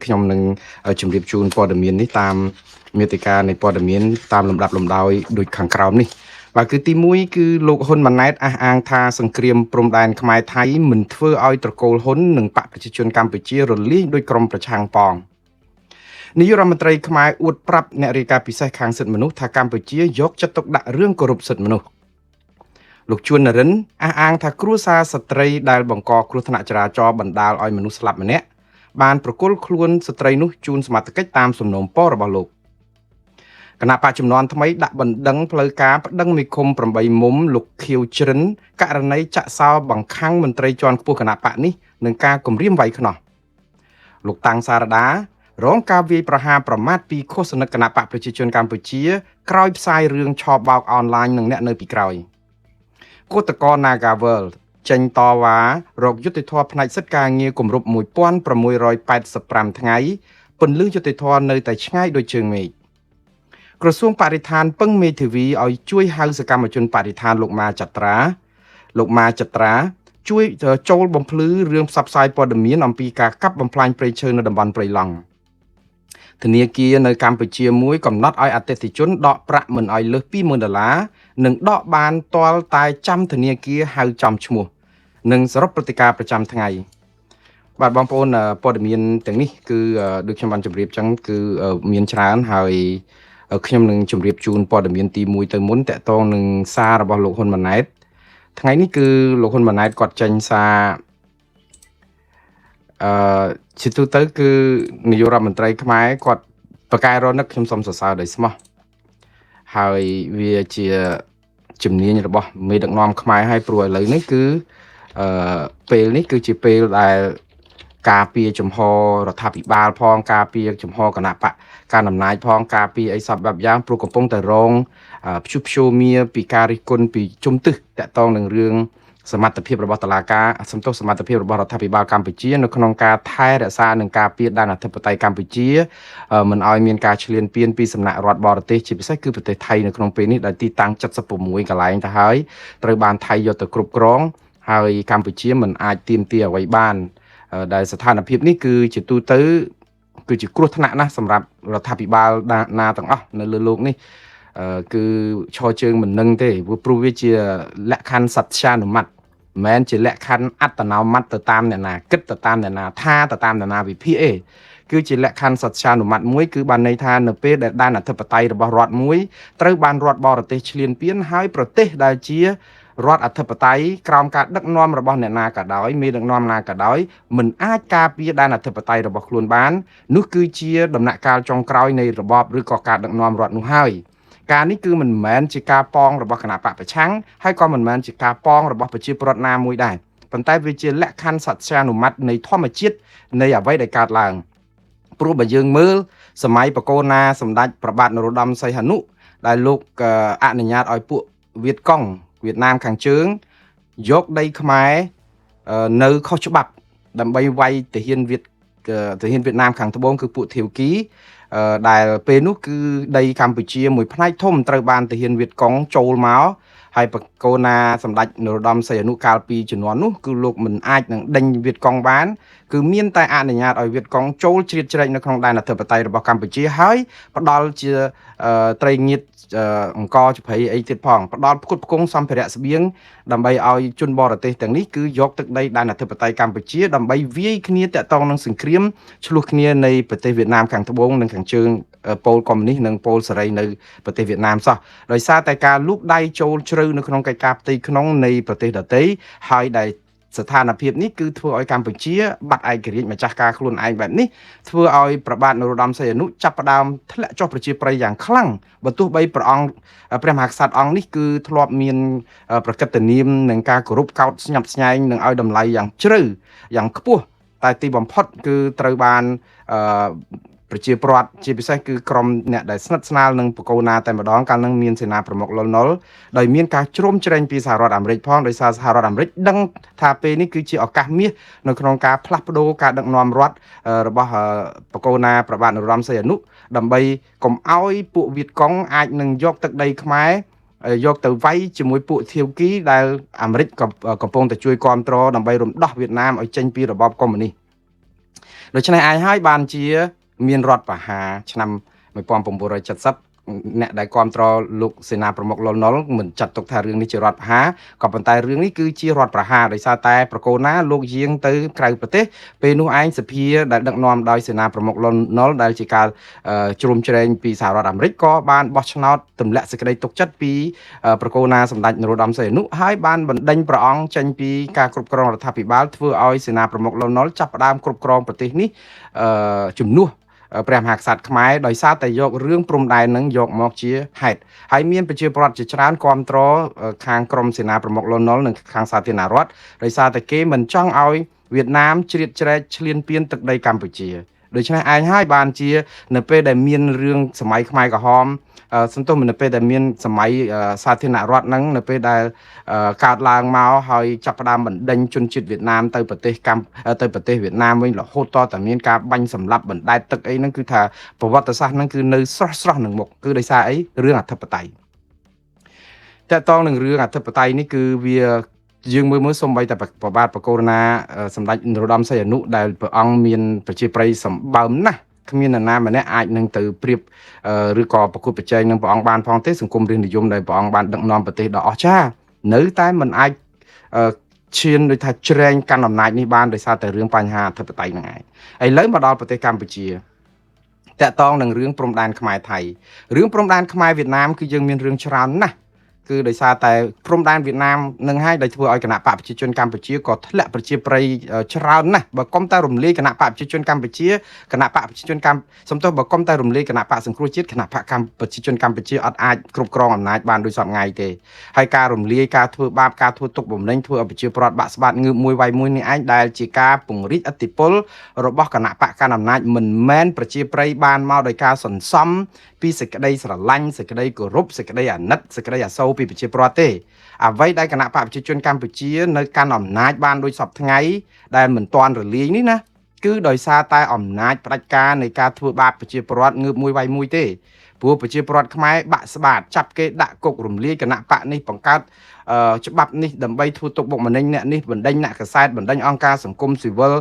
ខ្ញុំនឹងជម្រាបជូនព័ត៌មាននេះតាមមេតិការនៃព័ត៌មានតាមលំដាប់លំដោយដូចខាងក្រោមនេះបាទគឺទី1គឺលោកហ៊ុនម៉ាណែតអះអាងថាសង្គ្រាមព្រំដែនខ្មែរថៃមិនធ្វើឲ្យត្រកូលហ៊ុននិងបកប្រជាជនកម្ពុជារលាយដោយក្រុមប្រឆាំងប៉ងនាយករដ្ឋមន្ត្រីខ្មែរអួតប្រាប់អ្នករាយការណ៍ពិសេសខាងសិទ្ធិមនុស្សថាកម្ពុជាយកចិត្តទុកដាក់រឿងគោរពសិទ្ធិមនុស្សលោកជួននរិនអះអាងថាគ្រួសារស្ត្រីដែលបង្កគ្រោះថ្នាក់ចរាចរណ៍បណ្ដាលឲ្យមនុស្សស្លាប់ម្នាក់បានប្រគល់ខ្លួនស្ត្រីនោះជូនសមត្ថកិច្ចតាមសំណូមពររបស់លោកគណៈបកចំនួនថ្មីដាក់បណ្ដឹងផ្លូវការប្តឹងមេឃុំ8មុំលោកខៀវជ្រិនករណីចាក់សោបង្ខាំងមន្ត្រីជាន់ខ្ពស់គណៈបកនេះនឹងការគំរាមវាយខ្នោះលោកតាំងសារដារងការវាយប្រហារប្រមាថពីឃោសនិកគណៈបកប្រជាជនកម្ពុជាក្រោយផ្សាយរឿងឆបោកអនឡាញនឹងអ្នកនៅពីក្រោយកោតក្រ Nagavel ចេញតវ៉ារកយុត្តិធម៌ផ្នែកសិទ្ធិការងារគម្រប់1685ថ្ងៃពន្លឺយុត្តិធម៌នៅតែឆ្ងាយដូចជើងមេឃក្រសួងបរិស្ថានពឹងមេធាវីឲ្យជួយហៅសកម្មជនបរិស្ថានលោកម៉ាចត្រាលោកម៉ាចត្រាជួយចូលបំភ្លឺរឿងផ្សព្វផ្សាយព័ត៌មានអំពីការកាប់បំផ្លាញព្រៃឈើនៅតំបន់ព្រៃឡង់ធនាគារនៅកម្ពុជាមួយកំណត់ឲ្យអតិថិជនដកប្រាក់មិនឲ្យលើស20000ដុល្លារនិងដកបានទាល់តែចាំធនាគារហៅចំឈ្មោះនិងសរុបព្រឹត្តិការណ៍ប្រចាំថ្ងៃបាទបងប្អូនព័ត៌មានទាំងនេះគឺដូចខ្ញុំបានជម្រាបចឹងគឺមានច្រើនហើយខ្ញុំនឹងជម្រាបជូនព័ត៌មានទី1ទៅមុនតកតងនឹងសាររបស់លោកហ៊ុនម៉ាណែតថ្ងៃនេះគឺលោកហ៊ុនម៉ាណែតគាត់ចេញសារអឺជាទូទៅគឺនាយករដ្ឋមន្ត្រីខ្មែរគាត់ប្រកែរនឹកខ្ញុំសូមសរសើរដោយស្មោះហើយវាជាជំនាញរបស់មេដឹកនាំខ្មែរហើយព្រោះឥឡូវនេះគឺអឺពេលនេះគឺជាពេលដែលការពារចំហរដ្ឋាភិបាលផងការពារចំហគណៈបកការអំណាចផងការពារអីសពបែបយ៉ាងព្រោះកំពុងតែរងព្យុះព្យោមាពីការរិះគន់ពីជុំទិសតាក់ទងនឹងរឿងសមត្ថភាពរបស់តុលាការសំទោសសមត្ថភាពរបស់រដ្ឋាភិបាលកម្ពុជានៅក្នុងការថែរក្សានិងការពារដែនអធិបតេយ្យកម្ពុជាមិនឲ្យមានការឈ្លានពានពីសំណាក់រដ្ឋបរទេសជាពិសេសគឺប្រទេសថៃនៅក្នុងពេលនេះដែលទីតាំង76កន្លែងទៅហើយត្រូវបានថៃយកទៅគ្រប់គ្រងហើយកម្ពុជាមិនអាចទាមទារអ្វីបានដែលស្ថានភាពនេះគឺជាទូទៅគឺជាគ្រោះថ្នាក់ណាស់សម្រាប់រដ្ឋាភិបាលណាទាំងអស់នៅលើโลกនេះគឺឈរជើងមិននឹងទេព្រោះវាជាលក្ខខណ្ឌសត្យានុម័តមិនមែនជាលក្ខខណ្ឌអត្តនោម័តទៅតាមអ្នកណាគិតទៅតាមអ្នកណាថាទៅតាមអ្នកណាវិភាគទេគឺជាលក្ខខណ្ឌសត្យានុម័តមួយគឺបានន័យថានៅពេលដែលដែនអធិបតេយ្យរបស់រដ្ឋមួយត្រូវបានរដ្ឋបរទេសឈ្លានពានហើយប្រទេសដែលជារដ្ឋអធិបតេយ្យក្រោមការដឹកនាំរបស់អ្នកណាក៏ដោយមេដឹកនាំណាក៏ដោយមិនអាចការពារដែនអធិបតេយ្យរបស់ខ្លួនបាននោះគឺជាដំណាក់កាលចុងក្រោយនៃរបបឬក៏ការដឹកនាំរដ្ឋនោះហើយការនេះគឺមិនមែនជាការប៉ងរបស់គណៈបកប្រឆាំងហើយក៏មិនមែនជាការប៉ងរបស់ប្រជាពលរដ្ឋណាមួយដែរប៉ុន្តែវាជាលក្ខខណ្ឌសត្យានុម័តនៃធម្មជាតិនៃអ្វីដែលកើតឡើងព្រោះបើយើងមើលសម័យបកូណាសម្ដេចព្រះបាទនរោត្តមសីហនុដែលលោកអនុញ្ញាតឲ្យពួកវៀតកុងវៀតណាមខាងជើងយកដីខ្មែរនៅខុសច្បាប់ដើម្បីវាយទាហានវៀតទាហានវៀតណាមខាងត្បូងគឺពួកធាវគីដែលពេលនោះគឺដីកម្ពុជាមួយផ្នែកធំត្រូវបានទាហានវៀតកុងចូលមកហើយបកូណាសម្ដេចនរោត្តមសីហនុកាលពីជំនាន់នោះគឺលោកមិនអាចនឹងដេញវៀតកុងបានគឺមានតែអនុញ្ញាតឲ្យវៀតកុងចូលជ្រៀតជ្រែកនៅក្នុងដែនអធិបតេយ្យរបស់កម្ពុជាហើយផ្ដល់ជាត្រីងៀតអង្គជភ័យអីទៀតផងផ្ដល់ផ្គត់ផ្គង់សម្ភារៈស្បៀងដើម្បីឲ្យជនបរទេសទាំងនេះគឺយកទឹកដីដែនអធិបតេយ្យកម្ពុជាដើម្បីវាយគ្នាតាក់ទងនឹងសង្គ្រាមឆ្លោះគ្នានៃប្រទេសវៀតណាមខាងត្បូងនិងខាងជើងពលកុម្មុយនីសនិងពលសេរីនៅប្រទេសវៀតណាមសោះដោយសារតែការលូកដៃចូលជ្រៅនៅក្នុងកិច្ចការផ្ទៃក្នុងនៃប្រទេសដទៃហើយដែលស្ថានភាពនេះគឺធ្វើឲ្យកម្ពុជាបាត់ឯករាជ្យម្ចាស់ការខ្លួនឯងបែបនេះធ្វើឲ្យព្រះបាទនរោត្តមសីហនុចាប់ផ្ដើមធ្លាក់ចុះប្រជាប្រិយយ៉ាងខ្លាំងបើទោះបីព្រះអង្គព្រះមហាក្សត្រអង្គនេះគឺធ្លាប់មានប្រកិត្តិនាមនិងការគោរពកោតស្ញប់ស្ញែងនិងឲ្យតម្លៃយ៉ាងជ្រៅយ៉ាងខ្ពស់តែទីបំផុតគឺត្រូវបានអឺប្រជាពលរដ្ឋជាពិសេសគឺក្រុមអ្នកដែលស្និទ្ធស្នាលនឹងបកូណាតែម្ដងកាលនឹងមានសេនាប្រមុខលន់នល់ដោយមានការជ្រោមជ្រែងពីសហរដ្ឋអាមេរិកផងដោយសារសហរដ្ឋអាមេរិកដឹងថាពេលនេះគឺជាឱកាសមាសនៅក្នុងការផ្លាស់ប្ដូរការដឹកនាំរដ្ឋរបស់បកូណាព្រះបាទនរោត្តមសីហនុដើម្បីកុំឲ្យពួកវៀតកុងអាចនឹងយកទឹកដីខ្មែរយកទៅវាយជាមួយពួកធាវគីដែលអាមេរិកក៏កំពុងតែជួយគ្រប់គ្រងដើម្បីរំដោះវៀតណាមឲ្យចេញពីរបបកុម្មុយនីស ដូច្នេះឯងហើយបានជាមានរដ្ឋប្រហារឆ្នាំ1970អ្នកដែលគ្រប់គ្រងលោកសេនាប្រមុខលន់នល់មិនចាត់ទុកថារឿងនេះជារដ្ឋប្រហារក៏ប៉ុន្តែរឿងនេះគឺជារដ្ឋប្រហារដោយសារតែប្រកូនណាលោកយាងទៅក្រៅប្រទេសពេលនោះឯងសភាដែលដឹកនាំដោយសេនាប្រមុខលន់នល់ដែលជាការជ្រោមជ្រែងពីសហរដ្ឋអាមេរិកក៏បានបោះឆ្នោតទម្លាក់សេចក្តីទុកចិត្តពីប្រកូនណាសម្ដេចនរោត្តមសីហនុហើយបានបណ្ដេញព្រះអង្គចេញពីការគ្រប់គ្រងរដ្ឋាភិបាលធ្វើឲ្យសេនាប្រមុខលន់នល់ចាប់ផ្ដើមគ្រប់គ្រងប្រទេសនេះជំនួសព្រះមហាក្សត្រខ្មែរដោយសារតែយករឿងព្រំដែននឹងយកមកជាហេតុហើយមានប្រជាពលរដ្ឋជាច្រើនគាំទ្រខាងក្រមសេនាប្រមុខលន់នល់និងខាងសាធារណរដ្ឋដោយសារតែគេមិនចង់ឲ្យវៀតណាមជ្រៀតជ្រែកឈ្លានពានទឹកដីកម្ពុជាដូច្នេះឯងហើយបានជានៅពេលដែលមានរឿងសម័យខ្មែរក្រហមសន្ទុះនៅពេលដែលមានសម័យសាធារណរដ្ឋហ្នឹងនៅពេលដែលកើតឡើងមកហើយចាប់ផ្ដើមបណ្ដេញជនជាតិវៀតណាមទៅប្រទេសកម្ពុជាទៅប្រទេសវៀតណាមវិញរហូតតតែមានការបាញ់សម្លាប់បណ្ដែតទឹកអីហ្នឹងគឺថាប្រវត្តិសាស្ត្រហ្នឹងគឺនៅស្រស់ស្រស់នឹងមុខគឺដោយសារអីរឿងអធិបតេយ្យតកតងនឹងរឿងអធិបតេយ្យនេះគឺវាយើងមើលមើលសំបីតែប្របាទប្រកូរណាសម្ដេចនរោត្តមសីហនុដែលព្រះអង្គមានប្រជាប្រិយសម្បើមណាស់គ្មាននរណាម្នាក់អាចនឹងទៅប្រៀបឬក៏ប្រកួតប្រជែងនឹងព្រះអង្គបានផងទេសង្គមរាស្ត្រនិយមដែលព្រះអង្គបានដឹកនាំប្រទេសដ៏អស្ចារ្យនៅតែមិនអាចឈានដូចថាជ្រែងកាន់អំណាចនេះបានដោយសារតែរឿងបញ្ហាអធិបតេយ្យហ្នឹងឯងឥឡូវមកដល់ប្រទេសកម្ពុជាតកតងនឹងរឿងព្រំដែនខ្មែរថៃរឿងព្រំដែនខ្មែរវៀតណាមគឺយើងមានរឿងច្រើនណាស់គឺដោយសារតែព្រំដែនវៀតណាមនឹងហើយដែលធ្វើឲ្យគណៈបកប្រជាជនកម្ពុជាក៏ធ្លាក់ប្រជាប្រិយច្រើនណាស់បើកុំតែរំលាយគណៈបកប្រជាជនកម្ពុជាគណៈបកប្រជាជនកម្ពុជាសំទោសបើកុំតែរំលាយគណៈបកសង្គ្រោះជាតិគណៈបកកម្ពុជាជនកម្ពុជាអត់អាចគ្រប់គ្រងអំណាចបានដោយសពថ្ងៃទេហើយការរំលាយការធ្វើបាបការធ្វើទុកបុកម្នេញធ្វើឲ្យប្រជាពលរដ្ឋបាក់ស្បាតងើបមួយវាយមួយនេះឯងដែលជាការពង្រីកឥទ្ធិពលរបស់គណៈបកកណ្ដាលអំណាចមិនមែនប្រជាប្រិយបានមកដោយការសន្សំពីសេចក្តីស្រឡាញ់សេចក្តីគោរពសេចក្តីអាណិតសេចក្តីអាសូរពីប្រជាពលរដ្ឋទេអ្វីដែលគណៈបកប្រជាជនកម្ពុជានៅកាន់អំណាចបានដូចសពថ្ងៃដែលមិនទាន់រលាយនេះណាគឺដោយសារតែអំណាចផ្ដាច់ការនៃការធ្វើបាបប្រជាពលរដ្ឋងើបមួយវាយមួយទេព្រោះប្រជាពលរដ្ឋខ្មែរបាក់ស្បាតចាប់គេដាក់គុករំលាយគណៈបកនេះបង្កើតច្បាប់នេះដើម្បីធ្វើទុកបុកម្នេញអ្នកនេះបណ្ដេញអ្នកកសែតបណ្ដេញអង្គការសង្គមស៊ីវិល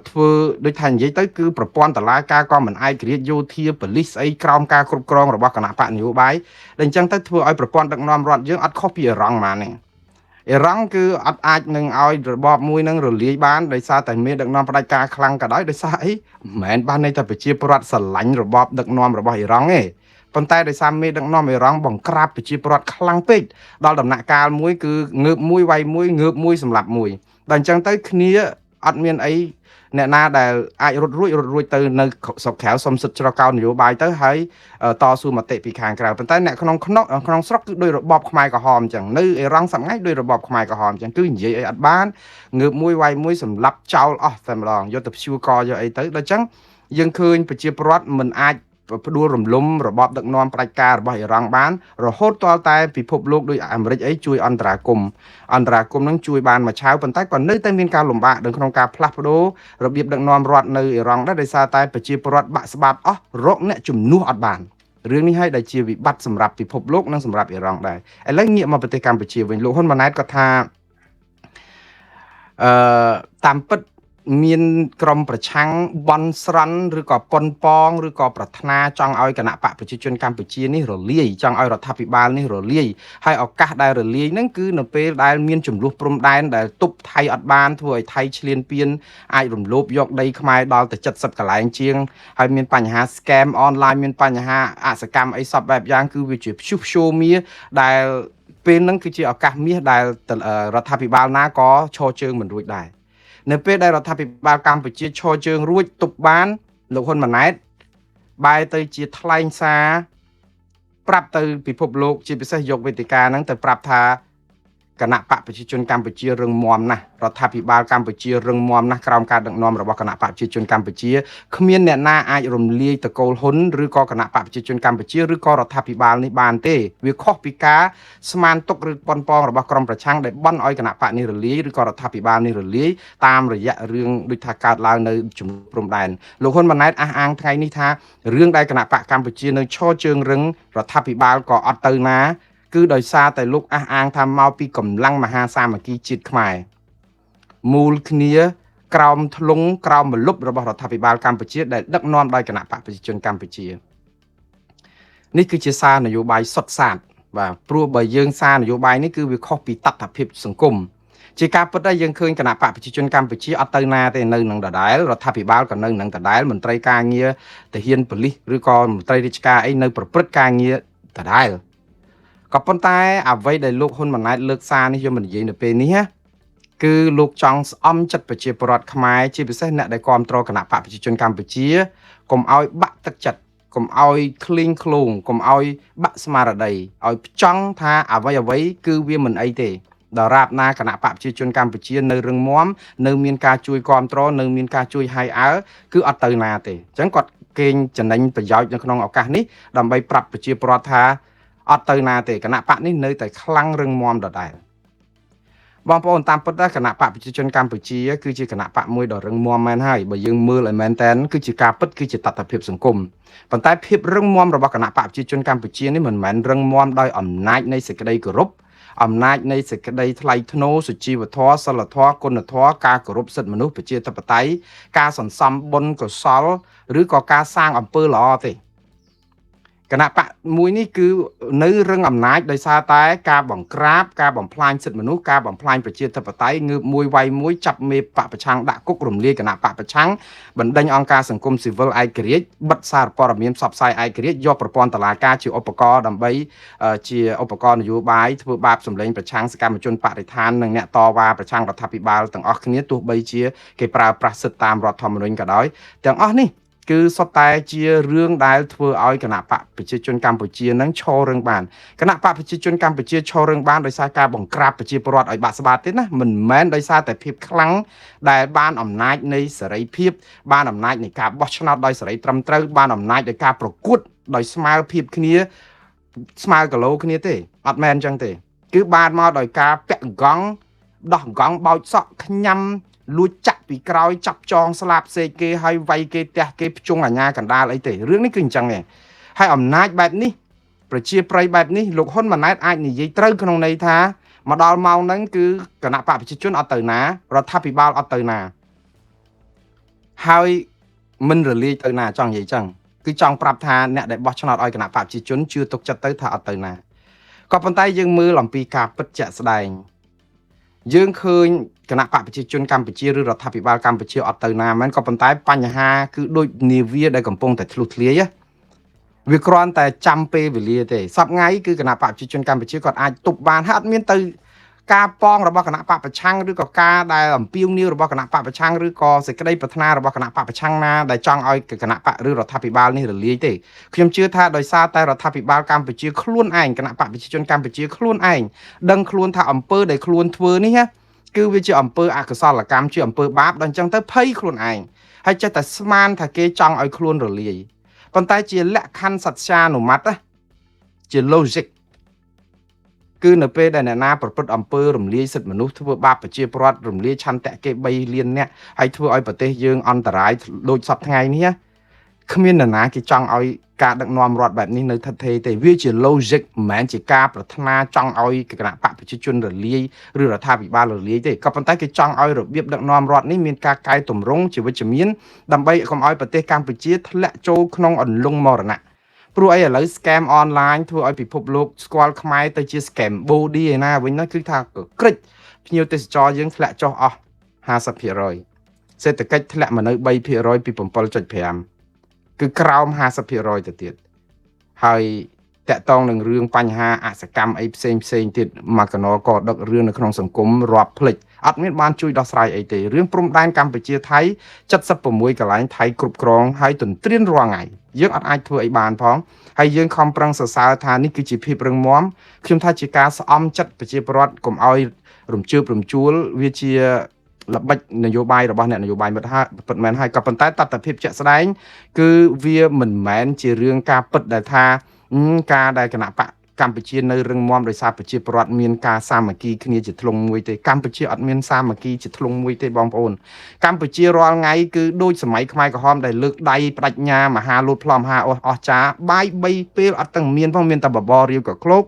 ធ្វើដូចថានិយាយទៅគឺប្រព័ន្ធតឡាការក៏មិនឯករាជ្យយោធាប៉ូលីសស្អីក្រោមការគ្រប់គ្រងរបស់គណៈបកនយោបាយដែលអញ្ចឹងទៅធ្វើឲ្យប្រព័ន្ធដឹកនាំរដ្ឋយើងអត់ខុសពីអ៊ីរ៉ង់មកនេះអ៊ីរ៉ង់គឺអត់អាចនឹងឲ្យរបបមួយនឹងរលាយបានដោយសារតែមានដឹកនាំផ្ដាច់ការខ្លាំងក៏ដោយដោយសារអីមិនមែនបានន័យថាប្រជាពលរដ្ឋស្រឡាញ់របបដឹកនាំរបស់អ៊ីរ៉ង់ទេប៉ុន្តែដោយសារមេដឹកនាំអ៊ីរ៉ង់បង្ក្រាបប្រជាពលរដ្ឋខ្លាំងពេកដល់ដំណាក់កាលមួយគឺងើបមួយវាយមួយងើបមួយសម្លាប់មួយដល់អញ្ចឹងទៅគ្នាអត់មានអីអ្នកណាដែលអាចរត់រួចរត់រួចទៅនៅស្រុកក្រៅសុំសិទ្ធិជ្រកកោននយោបាយទៅហើយតស៊ូមតិពីខាងក្រៅប៉ុន្តែអ្នកក្នុងក្នុងក្នុងស្រុកគឺដោយរបបខ្មែរក្រហមអញ្ចឹងនៅអ៊ីរ៉ង់សប្ងៃដោយរបបខ្មែរក្រហមអញ្ចឹងគឺនិយាយអីអត់បានងើបមួយវាយមួយសម្លាប់ចោលអស់តែម្ដងយកទៅព្យួរកយកអីទៅដល់អញ្ចឹងយើងឃើញប្រជាពលរដ្ឋមិនអាចផ្ដួលរំលំរបបដឹកនាំផ្ដាច់ការរបស់អ៊ីរ៉ង់បានរហូតទាល់តែពិភពលោកដូចអាមេរិកអីជួយអន្តរាគមន៍អន្តរាគមន៍នឹងជួយបានមួយឆាវប៉ុន្តែក៏នៅតែមានការលំបាកនៅក្នុងការផ្លាស់ប្ដូររបៀបដឹកនាំរដ្ឋនៅអ៊ីរ៉ង់ដែរដោយសារតែប្រជាពលរដ្ឋបាក់ស្បាតអស់រកអ្នកជំនួសអត់បានរឿងនេះហើយដែលជាវិបត្តិសម្រាប់ពិភពលោកនិងសម្រាប់អ៊ីរ៉ង់ដែរឥឡូវងាកមកប្រទេសកម្ពុជាវិញលោកហ៊ុនម៉ាណែតក៏ថាអឺតាមពិតមានក្រុមប្រឆាំងបន់ស្រន់ឬក៏ប៉ុនប៉ងឬក៏ប្រាថ្នាចង់ឲ្យគណៈបកប្រជាជនកម្ពុជានេះរលាយចង់ឲ្យរដ្ឋាភិបាលនេះរលាយហើយឱកាសដែលរលាយហ្នឹងគឺនៅពេលដែលមានចំនួនព្រំដែនដែលទប់ថៃអត់បានធ្វើឲ្យថៃឈ្លានពានអាចរំលោភយកដីខ្មែរដល់ទៅ70កន្លែងជាងហើយមានបញ្ហា scam online មានបញ្ហាអសកម្មអីសពបែបយ៉ាងគឺវាជាព្យុះព្យោមាដែលពេលហ្នឹងគឺជាឱកាសមាសដែលរដ្ឋាភិបាលណាក៏ឈរជើងមិនរួចដែរនៅពេលដែលរដ្ឋាភិបាលកម្ពុជាឈរជើងរួចទប់បានលោកហ៊ុនម៉ាណែតបែរទៅជាថ្លែងសារប្រាប់ទៅពិភពលោកជាពិសេសយកវេទិកាហ្នឹងទៅប្រាប់ថាគណៈបកប្រជាជនកម្ពុជារឹងមាំណាស់រដ្ឋាភិបាលកម្ពុជារឹងមាំណាស់ក្រោមការដឹកនាំរបស់គណៈបកប្រជាជនកម្ពុជាគ្មានអ្នកណាអាចរំលាយតកូលហ៊ុនឬក៏គណៈបកប្រជាជនកម្ពុជាឬក៏រដ្ឋាភិបាលនេះបានទេវាខុសពីការស្មានទុកឬប៉ុនប៉ងរបស់ក្រុមប្រឆាំងដែលបន់ឲ្យគណៈបកនេះរលាយឬក៏រដ្ឋាភិបាលនេះរលាយតាមរយៈរឿងដូចថាកើតឡើងនៅជំព្រំដែនលោកហ៊ុនម៉ាណែតអះអាងថ្ងៃនេះថារឿងដែលគណៈបកកម្ពុជានៅឈរជើងរឹងរដ្ឋាភិបាលក៏អត់ទៅណាគឺដោយសារតែលោកអះអាងថាមកពីកម្លាំងមហាសាមគ្គីជាតិខ្មែរមូលគ្នា ក្រោមធ្លុងក្រោមម្លប់របស់រដ្ឋាភិបាលកម្ពុជាដែលដឹកនាំដោយគណៈបកប្រជាជនកម្ពុជានេះគឺជាសារនយោបាយសុទ្ធសាធបាទព្រោះបើយើងសារនយោបាយនេះគឺវាខុសពីតថភាពសង្គមជាការពិតដែរយើងឃើញគណៈបកប្រជាជនកម្ពុជាអត់ទៅណាទេនៅនឹងដដែលរដ្ឋាភិបាលក៏នៅនឹងដដែលមន្ត្រីការងារទាហានប៉ូលីសឬក៏មន្ត្រីរាជការអីនៅប្រព្រឹត្តការងារដដែលក៏ប៉ុន្តែអ្វីដែលលោកហ៊ុនម៉ាណែតលើកសារនេះយកមកនិយាយនៅពេលនេះណាគឺលោកចង់ស្អំចិត្តប្រជាពលរដ្ឋខ្មែរជាពិសេសអ្នកដែលគាំទ្រគណៈបកប្រជាជនកម្ពុជាកុំឲ្យបាក់ទឹកចិត្តកុំឲ្យឃ្លីងឃ្លោងកុំឲ្យបាក់ស្មារតីឲ្យផ្ចង់ថាអ្វីអ្វីគឺវាមិនអីទេដរាបណាគណៈបកប្រជាជនកម្ពុជានៅរឹងមាំនៅមានការជួយគាំទ្រនៅមានការជួយហៃអើគឺអត់ទៅណាទេអញ្ចឹងគាត់កេងចំណេញប្រយោជន៍នៅក្នុងឱកាសនេះដើម្បីប្រាប់ប្រជាពលរដ្ឋថាអត់ទៅណាទេគណៈបកនេះនៅតែខ្លាំងរឹងមាំដដែលបងប្អូនតាមពិតដែរគណៈបកប្រជាជនកម្ពុជាគឺជាគណៈបកមួយដ៏រឹងមាំមែនហើយបើយើងមើលឲ្យមែនតែនគឺជាការពិតគឺជាតថភាពសង្គមប៉ុន្តែភាពរឹងមាំរបស់គណៈបកប្រជាជនកម្ពុជានេះមិនមែនរឹងមាំដោយអំណាចនៃសេចក្តីគោរពអំណាចនៃសេចក្តីថ្លៃថ្នូរសុជីវធម៌សិលធម៌គុណធម៌ការគោរពសិទ្ធិមនុស្សប្រជាធិបតេយ្យការសន្សំបុណ្យកុសលឬក៏ការសាងអំពើល្អទេគណៈបកមួយនេះគឺនៅរឹងអំណាចដោយសារតែការបង្ក្រាបការបំផ្លាញសិទ្ធិមនុស្សការបំផ្លាញប្រជាធិបតេយ្យងើបមួយវាយមួយចាប់មេបកប្រឆាំងដាក់គុករំលាយគណៈបកប្រឆាំងបណ្ដេញអង្គការសង្គមស៊ីវិលឯករាជ្យបិទសារព័ត៌មានផ្សព្វផ្សាយឯករាជ្យយកប្រព័ន្ធតុលាការជាឧបករណ៍ដើម្បីជាឧបករណ៍នយោបាយធ្វើបាបសម្លេងប្រឆាំងសកម្មជនបរិស្ថាននិងអ្នកតវ៉ាប្រឆាំងរដ្ឋាភិបាលទាំងអស់គ្នាទោះបីជាគេប្រើប្រាស់សិទ្ធិតាមរដ្ឋធម្មនុញ្ញក៏ដោយទាំងអស់នេះគឺសុទ្ធតែជារឿងដែលធ្វើឲ្យគណៈបកប្រជាជនកម្ពុជានឹងឈររឹងបានគណៈបកប្រជាជនកម្ពុជាឈររឹងបានដោយសារការបង្ក្រាបប្រជាពលរដ្ឋឲ្យបាក់ស្បាតទេណាមិនមែនដោយសារតែភាពខ្លាំងដែលបានអំណាចនៃសេរីភាពបានអំណាចនៃការបោះឆ្នោតដោយសេរីត្រឹមត្រូវបានអំណាចដោយការប្រកួតដោយស្មើភាពគ្នាស្មើគីឡូគ្នាទេអត់មែនអញ្ចឹងទេគឺបានមកដោយការពាក់កង់ដោះកង់បោចសក់ខ្ញាំលួចចាក់ពីក្រោយចាប់ចងស្លាប់សេកគេហើយវាយគេផ្ទះគេភ្ជង់អាញាកណ្ដាលអីទេរឿងនេះគឺអញ្ចឹងឯងហើយអំណាចបែបនេះប្រជាប្រិយបែបនេះលោកហ៊ុនម៉ាណែតអាចនិយាយត្រូវក្នុងន័យថាមកដល់ម៉ោងហ្នឹងគឺគណៈបកប្រជាជនអត់ទៅណារដ្ឋាភិបាលអត់ទៅណាហើយមិនរលាយទៅណាចង់និយាយចឹងគឺចង់ប្រាប់ថាអ្នកដែលបោះឆ្នោតឲ្យគណៈបកប្រជាជនជឿទុកចិត្តទៅថាអត់ទៅណាក៏ប៉ុន្តែយើងមើលអំពីការពិតជាក់ស្ដែងយើងឃើញគណៈបកប្រជាជនកម្ពុជាឬរដ្ឋាភិបាលកម្ពុជាអត់ទៅណាមែនក៏ប៉ុន្តែបញ្ហាគឺដូចនាវាដែលកំពុងតែធ្លុះធ្លាយវាគ្រាន់តែចាំពេលវេលាទេសប្ងៃគឺគណៈបកប្រជាជនកម្ពុជាគាត់អាចទប់បានហើយអត់មានទៅការប៉ងរបស់គណៈបកប្រឆាំងឬក៏ការដែលអំពាវនាវរបស់គណៈបកប្រឆាំងឬក៏សេចក្តីប្រាថ្នារបស់គណៈបកប្រឆាំងណាដែលចង់ឲ្យគណៈបកឬរដ្ឋាភិបាលនេះរលាយទេខ្ញុំជឿថាដោយសារតែរដ្ឋាភិបាលកម្ពុជាខ្លួនឯងគណៈបកប្រជាជនកម្ពុជាខ្លួនឯងដឹងខ្លួនថាអំពើដែលខ្លួនធ្វើនេះណាគឺវាជាអំពើអកុសលកម្មជាអំពើបាបដល់អញ្ចឹងទៅភ័យខ្លួនឯងហើយចេះតែស្មានថាគេចង់ឲ្យខ្លួនរលាយប៉ុន្តែជាលក្ខខណ្ឌសត្យានុម័តណាជា logic គឺនៅពេលដែលអ្នកណាប្រព្រឹត្តអំពើរំលាយសិទ្ធិមនុស្សធ្វើបាបប្រជាពលរដ្ឋរំលាយឆន្ទៈគេ3លានអ្នកហើយធ្វើឲ្យប្រទេសយើងអន្តរាយដូចសពថ្ងៃនេះគ្មាននរណាគេចង់ឲ្យការដឹកនាំរដ្ឋបែបនេះនៅថិតថេរទេវាជា logic មិនមែនជាការប្រាថ្នាចង់ឲ្យគណៈបកប្រជាជនរលាយឬរដ្ឋាភិបាលរលាយទេក៏ប៉ុន្តែគេចង់ឲ្យរបៀបដឹកនាំរដ្ឋនេះមានការកែតម្រង់ជាវិជ្ជមានដើម្បីកុំឲ្យប្រទេសកម្ពុជាធ្លាក់ចូលក្នុងអន្លង់មរណៈព្រោះអីឥឡូវ scam online ធ្វើឲ្យពិភពលោកស្គាល់ខ្មែរទៅជា scam body ឯណាវិញនោះគឺថាក្រិចភ្ញៀវទេសចរយើងធ្លាក់ចុះអស់50%សេដ្ឋកិច្ចធ្លាក់មកនៅ3%ពី7.5គឺក្រោម50%ទៅទៀតហើយតកតងនឹងរឿងបញ្ហាអសកម្មអីផ្សេងផ្សេងទៀតមកកណក៏ដឹករឿងនៅក្នុងសង្គមរាប់ភ្លេចអត់មានបានជួយដោះស្រាយអីទេរឿងព្រំដែនកម្ពុជាថៃ76កន្លែងថៃគ្រប់គ្រងហើយទន្ទ្រានរាល់ថ្ងៃយើងអត់អាចធ្វើអីបានផងហើយយើងខំប្រឹងសរសើរថានេះគឺជាភាពរឹងមាំខ្ញុំថាជាការស្អំចិត្តប្រជាពលរដ្ឋកុំឲ្យរំជើបរំជួលវាជាល្បិចនយោបាយរបស់អ្នកនយោបាយមិត្តហើយពិតមែនហើយក៏ប៉ុន្តែតថភាពជាក់ស្ដែងគឺវាមិនមែនជារឿងការពិតដែលថាការដែលគណៈបក កម្ពុជានៅរឹងមាំដោយសារប្រជាពលរដ្ឋមានការសាមគ្គីគ្នាជាធ្លុងមួយទេកម្ពុជាអត់មានសាមគ្គីជាធ្លុងមួយទេបងប្អូនកម្ពុជារាល់ថ្ងៃគឺដូចសម័យខ្មែរក្រហមដែលលើកដៃបដិញ្ញាមហាលោតផ្លំមហាអស្ចារ្យបាយ3ពេលអត់ទាំងមានផងមានតែបបររាវក៏ឃ្លោក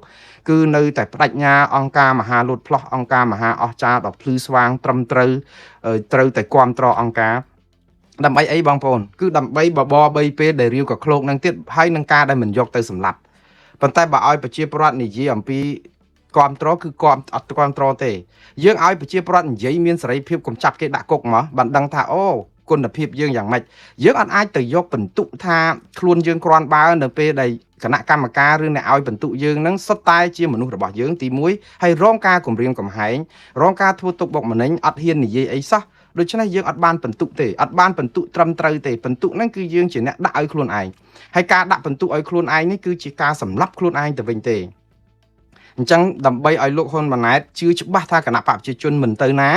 គឺនៅតែបដិញ្ញាអង្គការមហាលោតផ្លោះអង្គការមហាអស្ចារ្យដ៏ភ្លឺស្វាងត្រឹមត្រូវត្រូវតែគ្រប់គ្រងអង្គការដើម្បីអីបងប្អូនគឺដើម្បីបបរ3ពេលដែលរាវក៏ឃ្លោកនឹងទៀតហើយនឹងការដែលមិនយកទៅសម្លាប់ប៉ុន្តែបើឲ្យប្រជាពលរដ្ឋនិយាយអំពីគ្រប់ត្រគឺគ្រប់អត់គ្រប់ត្រទេយើងឲ្យប្រជាពលរដ្ឋនិយាយមានសេរីភាពកុំចាប់គេដាក់គុកមកបានដឹងថាអូគុណភាពយើងយ៉ាងម៉េចយើងអត់អាចទៅយកបន្ទុកថាខ្លួនយើងគ្រាន់បើនៅពេលដែលគណៈកម្មការឬអ្នកឲ្យបន្ទុកយើងនឹងសុទ្ធតែជាមនុស្សរបស់យើងទី1ហើយរងការគំរាមកំហែងរងការធ្វើទុកបុកម្នេញអត់ហ៊ាននិយាយអីសោះដូច្នេះយើងអត់បានបន្ទុកទេអត់បានបន្ទុកត្រឹមត្រូវទេបន្ទុកហ្នឹងគឺយើងជាអ្នកដាក់ឲ្យខ្លួនឯងហើយការដាក់បន្ទុកឲ្យខ្លួនឯងនេះគឺជាការសម្លាប់ខ្លួនឯងទៅវិញទេអញ្ចឹងដើម្បីឲ្យលោកហ៊ុនម៉ាណែតជឿច្បាស់ថាគណៈបកប្រជាជនមិនទៅណា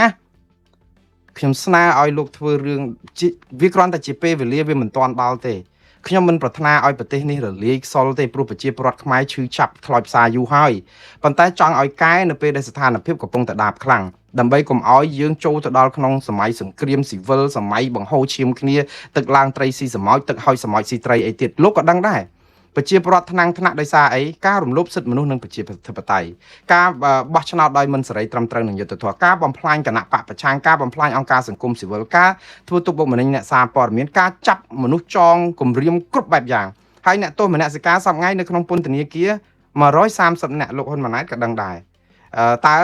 ខ្ញុំស្នើឲ្យលោកធ្វើរឿងវាគ្រាន់តែជាពេលវេលាវាមិនទាន់ដល់ទេខ្ញុំមិនប្រាថ្នាឲ្យប្រទេសនេះរលាយខ្សលទេព្រោះប្រជាពលរដ្ឋខ្មែរឈឺចាប់ខ្លោចផ្សាយូរហើយប៉ុន្តែចង់ឲ្យកែនៅពេលដែលស្ថានភាពកំពុងតែដាបខ្លាំងដើម្បីកុំឲ្យយើងចូលទៅដល់ក្នុងសម័យសង្គ្រាមស៊ីវិលសម័យបង្ហូរឈាមគ្នាទឹកឡើងត្រីស៊ីសម្ោចទឹកហោចសម្ោចស៊ីត្រីអីទៀតលោកក៏ដឹងដែរប្រជាពលរដ្ឋថ្នាំងថ្នាក់ដោយសារអីការរំលោភសិទ្ធិមនុស្សនិងប្រជាធិបតេយ្យការបោះឆ្នោតដោយមិនសេរីត្រឹមត្រូវនឹងយុត្តិធម៌ការបំផ្លាញគណៈបកប្រឆាំងការបំផ្លាញអង្គការសង្គមស៊ីវិលការធ្វើទុកបុកម្នេញអ្នកសារព័ត៌មានការចាប់មនុស្សចងគំរាមគ្រប់បែបយ៉ាងហើយអ្នកទោសមនសិការសប្ងៃនៅក្នុងពន្ធនាគារ130នាក់លោកហ៊ុនម៉ាណែតក៏ដឹងដែរតើ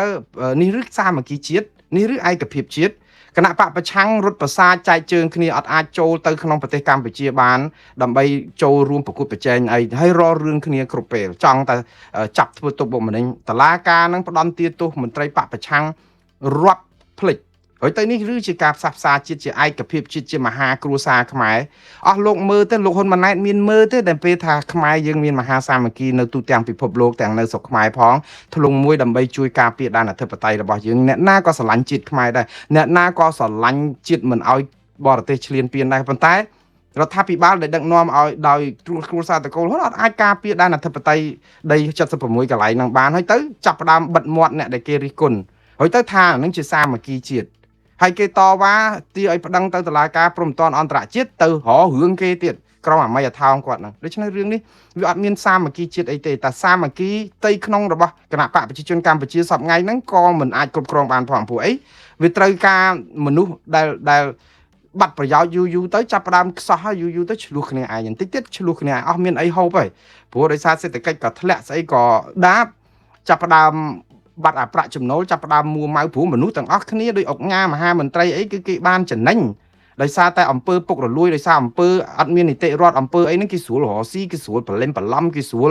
នេះឬសាមគ្គីជាតិនេះឬឯកភាពជាតិគណៈបកប្រឆាំងរត់ប្រសាចែកជើងគ្នាអត់អាចចូលទៅក្នុងប្រទេសកម្ពុជាបានដើម្បីចូលរួមប្រកួតប្រជែងអីហើយរករឿងគ្នាគ្រប់ពេលចង់តែចាប់ធ្វើទុកបុកម្នេញតឡាការនឹងផ្ដន់ទាទោសមន្ត្រីបកប្រឆាំងរាប់ភ្លេចហើយទៅនេះឬជាការផ្សះផ្សាជាតិជាឯកភាពជាតិជាមហាគ្រួសារខ្មែរអស់លោកមើលទៅលោកហ៊ុនម៉ាណែតមានមើលទេដែលពេលថាខ្មែរយើងមានមហាសាមគ្គីនៅទូទាំងពិភពលោកទាំងនៅស្រុកខ្មែរផងធ្លុងមួយដើម្បីជួយការពារដែនអធិបតេយ្យរបស់យើងអ្នកណាក៏ស្រឡាញ់ជាតិខ្មែរដែរអ្នកណាក៏ស្រឡាញ់ជាតិមិនឲ្យបរទេសឈ្លានពានដែរប៉ុន្តែរដ្ឋាភិបាលដែលដឹកនាំឲ្យដោយគ្រួសារតកូលហ៊ុនអត់អាចការពារដែនអធិបតេយ្យដី76កន្លែងហ្នឹងបានហើយទៅចាប់ផ្ដើមបិទមាត់អ្នកដែលគេរិះគន់ហើយទៅថាហ្នឹងជាសាមគ្គីជាតិហើយគេតវ៉ាទាឲ្យប្តឹងទៅតុលាការព្រំប្រទានអន្តរជាតិទៅរករឿងគេទៀតក្រុមអាមីអាថោងគាត់ហ្នឹងដូច្នេះរឿងនេះវាអត់មានសាមគ្គីជាតិអីទេតែសាមគ្គីផ្ទៃក្នុងរបស់គណៈបកប្រជាជនកម្ពុជាសប្ងៃហ្នឹងក៏មិនអាចគ្រប់គ្រងបានផងព្រោះអីវាត្រូវការមនុស្សដែលបាត់ប្រយោជន៍យូរយូរទៅចាប់ផ្ដើមខ្សោះហើយយូរយូរទៅឆ្លោះគ្នាឯងបន្តិចទៀតឆ្លោះគ្នាឯងអស់មានអីហូបហើយព្រោះដោយសារសេដ្ឋកិច្ចក៏ធ្លាក់ស្អីក៏ដាបចាប់ផ្ដើមបាត់អាប្រាក់ចំណូលចាប់ផ្ដើមមួម៉ៅព្រោះមនុស្សទាំងអស់គ្នាដោយអុកញ៉ាមហាមន្ត្រីអីគឺគេបានចំណេញដោយសារតែអំពើពុករលួយដោយសារអំពើអត់មាននីតិរដ្ឋអំពើអីហ្នឹងគេស្រួលរកស៊ីគេស្រួលប្រលឹមប្រឡំគេស្រួល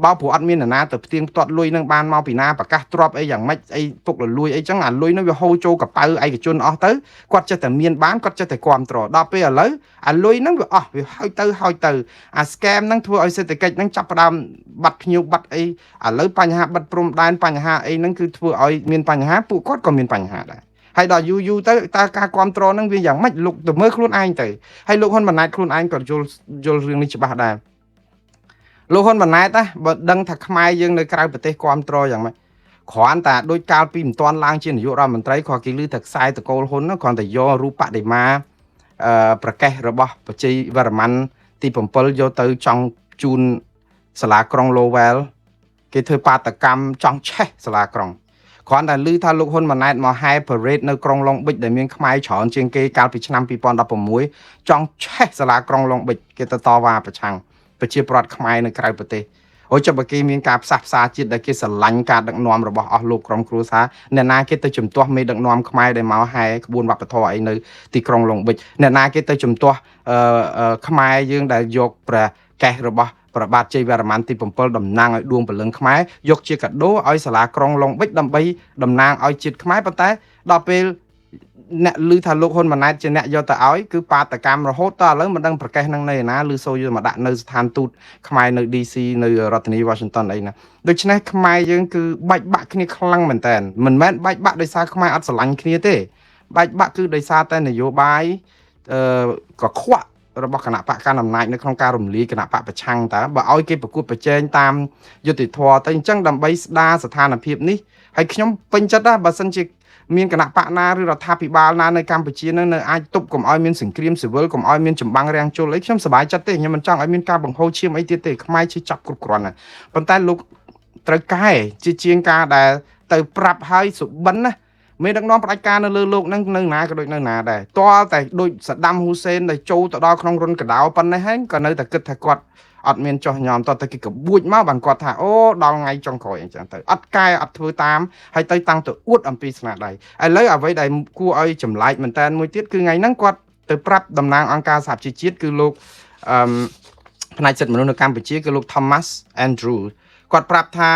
បោព្រោះអត់មាននរណាទៅផ្ទៀងផ្ទាត់លុយហ្នឹងបានមកពីណាប្រកាសទ្របអីយ៉ាងម៉េចអីពុករលួយអីចឹងអាលុយហ្នឹងវាហូរចូលកប៉ៅឯកជនអស់ទៅគាត់ចេះតែមានបានគាត់ចេះតែគ្រប់ត្រដល់ពេលឥឡូវអាលុយហ្នឹងវាអស់វាហើយទៅហើយទៅអា scam ហ្នឹងធ្វើឲ្យសេដ្ឋកិច្ចហ្នឹងចាប់ផ្ដើមបាត់ភ្ញៀវបាត់អីឥឡូវបញ្ហាបិទព្រំដែនបញ្ហាអីហ្នឹងគឺធ្វើឲ្យមានបញ្ហាពួកគាត់ក៏មានបញ្ហាដែរហើយដល់យូរយូរទៅតើការគ្រប់គ្រងហ្នឹងវាយ៉ាងម៉េចលោកទៅមើលខ្លួនឯងទៅហើយលោកហ៊ុនម៉ាណែតខ្លួនឯងក៏យល់យល់រឿងនេះច្បាស់ដែរលោកហ៊ុនម៉ាណែតណាបើដឹងថាខ្មែរយើងនៅក្រៅប្រទេសគ្រប់គ្រងយ៉ាងម៉េចគ្រាន់តែដូចកាលពីមិនទាន់ឡើងជានាយករដ្ឋមន្ត្រីគ្រាន់គេឮថាខ្សែតកូលហ៊ុនគ្រាន់តែយករូបបដិមាអឺប្រកេះរបស់បជ័យវរ្ម័នទី7យកទៅចង់ជូនសាលាក្រុង Lowell គេធ្វើបាតកម្មចង់ឆេះសាលាក្រុងគ្រាន់តែឮថាលោកហ៊ុនម៉ាណែតមកហែ parade នៅក្រុងឡុងប៊ិចដែលមានខ្មែរច្រើនជាងគេកាលពីឆ្នាំ2016ចង់ឆេះសាលាក្រុងឡុងប៊ិចគេទៅតវ៉ាប្រឆាំងប្រជាប្រដ្ឋខ្មែរនៅក្រៅប្រទេសអូចុះបើគេមានការផ្សះផ្សាជាតិដែលគេស្រឡាញ់ការដឹកនាំរបស់អស់លោកក្រុមគ្រួសារអ្នកណាគេទៅជំទាស់មេដឹកនាំខ្មែរដែលមកហែក្បួនវប្បធម៌អីនៅទីក្រុងឡុងប៊ិចអ្នកណាគេទៅជំទាស់ខ្មែរយើងដែលយកព្រះកេសរបស់ព្រះបាទជ័យវរ្ម័នទី7តំណាងឲ្យដួងព្រលឹងខ្មែរយកជាកាដូឲ្យសាលាក្រុងឡុងប៊ិចដើម្បីតំណាងឲ្យជាតិខ្មែរប៉ុន្តែដល់ពេលអ្នកឮថាលោកហ៊ុនម៉ាណែតជាអ្នកយកទៅឲ្យគឺបាតកម្មរហូតតឥឡូវមិនដឹងប្រកេះនឹងនៅឯណាឬសូយកមកដាក់នៅស្ថានទូតខ្មែរនៅ DC នៅរដ្ឋធានី Washington អីណាដូច្នេះខ្មែរយើងគឺបែកបាក់គ្នាខ្លាំងមែនតើមិនមែនបែកបាក់ដោយសារខ្មែរអត់ស្រឡាញ់គ្នាទេបែកបាក់គឺដោយសារតែនយោបាយអឺក៏ខ្វក់ របស់គណៈបកកណ្ដាលអំណាចនៅក្នុងការរំលាយគណៈបកប្រឆាំងតើបើឲ្យគេប្រកួតប្រជែងតាមយុត្តិធម៌ទៅអញ្ចឹងដើម្បីស្ដារស្ថានភាពនេះហើយខ្ញុំពេញចិត្តណាបើសិនជាមានគណៈបកណាឬរដ្ឋាភិបាលណានៅកម្ពុជានឹងនៅអាចទប់កុំឲ្យមានសង្គ្រាមស៊ីវិលកុំឲ្យមានចម្បាំងរាំងជលអីខ្ញុំសប្បាយចិត្តទេខ្ញុំមិនចង់ឲ្យមានការបង្ហូរឈាមអីទៀតទេខ្មែរឈឺចាប់គ្រប់គ្រាន់ណាស់ប៉ុន្តែលោកត្រូវកែជាជាងការដែលទៅប្រាប់ឲ្យសុបិនណាមេដឹកនាំផ្ដាច់ការនៅលើលោកហ្នឹងនៅណាក៏ដូចនៅណាដែរតលតែដូចសាដាំហ៊ូសេនដែលចូលទៅដល់ក្នុងរុនកដោប៉ុណ្ណេះហ្នឹងក៏នៅតែគិតថាគាត់អត់មានចោះញោមតតែគេក្បួចមកបានគាត់ថាអូដល់ថ្ងៃចុងក្រោយអញ្ចឹងទៅអត់កែអត់ធ្វើតាមហើយទៅតាំងទៅអួតអំពីស្នាដៃឥឡូវអ្វីដែលគួរឲ្យចម្លែកមែនតើមួយទៀតគឺថ្ងៃហ្នឹងគាត់ទៅប្រាប់តំណាងអង្គការសហប្រជាជាតិគឺលោកអឺផ្នែកសិទ្ធិមនុស្សនៅកម្ពុជាគឺលោក Thomas Andrew គាត់ប្រាប់ថា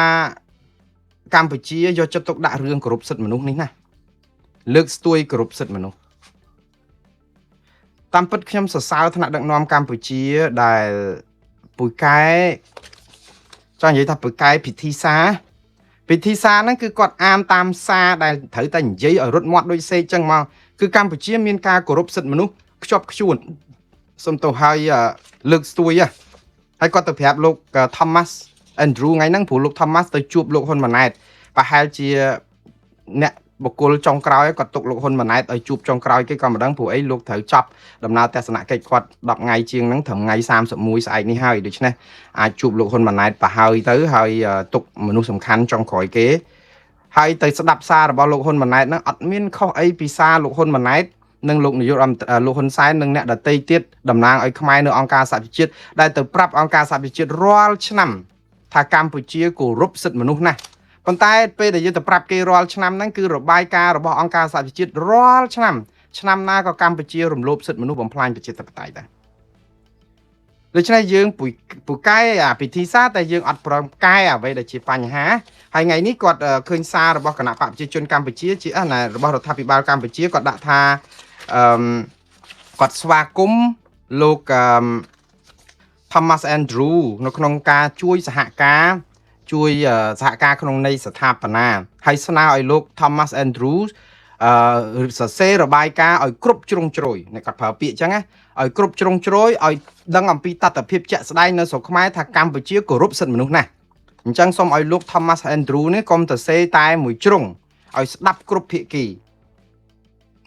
កម្ពុជាយកចិត្តទុកដាក់រឿងគោរពសិទ្ធិមនុស្សនេះណាលើកស្ទួយគោរពសិទ្ធិមនុស្សតាមពិតខ្ញុំសរសើរថ្នាក់ដឹកនាំកម្ពុជាដែលពូកែចង់និយាយថាពូកែពិធីសារពិធីសារហ្នឹងគឺគាត់អានតាមសារដែលត្រូវតែនិយាយឲ្យរត់មាត់ដូចសេកចឹងមកគឺកម្ពុជាមានការគោរពសិទ្ធិមនុស្សខ្ជាប់ខ្ជួនសុំទោសឲ្យលើកស្ទួយហើយគាត់ទៅប្រាប់លោក Thomas Andrew ថ្ងៃហ្នឹងព្រោះលោក Thomas ទៅជួបលោកហ៊ុនម៉ាណែតប្រហែលជាអ្នកបុគ្គលចុងក្រោយគាត់ទុកលោកហ៊ុនម៉ាណែតឲ្យជួបចុងក្រោយគេក៏មិនដឹងព្រោះអីលោកត្រូវចប់ដំណើរទស្សនកិច្ចគាត់10ថ្ងៃជាងហ្នឹងត្រឹមថ្ងៃ31ស្អែកនេះហើយដូច្នេះអាចជួបលោកហ៊ុនម៉ាណែតប្រហើយទៅហើយទុកមនុស្សសំខាន់ចុងក្រោយគេហើយទៅស្ដាប់សាររបស់លោកហ៊ុនម៉ាណែតហ្នឹងអត់មានខុសអីពីសារលោកហ៊ុនម៉ាណែតនិងលោកនាយករដ្ឋមន្ត្រីលោកហ៊ុនសែននិងអ្នកដទៃទៀតតំណាងឲ្យខ្មែរនៅអង្គការសហប្រជាជាតិដែលទៅប្រាប់អង្គការសហប្រជាជាតិរាល់ឆ្នាំថាកម្ពុជាគោរពសិទ្ធិមនុស្សណាស់ប៉ុន្តែពេលដែលយើងទៅប្រាប់គេរាល់ឆ្នាំហ្នឹងគឺរបាយការណ៍របស់អង្គការសហប្រជាជាតិរាល់ឆ្នាំឆ្នាំណាក៏កម្ពុជារំលោភសិទ្ធិមនុស្សបំផ្លាញប្រជាធិបតេយ្យដែរដូច្នេះយើងពូកែអាពិធីសារតែយើងអត់ព្រមកែអ្វីដែលជាបញ្ហាហើយថ្ងៃនេះគាត់ឃើញសាររបស់គណៈបកប្រជាជនកម្ពុជាជាណារបស់រដ្ឋាភិបាលកម្ពុជាគាត់ដាក់ថាអឺគាត់ស្វាគមន៍លោកអឺ Thomas Andrew នៅក្នុងការជួយសហការជួយសហការក្នុងន័យស្ថាបនាហើយស្នើឲ្យលោក Thomas Andrews អឺសរសេររបាយការណ៍ឲ្យគ្រប់ជ្រុងជ្រោយអ្នកគាត់ប្រើពាក្យអញ្ចឹងណាឲ្យគ្រប់ជ្រុងជ្រោយឲ្យដឹងអំពីតថភាពជាក់ស្ដែងនៅស្រុកខ្មែរថាកម្ពុជាគោរពសិទ្ធិមនុស្សណាស់អញ្ចឹងសូមឲ្យលោក Thomas Andrew នេះកុំទៅសេតែមួយជ្រុងឲ្យស្ដាប់គ្រប់ភាគី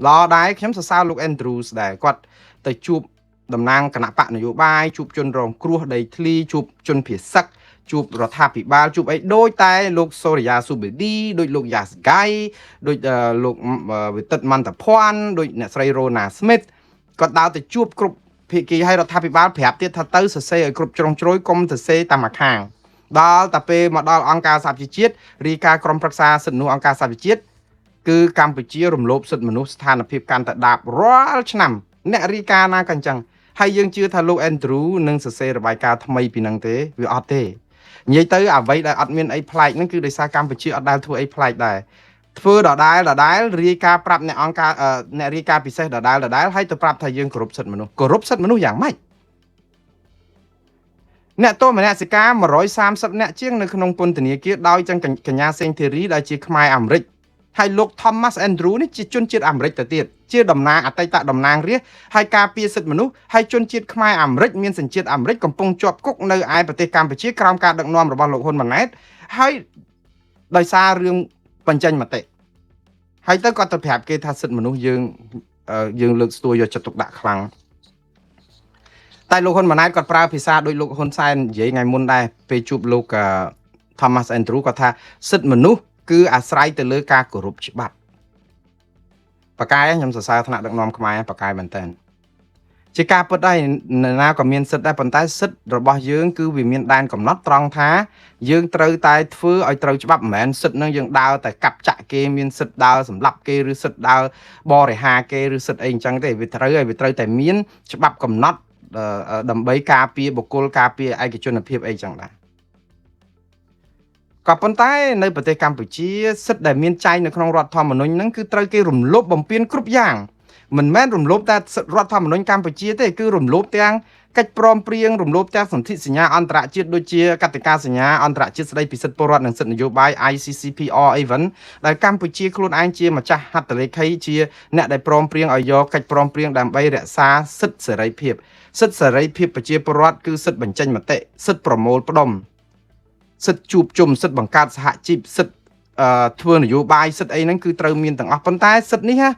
ល្អដែរខ្ញុំសរសើរលោក Andrews ដែរគាត់ទៅជួបតំណាងគណៈបកនយោបាយជួបជនរងគ្រោះដីធ្លីជួបជនភៀសសឹកជួបរដ្ឋាភិបាលជួបអីដូចតែលោកសូរិយាស៊ូបេឌីដូចលោកយ៉ាស្ហ្គៃដូចលោកវិទិតមន្តភ័ណ្ឌដូចអ្នកស្រីរ៉ូណាស្មីតគាត់ដើរទៅជួបគ្រប់ភាគីហើយរដ្ឋាភិបាលប្រាប់ទៀតថាទៅសរសេរឲ្យគ្រប់ជ្រុងជ្រោយកុំសរសេរតាមមួយខាងដល់តែពេលមកដល់អង្គការសហប្រជាជាតិរាយការណ៍ក្រុមប្រឹក្សាសិទ្ធិមនុស្សអង្គការសហប្រជាជាតិគឺកម្ពុជារំលោភសិទ្ធិមនុស្សស្ថានភាពកាន់តែដាបរាល់ឆ្នាំអ្នករាយការណ៍ណាក៏អញ្ចឹងហើយយើងជឿថាលោក Andrew នឹងសរសេររបាយការណ៍ថ្មីពីនឹងទេវាអត់ទេនិយាយទៅអ្វីដែលអត់មានអីប្លែកហ្នឹងគឺដោយសារកម្ពុជាអត់ដែលធ្វើអីប្លែកដែរធ្វើដដែលដដែលរាយការណ៍ប្រាប់អ្នកអង្គការអ្នករាយការណ៍ពិសេសដដែលដដែលហើយទៅប្រាប់ថាយើងគោរពសិទ្ធិមនុស្សគោរពសិទ្ធិមនុស្សយ៉ាងម៉េចអ្នកទោសមនសិការ130អ្នកជាងនៅក្នុងពន្ធនាគារដោយចឹងកញ្ញាសេងធីរីដែលជាខ្មែរអាមេរិកហើយលោក Thomas Andrew នេះជាជនជាតិអាមេរិកទៅទៀតជាតំណាងអតីតតំណាងរាស្ត្រហើយការពារសិទ្ធិមនុស្សហើយជនជាតិខ្មែរអាមេរិកមានសញ្ជាតិអាមេរិកកំពុងជាប់គុកនៅឯប្រទេសកម្ពុជាក្រោមការដឹកនាំរបស់លោកហ៊ុនម៉ាណែតហើយដោយសាររឿងបញ្ចេញមតិហើយទៅគាត់ទៅប្រាប់គេថាសិទ្ធិមនុស្សយើងយើងលើកស្ទួយយកចិត្តទុកដាក់ខ្លាំងតែលោកហ៊ុនម៉ាណែតគាត់ប្រើភាសាដូចលោកហ៊ុនសែននិយាយថ្ងៃមុនដែរពេលជួបលោក Thomas Andrew គាត់ថាសិទ្ធិមនុស្សគឺអាស្រ័យទៅលើការគោរពច្បាប់បកកែខ្ញុំសរសើរថ្នាក់ដឹកនាំខ្មែរបកកែមែនតើជាការពិតដែរនរណាក៏មានសិទ្ធិដែរប៉ុន្តែសិទ្ធិរបស់យើងគឺវាមានដែនកំណត់ត្រង់ថាយើងត្រូវតែធ្វើឲ្យត្រូវច្បាប់មិនមែនសិទ្ធិនឹងយើងដើរតែកាប់ចាក់គេមានសិទ្ធិដើរសម្លាប់គេឬសិទ្ធិដើរបរិហាគេឬសិទ្ធិអីអញ្ចឹងទេវាត្រូវហើយវាត្រូវតែមានច្បាប់កំណត់ដើម្បីការពារបុគ្គលការពារឯកជនភាពអីចឹងដែរក៏ប៉ុន្តែនៅប្រទេសកម្ពុជាសិទ្ធិដែលមានចែងនៅក្នុងរដ្ឋធម្មនុញ្ញហ្នឹងគឺត្រូវគេរំលោភបំពានគ្រប់យ៉ាងមិនមែនរំលោភតែរដ្ឋធម្មនុញ្ញកម្ពុជាទេគឺរំលោភទាំងកិច្ចព្រមព្រៀងរំលោភទាំងសន្ធិសញ្ញាអន្តរជាតិដូចជាកតិកាសញ្ញាអន្តរជាតិស្តីពីសិទ្ធិពលរដ្ឋនិងសិទ្ធិនយោបាយ ICCPR អីវិញដែលកម្ពុជាខ្លួនឯងជាម្ចាស់ហត្ថលេខីជាអ្នកដែលព្រមព្រៀងឲ្យយកកិច្ចព្រមព្រៀងដើម្បីរក្សាសិទ្ធិសេរីភាព សិទ្ធិសេរីភាពប្រជាពលរដ្ឋគឺសិទ្ធិបញ្ចេញមតិសិទ្ធិប្រមូលផ្ដុំសិទ្ធិជួបជុំសិទ្ធិបង្កើតសហជីពសិទ្ធិធ្វើនយោបាយសិទ្ធិអីហ្នឹងគឺត្រូវមានទាំងអស់ប៉ុន្តែសិទ្ធិនេះណា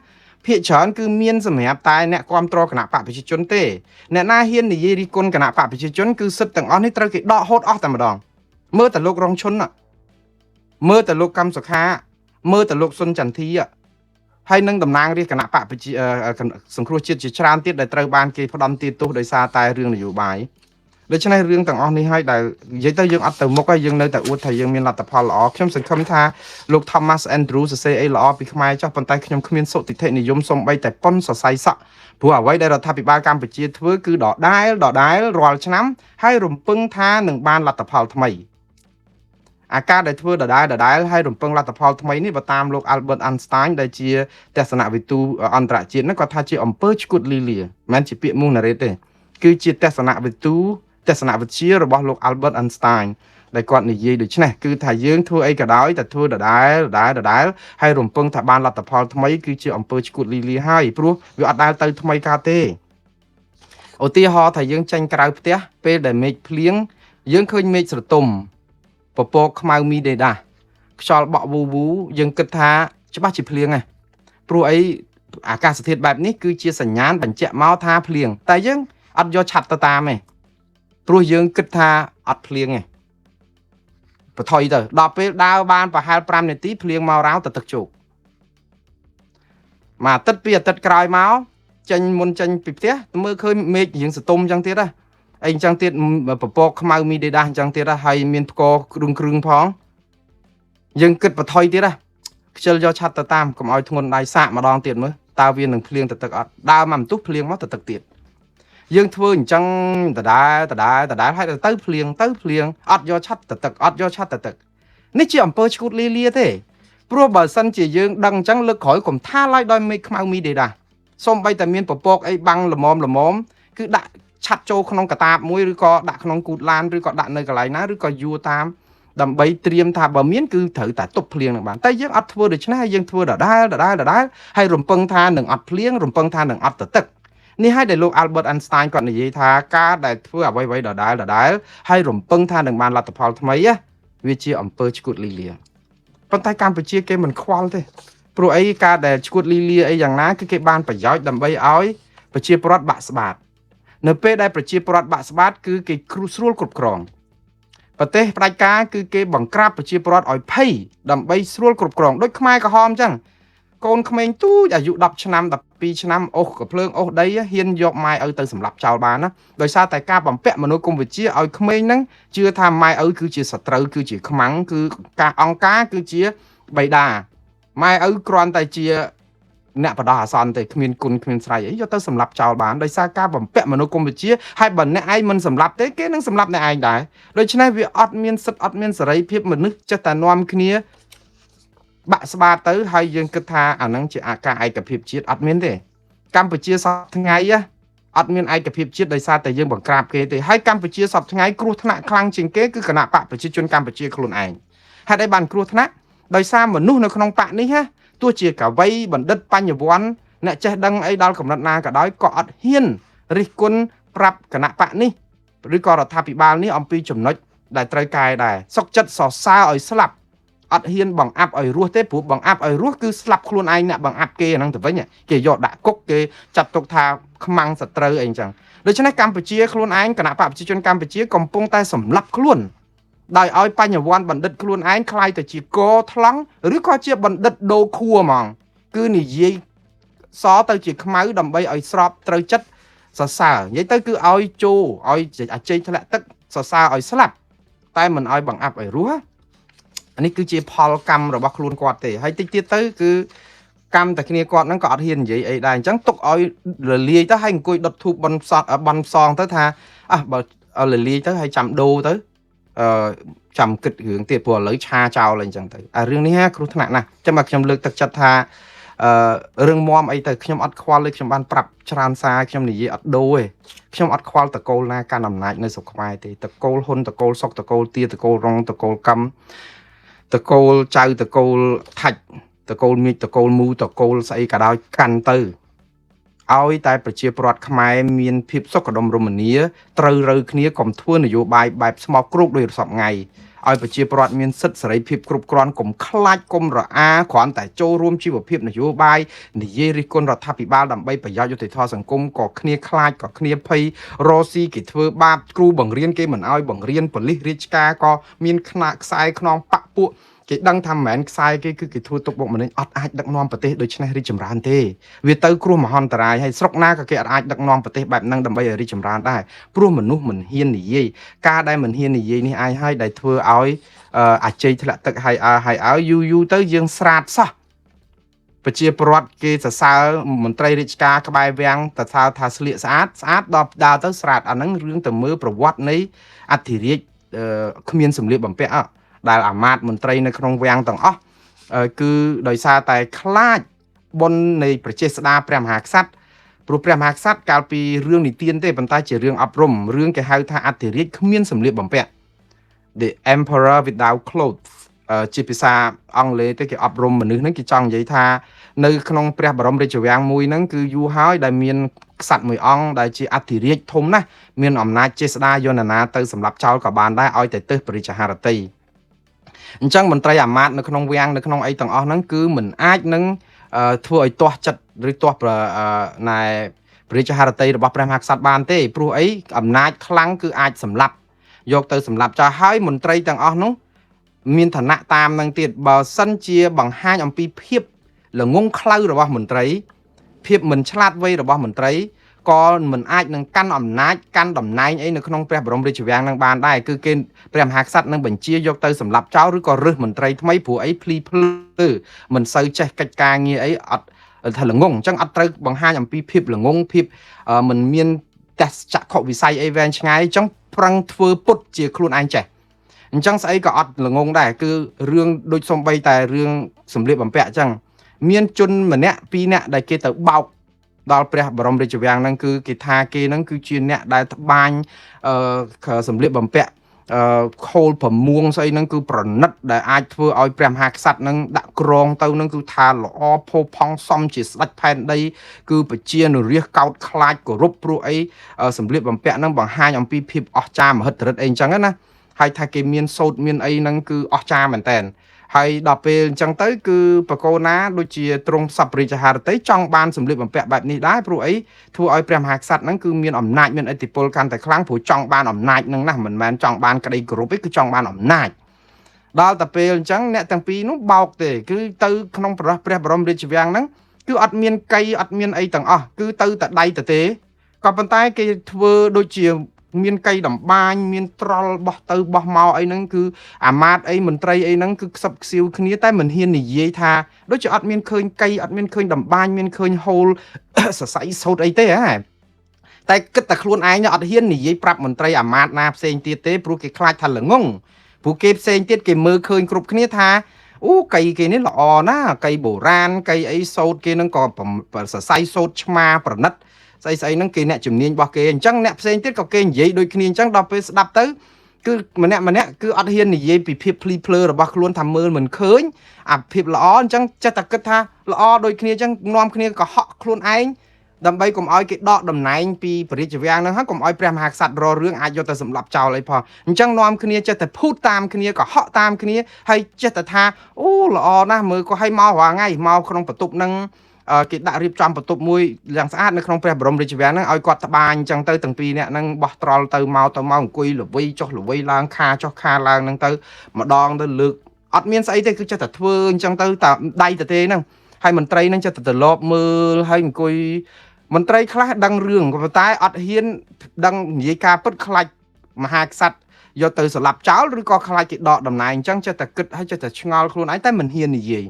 ភាគច្រើនគឺមានសម្រាប់តែអ្នកគ្រប់គ្រងគណបក្សប្រជាជនទេអ្នកណាហ៊ាននិយាយរិះគន់គណបក្សប្រជាជនគឺសិទ្ធិទាំងអស់នេះត្រូវគេដកហូតអស់តែម្ដងមើលតែលោករងឈុនមើលតែលោកកម្មសុខាមើលតែលោកសុនចន្ទធីហើយនឹងតំណាងរាស្ត្រគណបក្សប្រជាសង្គ្រោះជាតិជាច្រើនទៀតដែលត្រូវបានគេផ្ដន្ទាទោសដោយសារតែរឿងនយោបាយដូច្នេះរឿងទាំងអស់នេះហើយដែលនិយាយទៅយើងអត់ទៅមុខហើយយើងនៅតែអួតថាយើងមានលទ្ធផលល្អខ្ញុំសង្ឃឹមថាលោក Thomas Andrew សរសេរអីល្អពីខ្មែរចុះប៉ុន្តែខ្ញុំគ្មានសុទិដ្ឋិនិយមសំបីតែប៉ុនសរសៃសក់ព្រោះអ្វីដែលរដ្ឋាភិបាលកម្ពុជាធ្វើគឺដដែលដដែលរាល់ឆ្នាំហើយរំពឹងថានឹងបានលទ្ធផលថ្មីអាការដែលធ្វើដដែលដដែលហើយរំពឹងលទ្ធផលថ្មីនេះបើតាមលោក Albert Einstein ដែលជាទស្សនវិទូអន្តរជាតិហ្នឹងគាត់ថាជាអំពើឈួតលីលាមិនមែនជាពាក្យមុះណារ៉េទេគឺជាទស្សនវិទូទស្សនវិជ្ជារបស់លោក Albert Einstein ដែលគាត់និយាយដូចនេះគឺថាយើងធ្វើអីក៏ដោយតែធ្វើដដែលដដែលដដែលហើយរំពឹងថាបានលទ្ធផលថ្មីគឺជាអំពើឈួតលីលាហើយព្រោះវាអត់ដែលទៅថ្មីកើតទេឧទាហរណ៍ថាយើងចេញក្រៅផ្ទះពេលដែលមេឃភ្លៀងយើងឃើញមេឃស្រទុំពពកខ្មៅមីដេដាខ្យល់បក់វូវូយើងគិតថាច្បាស់ជាភ្លៀងហ៎ព្រោះអីអាកាសធាតុបែបនេះគឺជាសញ្ញាណបញ្ជាក់មកថាភ្លៀងតែយើងអត់យកឆាត់ទៅតាមទេព្រោះយើងគិតថាអត់ភ្លៀងទេបថុយទៅដល់ពេលដើរបានប្រហែល5នាទីភ្លៀងមករោទៅទឹកជោកមួយអាទិត្យពីរអាទិត្យក្រោយមកចេញមុនចេញពីផ្ទះមើលឃើញមេឃរៀងសតុំអញ្ចឹងទៀតណាអីអញ្ចឹងទៀតពពកខ្មៅមីដេដាស់អញ្ចឹងទៀតណាហើយមានផ្គរគ្រឿងគ្រឿងផងយើងគិតបថុយទៀតណាខ្ជិលយកឆាត់ទៅតាមកុំឲ្យធ្ងន់ដៃសាកម្ដងទៀតមើលតើវានឹងភ្លៀងទៅទឹកអត់ដើរមកបន្ទុះភ្លៀងមកទៅទឹកទៀតយើងធ្វើអញ្ចឹងដដែលដដែលដដែលហើយទៅភ្លៀងទៅភ្លៀងអត់យកឆាត់ទៅទឹកអត់យកឆាត់ទៅទឹកនេះជាអំពើឈួតលីលាទេព្រោះបើសិនជាយើងដឹងអញ្ចឹងលើកក្រោយកុំថាឡើយដោយមេឃខ្មៅមីដេដាសូម្បីតែមានពពកអីបាំងល្មមល្មមគឺដាក់ឆាត់ចូលក្នុងកតាបមួយឬក៏ដាក់ក្នុងគូតឡានឬក៏ដាក់នៅកន្លែងណាឬក៏យួរតាមដើម្បីត្រៀមថាបើមានគឺត្រូវតែទប់ភ្លៀងនឹងបានតែយើងអត់ធ្វើដូច្នេះហើយយើងធ្វើដដែលដដែលដដែលហើយរំពឹងថានឹងអត់ភ្លៀងរំពឹងថានឹងអត់ទឹកនេះហើយដែលលោក Albert Einstein គាត់និយាយថាការដែលធ្វើអ្វីៗដដែលដដែលហើយរំពឹងថានឹងបានលទ្ធផលថ្មីវាជាអំពើឈួតលីលាប៉ុន្តែកម្ពុជាគេមិនខ្វល់ទេព្រោះអីការដែលឈួតលីលាអីយ៉ាងណាគឺគេបានប្រយោជន៍ដើម្បីឲ្យប្រជាពលរដ្ឋបាក់ស្បាតនៅពេលដែលប្រជាពលរដ្ឋបាក់ស្បាតគឺគេគ្រោះស្រួលគ្រប់គ្រងប្រទេសផ្ដាច់ការគឺគេបង្ក្រាបប្រជាពលរដ្ឋឲ្យភ័យដើម្បីស្រួលគ្រប់គ្រងដូចខ្មែរក្រហមអញ្ចឹងកូនក្មេងទូចអាយុ10ឆ្នាំ12ឆ្នាំអូសកភ្លើងអូសដីហ៊ានយកម៉ែឪទៅសម្លាប់ចោលបានណាដោយសារតែការបំពាក់មនោគមវិជ្ជាឲ្យក្មេងហ្នឹងជឿថាម៉ែឪគឺជាសត្រូវគឺជាខ្មាំងគឺការអង្គការគឺជាបៃតាម៉ែឪគ្រាន់តែជាអ្នកបដោះអាសន្នទេគ្មានគុណគ្មានស្រ័យអីយកទៅសម្លាប់ចោលបានដោយសារការបំពាក់មនោគមវិជ្ជាហើយបើអ្នកឯងមិនសម្លាប់ទេគេនឹងសម្លាប់អ្នកឯងដែរដូច្នេះវាអត់មានសិទ្ធិអត់មានសេរីភាពមនុស្សចេះតែនាំគ្នាបាក់ស្បាតទៅហើយយើងគិតថាអាហ្នឹងជាអាការឯកភាពជាតិអត់មានទេកម្ពុជាសប្តាហ៍ថ្ងៃអត់មានឯកភាពជាតិដោយសារតែយើងបង្ក្រាបគេទេហើយកម្ពុជាសប្តាហ៍ថ្ងៃគ្រោះថ្នាក់ខ្លាំងជាងគេគឺគណបក្សប្រជាជនកម្ពុជាខ្លួនឯងហេតុអីបានគ្រោះថ្នាក់ដោយសារមនុស្សនៅក្នុងបក្សនេះណាទោះជាកវីបណ្ឌិតបញ្ញវន្តអ្នកចេះដឹងអីដល់កម្រិតណាក៏ដោយក៏អត់ហ៊ានរិះគន់ប្រាប់គណបក្សនេះឬក៏រដ្ឋាភិបាលនេះអំពីចំណុចដែលត្រូវកែដែរសុកចិត្តសរសើរឲ្យស្លាប់អត់ហ៊ានបង្អាប់ឲ្យរស់ទេព្រោះបង្អាប់ឲ្យរស់គឺស្លាប់ខ្លួនឯងអ្នកបង្អាប់គេអាហ្នឹងទៅវិញគេយកដាក់គុកគេចាត់ទុកថាខ្មាំងសត្រូវអីចឹងដូច្នេះកម្ពុជាខ្លួនឯងគណបក្សប្រជាជនកម្ពុជាកំពុងតែសម្លាប់ខ្លួនដោយឲ្យបញ្ញវន្តបណ្ឌិតខ្លួនឯងក្លាយទៅជាកថ្លង់ឬក៏ជាបណ្ឌិតដូខួហ្មងគឺនិយាយសទៅជាខ្មៅដើម្បីឲ្យស្របត្រូវចិត្តសរសើរនិយាយទៅគឺឲ្យចូលឲ្យអាជ័យធ្លាក់ទឹកសរសើរឲ្យស្លាប់តែមិនឲ្យបង្អាប់ឲ្យរស់អានេះគឺជាផលកម្មរបស់ខ្លួនគាត់ទេហើយតិចទៀតទៅគឺកម្មតែគ្នាគាត់ហ្នឹងក៏អត់ហ៊ាននិយាយអីដែរអញ្ចឹងទុកឲ្យរលាយទៅហើយអង្គុយដុតធូបបនផ្សតបនផ្សងទៅថាអះបើរលាយទៅហើយចាំដូរទៅអឺចាំគិតរឿងទៀតព្រោះឥឡូវឆាចោលអីចឹងទៅអារឿងនេះគ្រោះថ្នាក់ណាស់ចាំមកខ្ញុំលើកទឹកចិត្តថាអឺរឿងមមអីទៅខ្ញុំអត់ខ្វល់ទេខ្ញុំបានប្រាប់ច្រើនសារខ្ញុំនិយាយអត់ដូរទេខ្ញុំអត់ខ្វល់តកូលណាកាន់អំណាចនៅស្រុកខ្មែរទេតកូលហ៊ុនតកូលសុកតកូលទាតកូលរងតកូលកម្មតកូលចៅតកូលថាច់តកូលមីចតកូលមូតកូលស្អីក៏ដោយកាន់ទៅ ឲ្យតែប្រជាពលរដ្ឋខ្មែរមានភាពសុខដុមរមនាត្រូវរូវគ្នាកុំធ្វើនយោបាយបែបស្មោកគ្រោកដោយសពថ្ងៃឲ្យប្រជាពលរដ្ឋមានសិទ្ធិសេរីភាពគ្រប់គ្រាន់កុំខ្លាចកុំរអាគ្រាន់តែចូលរួមជីវភាពនយោបាយនិយាយរិះគន់រដ្ឋាភិបាលដើម្បីប្រយោជន៍យុត្តិធម៌សង្គមក៏គ្នាខ្លាចក៏គ្នាភ័យរស់ស៊ីគេធ្វើបាបគ្រូបង្រៀនគេមិនឲ្យបង្រៀនប៉ូលីសរាជការក៏មានខ្នាខ្សែខ្នងបាក់ពួកគេដឹងថាមិនមែនខ្សែគេគឺគេធ្វើទុកបុកម្នេញអត់អាចដឹកនាំប្រទេសដូច្នេះរីកចម្រើនទេវាទៅគ្រោះមហន្តរាយហើយស្រុកណាក៏គេអត់អាចដឹកនាំប្រទេសបែបហ្នឹងដើម្បីឲ្យរីកចម្រើនដែរព្រោះមនុស្សមិនហ៊ាននិយាយការដែលមិនហ៊ាននិយាយនេះឯងហើយដែលធ្វើឲ្យអាជ័យធ្លាក់ទឹកហើយអើហើយអើយូរយូរទៅយើងស្រាតសោះប្រជាពលរដ្ឋគេសរសើរមន្ត្រីរាជការក្បែរវាំងសរសើរថាស្លៀកស្អាតស្អាតដល់ដើរទៅស្រាតអាហ្នឹងរឿងទៅមើលប្រវត្តិនៃអធិរាជគ្មានសម្លៀកបំពាក់អដែលអាមាត្យមន្ត្រីនៅក្នុងវាំងទាំងអស់គឺដោយសារតែខ្លាចបុណ្យនៃប្រជាស្ដារព្រះមហាក្សត្រព្រោះព្រះមហាក្សត្រកាលពីរឿងនិទានទេប៉ុន្តែជារឿងអប់រំរឿងគេហៅថាអធិរាជគ្មានសម្លៀកបំពាក់ The Emperor Without Clothes ជាភាសាអង់គ្លេសទៅគេអប់រំមនុស្សហ្នឹងគេចង់និយាយថានៅក្នុងព្រះបរមរាជវាំងមួយហ្នឹងគឺយូរហើយដែលមានក្សត្រមួយអង្គដែលជាអធិរាជធំណាស់មានអំណាចចេស្តាយន្តនាទៅសម្រាប់ចោលក៏បានដែរឲ្យតែទើសព្រះរាជហឫទ័យអញ្ចឹងមន្ត្រីអាមាត្យនៅក្នុងវាំងនៅក្នុងអីទាំងអស់ហ្នឹងគឺមិនអាចនឹងធ្វើឲ្យទាស់ចិត្តឬទាស់ណែព្រះរាជហឫទ័យរបស់ព្រះមហាក្សត្របានទេព្រោះអីអំណាចខ្លាំងគឺអាចសម្លាប់យកទៅសម្លាប់ចោលហើយមន្ត្រីទាំងអស់នោះមានឋានៈតាមនឹងទៀតបើសិនជាបង្ហាញអំពីភាពល្ងងខ្លៅរបស់មន្ត្រីភាពមិនឆ្លាតវៃរបស់មន្ត្រីក៏មិនអាចនឹងកាន់អំណាចកាន់តំណែងអីនៅក្នុងព្រះបរមរាជវាំងនឹងបានដែរគឺគេព្រះមហាក្សត្រនឹងបញ្ជាយកទៅសម្លាប់ចោលឬក៏រើសមន្ត្រីថ្មីព្រោះអីភ្លីភ្លើមិនសូវចេះកិច្ចការងារអីអត់ថាល្ងងអញ្ចឹងអត់ត្រូវបង្ហាញអំពីភាពល្ងងភាពមិនមានទស្សចក្ខុវិស័យអីវែងឆ្ងាយអញ្ចឹងប្រឹងធ្វើពុតជាខ្លួនឯងចេះអញ្ចឹងស្អីក៏អត់ល្ងងដែរគឺរឿងដូចសំបីតែរឿងសម្លៀកបំពាក់អញ្ចឹងមានជនម្នាក់ពីរនាក់ដែលគេទៅបោកដល់ព្រះបរមរាជវាំងហ្នឹងគឺគេថាគេហ្នឹងគឺជាអ្នកដែលត្បាញអឺសម្លៀកបំពាក់អឺខូលប្រមួងស្អីហ្នឹងគឺប្រណិតដែលអាចធ្វើឲ្យព្រះមហាក្សត្រហ្នឹងដាក់ក្រងទៅហ្នឹងគឺថាល្អផូរផង់សមជាស្ដេចផែនដីគឺប្រជានរាជកោតខ្លាចគោរពព្រោះអីសម្លៀកបំពាក់ហ្នឹងបង្ហាញអំពីភាពអស្ចារ្យមហិទ្ធិឫទ្ធិអីអញ្ចឹងណាហើយថាគេមានសូត្រមានអីហ្នឹងគឺអស្ចារ្យមែនតើហើយដល់ពេលអញ្ចឹងទៅគឺបកោណាដូចជាទ្រង់សពរាជហឫទ័យចង់បានសម្លៀកបំពាក់បែបនេះដែរព្រោះអីធ្វើឲ្យព្រះមហាក្សត្រហ្នឹងគឺមានអំណាចមានឥទ្ធិពលកាន់តែខ្លាំងព្រោះចង់បានអំណាចហ្នឹងណាស់មិនមែនចង់បានក្តីគោរពទេគឺចង់បានអំណាចដល់តែពេលអញ្ចឹងអ្នកទាំងពីរនោះបោកទេគឺទៅក្នុងព្រះបរមរាជវាំងហ្នឹងគឺអត់មានកៃអត់មានអីទាំងអស់គឺទៅតែដៃទៅទេក៏ប៉ុន្តែគេធ្វើដូចជាមានកៃតម្បាញមានត្រល់បោះទៅបោះមកអីហ្នឹងគឺអាមាត្យអីមន្ត្រីអីហ្នឹងគឺខ្សឹបខ្សៀវគ្នាតែមិនហ៊ាននិយាយថាដូចជាអត់មានឃើញកៃអត់មានឃើញតម្បាញមានឃើញហូល សរសៃសូត្រអីទេហ៎តែគិតតែខ្លួនឯងអត់ហ៊ាននិយាយប្រាប់មន្ត្រីអាមាត្យណាផ្សេងទៀតទេព្រោះគេខ្លាចថាល្ងងព្រោះគេផ្សេងទៀតគេមើលឃើញគ្រប់គ្នាថាអូកៃគេនេះល្អណាស់កៃបុរាណកៃអីសូត្រគេហ្នឹងក៏សរសៃសូត្រឆ្មាប្រណិតស្អីស្អីហ្នឹងគេអ្នកជំនាញរបស់គេអញ្ចឹងអ្នកផ្សេងទៀតក៏គេនិយាយដូចគ្នាអញ្ចឹងដល់ពេលស្ដាប់ទៅគឺម្នាក់ម្នាក់គឺអត់ហ៊ាននិយាយពីភាពភ្លីភ្លើរបស់ខ្លួនថាមើលមិនឃើញអាភាពល្អអញ្ចឹងចេះតែគិតថាល្អដូចគ្នាអញ្ចឹងនាំគ្នាកុហកខ្លួនឯងដើម្បីកុំឲ្យគេដកតំណែងពីព្រះរាជវាំងហ្នឹងហើយកុំឲ្យព្រះមហាក្សត្ររករឿងអាចយកទៅសម្លាប់ចោលអីផងអញ្ចឹងនាំគ្នាចេះតែភូតតាមគ្នាកុហកតាមគ្នាហើយចេះតែថាអូល្អណាស់មើលក៏ឲ្យមករាល់ថ្ងៃមកក្នុងបន្ទប់ហ្នឹងគេដាក់រៀបចំបន្ទប់មួយយ៉ាងស្អាតនៅក្នុងព្រះបរមរាជវាំងហ្នឹងឲ្យគាត់ត្បាញអញ្ចឹងទៅទាំងពីរនាក់ហ្នឹងបោះត្រល់ទៅមកទៅមកអង្គុយល្វីចុះល្វីឡើងខាចុះខាឡើងហ្នឹងទៅម្ដងទៅលើកអត់មានស្អីទេគឺចេះតែធ្វើអញ្ចឹងទៅតែដៃទៅទេហ្នឹងហើយមន្ត្រីហ្នឹងចេះតែត្រឡប់មើលហើយអង្គុយមន្ត្រីខ្លះដឹងរឿងក៏ប៉ុន្តែអត់ហ៊ានដឹងនិយាយការពិតខ្លាចមហាក្សត្រយកទៅសម្លាប់ចោលឬក៏ខ្លាចគេដកតំណែងអញ្ចឹងចេះតែគិតហើយចេះតែឆ្ងល់ខ្លួនឯងតែមិនហ៊ាននិយាយ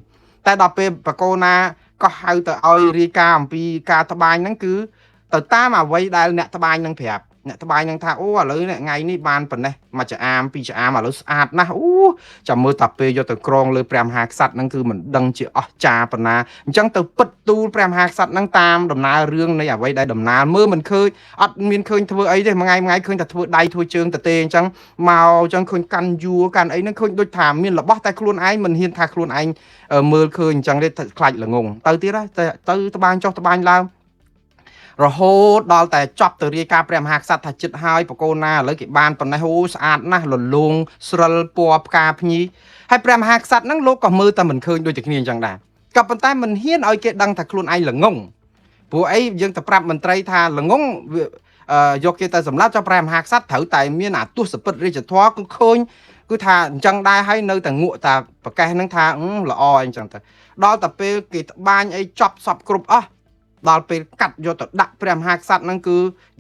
តែដល់ពេលបកោណាក៏ហៅទៅឲ្យរាយការណ៍អំពីការត្បាញហ្នឹងគឺទៅតាមអ្វីដែលអ្នកត្បាញហ្នឹងប្រាប់អ្នកត្បាញហ្នឹងថាអូឥឡូវនេះថ្ងៃនេះបានប៉ុណ្ណេះមួយចាអាមពីរចាអាមឥឡូវស្អាតណាស់អូចាំមើលតាពេលយកទៅក្រងលើព្រះមហាក្សត្រហ្នឹងគឺមិនដឹងជាអស្ចារ្យប៉ុណ្ណាអញ្ចឹងទៅពិតទូលព្រះមហាក្សត្រហ្នឹងតាមដំណើររឿងនៃអ្វីដែលដំណើរមើលមិនឃើញអត់មានឃើញធ្វើអីទេមួយថ្ងៃមួយថ្ងៃឃើញតែធ្វើដៃធ្វើជើងទៅទេអញ្ចឹងមកអញ្ចឹងឃើញកាន់យួរកាន់អីហ្នឹងឃើញដូចថាមានរបស់តែខ្លួនឯងមិនហ៊ានថាខ្លួនឯងមើលឃើញអញ្ចឹងទេខ្លាចល្ងងទៅទៀតទៅត្បាញចុះត្បាញឡើង រហូតដល់តែចប់ទៅរាយការណ៍ព្រះមហាក្សត្រថាចិត្តហើយបកូនណាឥឡូវគេបានប៉ុណ្ណេះអូស្អាតណាស់លលងស្រិលពណ៌ផ្កាភ្ញីហើយព្រះមហាក្សត្រហ្នឹងលោកក៏មើលតែមិនឃើញដូចតែគ្នាអញ្ចឹងដែរក៏ប៉ុន្តែមិនហ៊ានឲ្យគេដឹងថាខ្លួនឯងល្ងងព្រោះអីយើងទៅប្រាប់មន្ត្រីថាល្ងងវាយកគេទៅសម្លាប់ចុះព្រះមហាក្សត្រត្រូវតែមានអាទស្សពិតរាជធម៌គឺឃើញគឺថាអញ្ចឹងដែរហើយនៅតែងក់តាប្រកេះហ្នឹងថាល្អអីអញ្ចឹងទៅដល់តែពេលគេត្បាញអីចប់សពគ្រប់អស់ដល់ពេលកាត់យកទៅដាក់ព្រះមហាក្សត្រហ្នឹងគឺ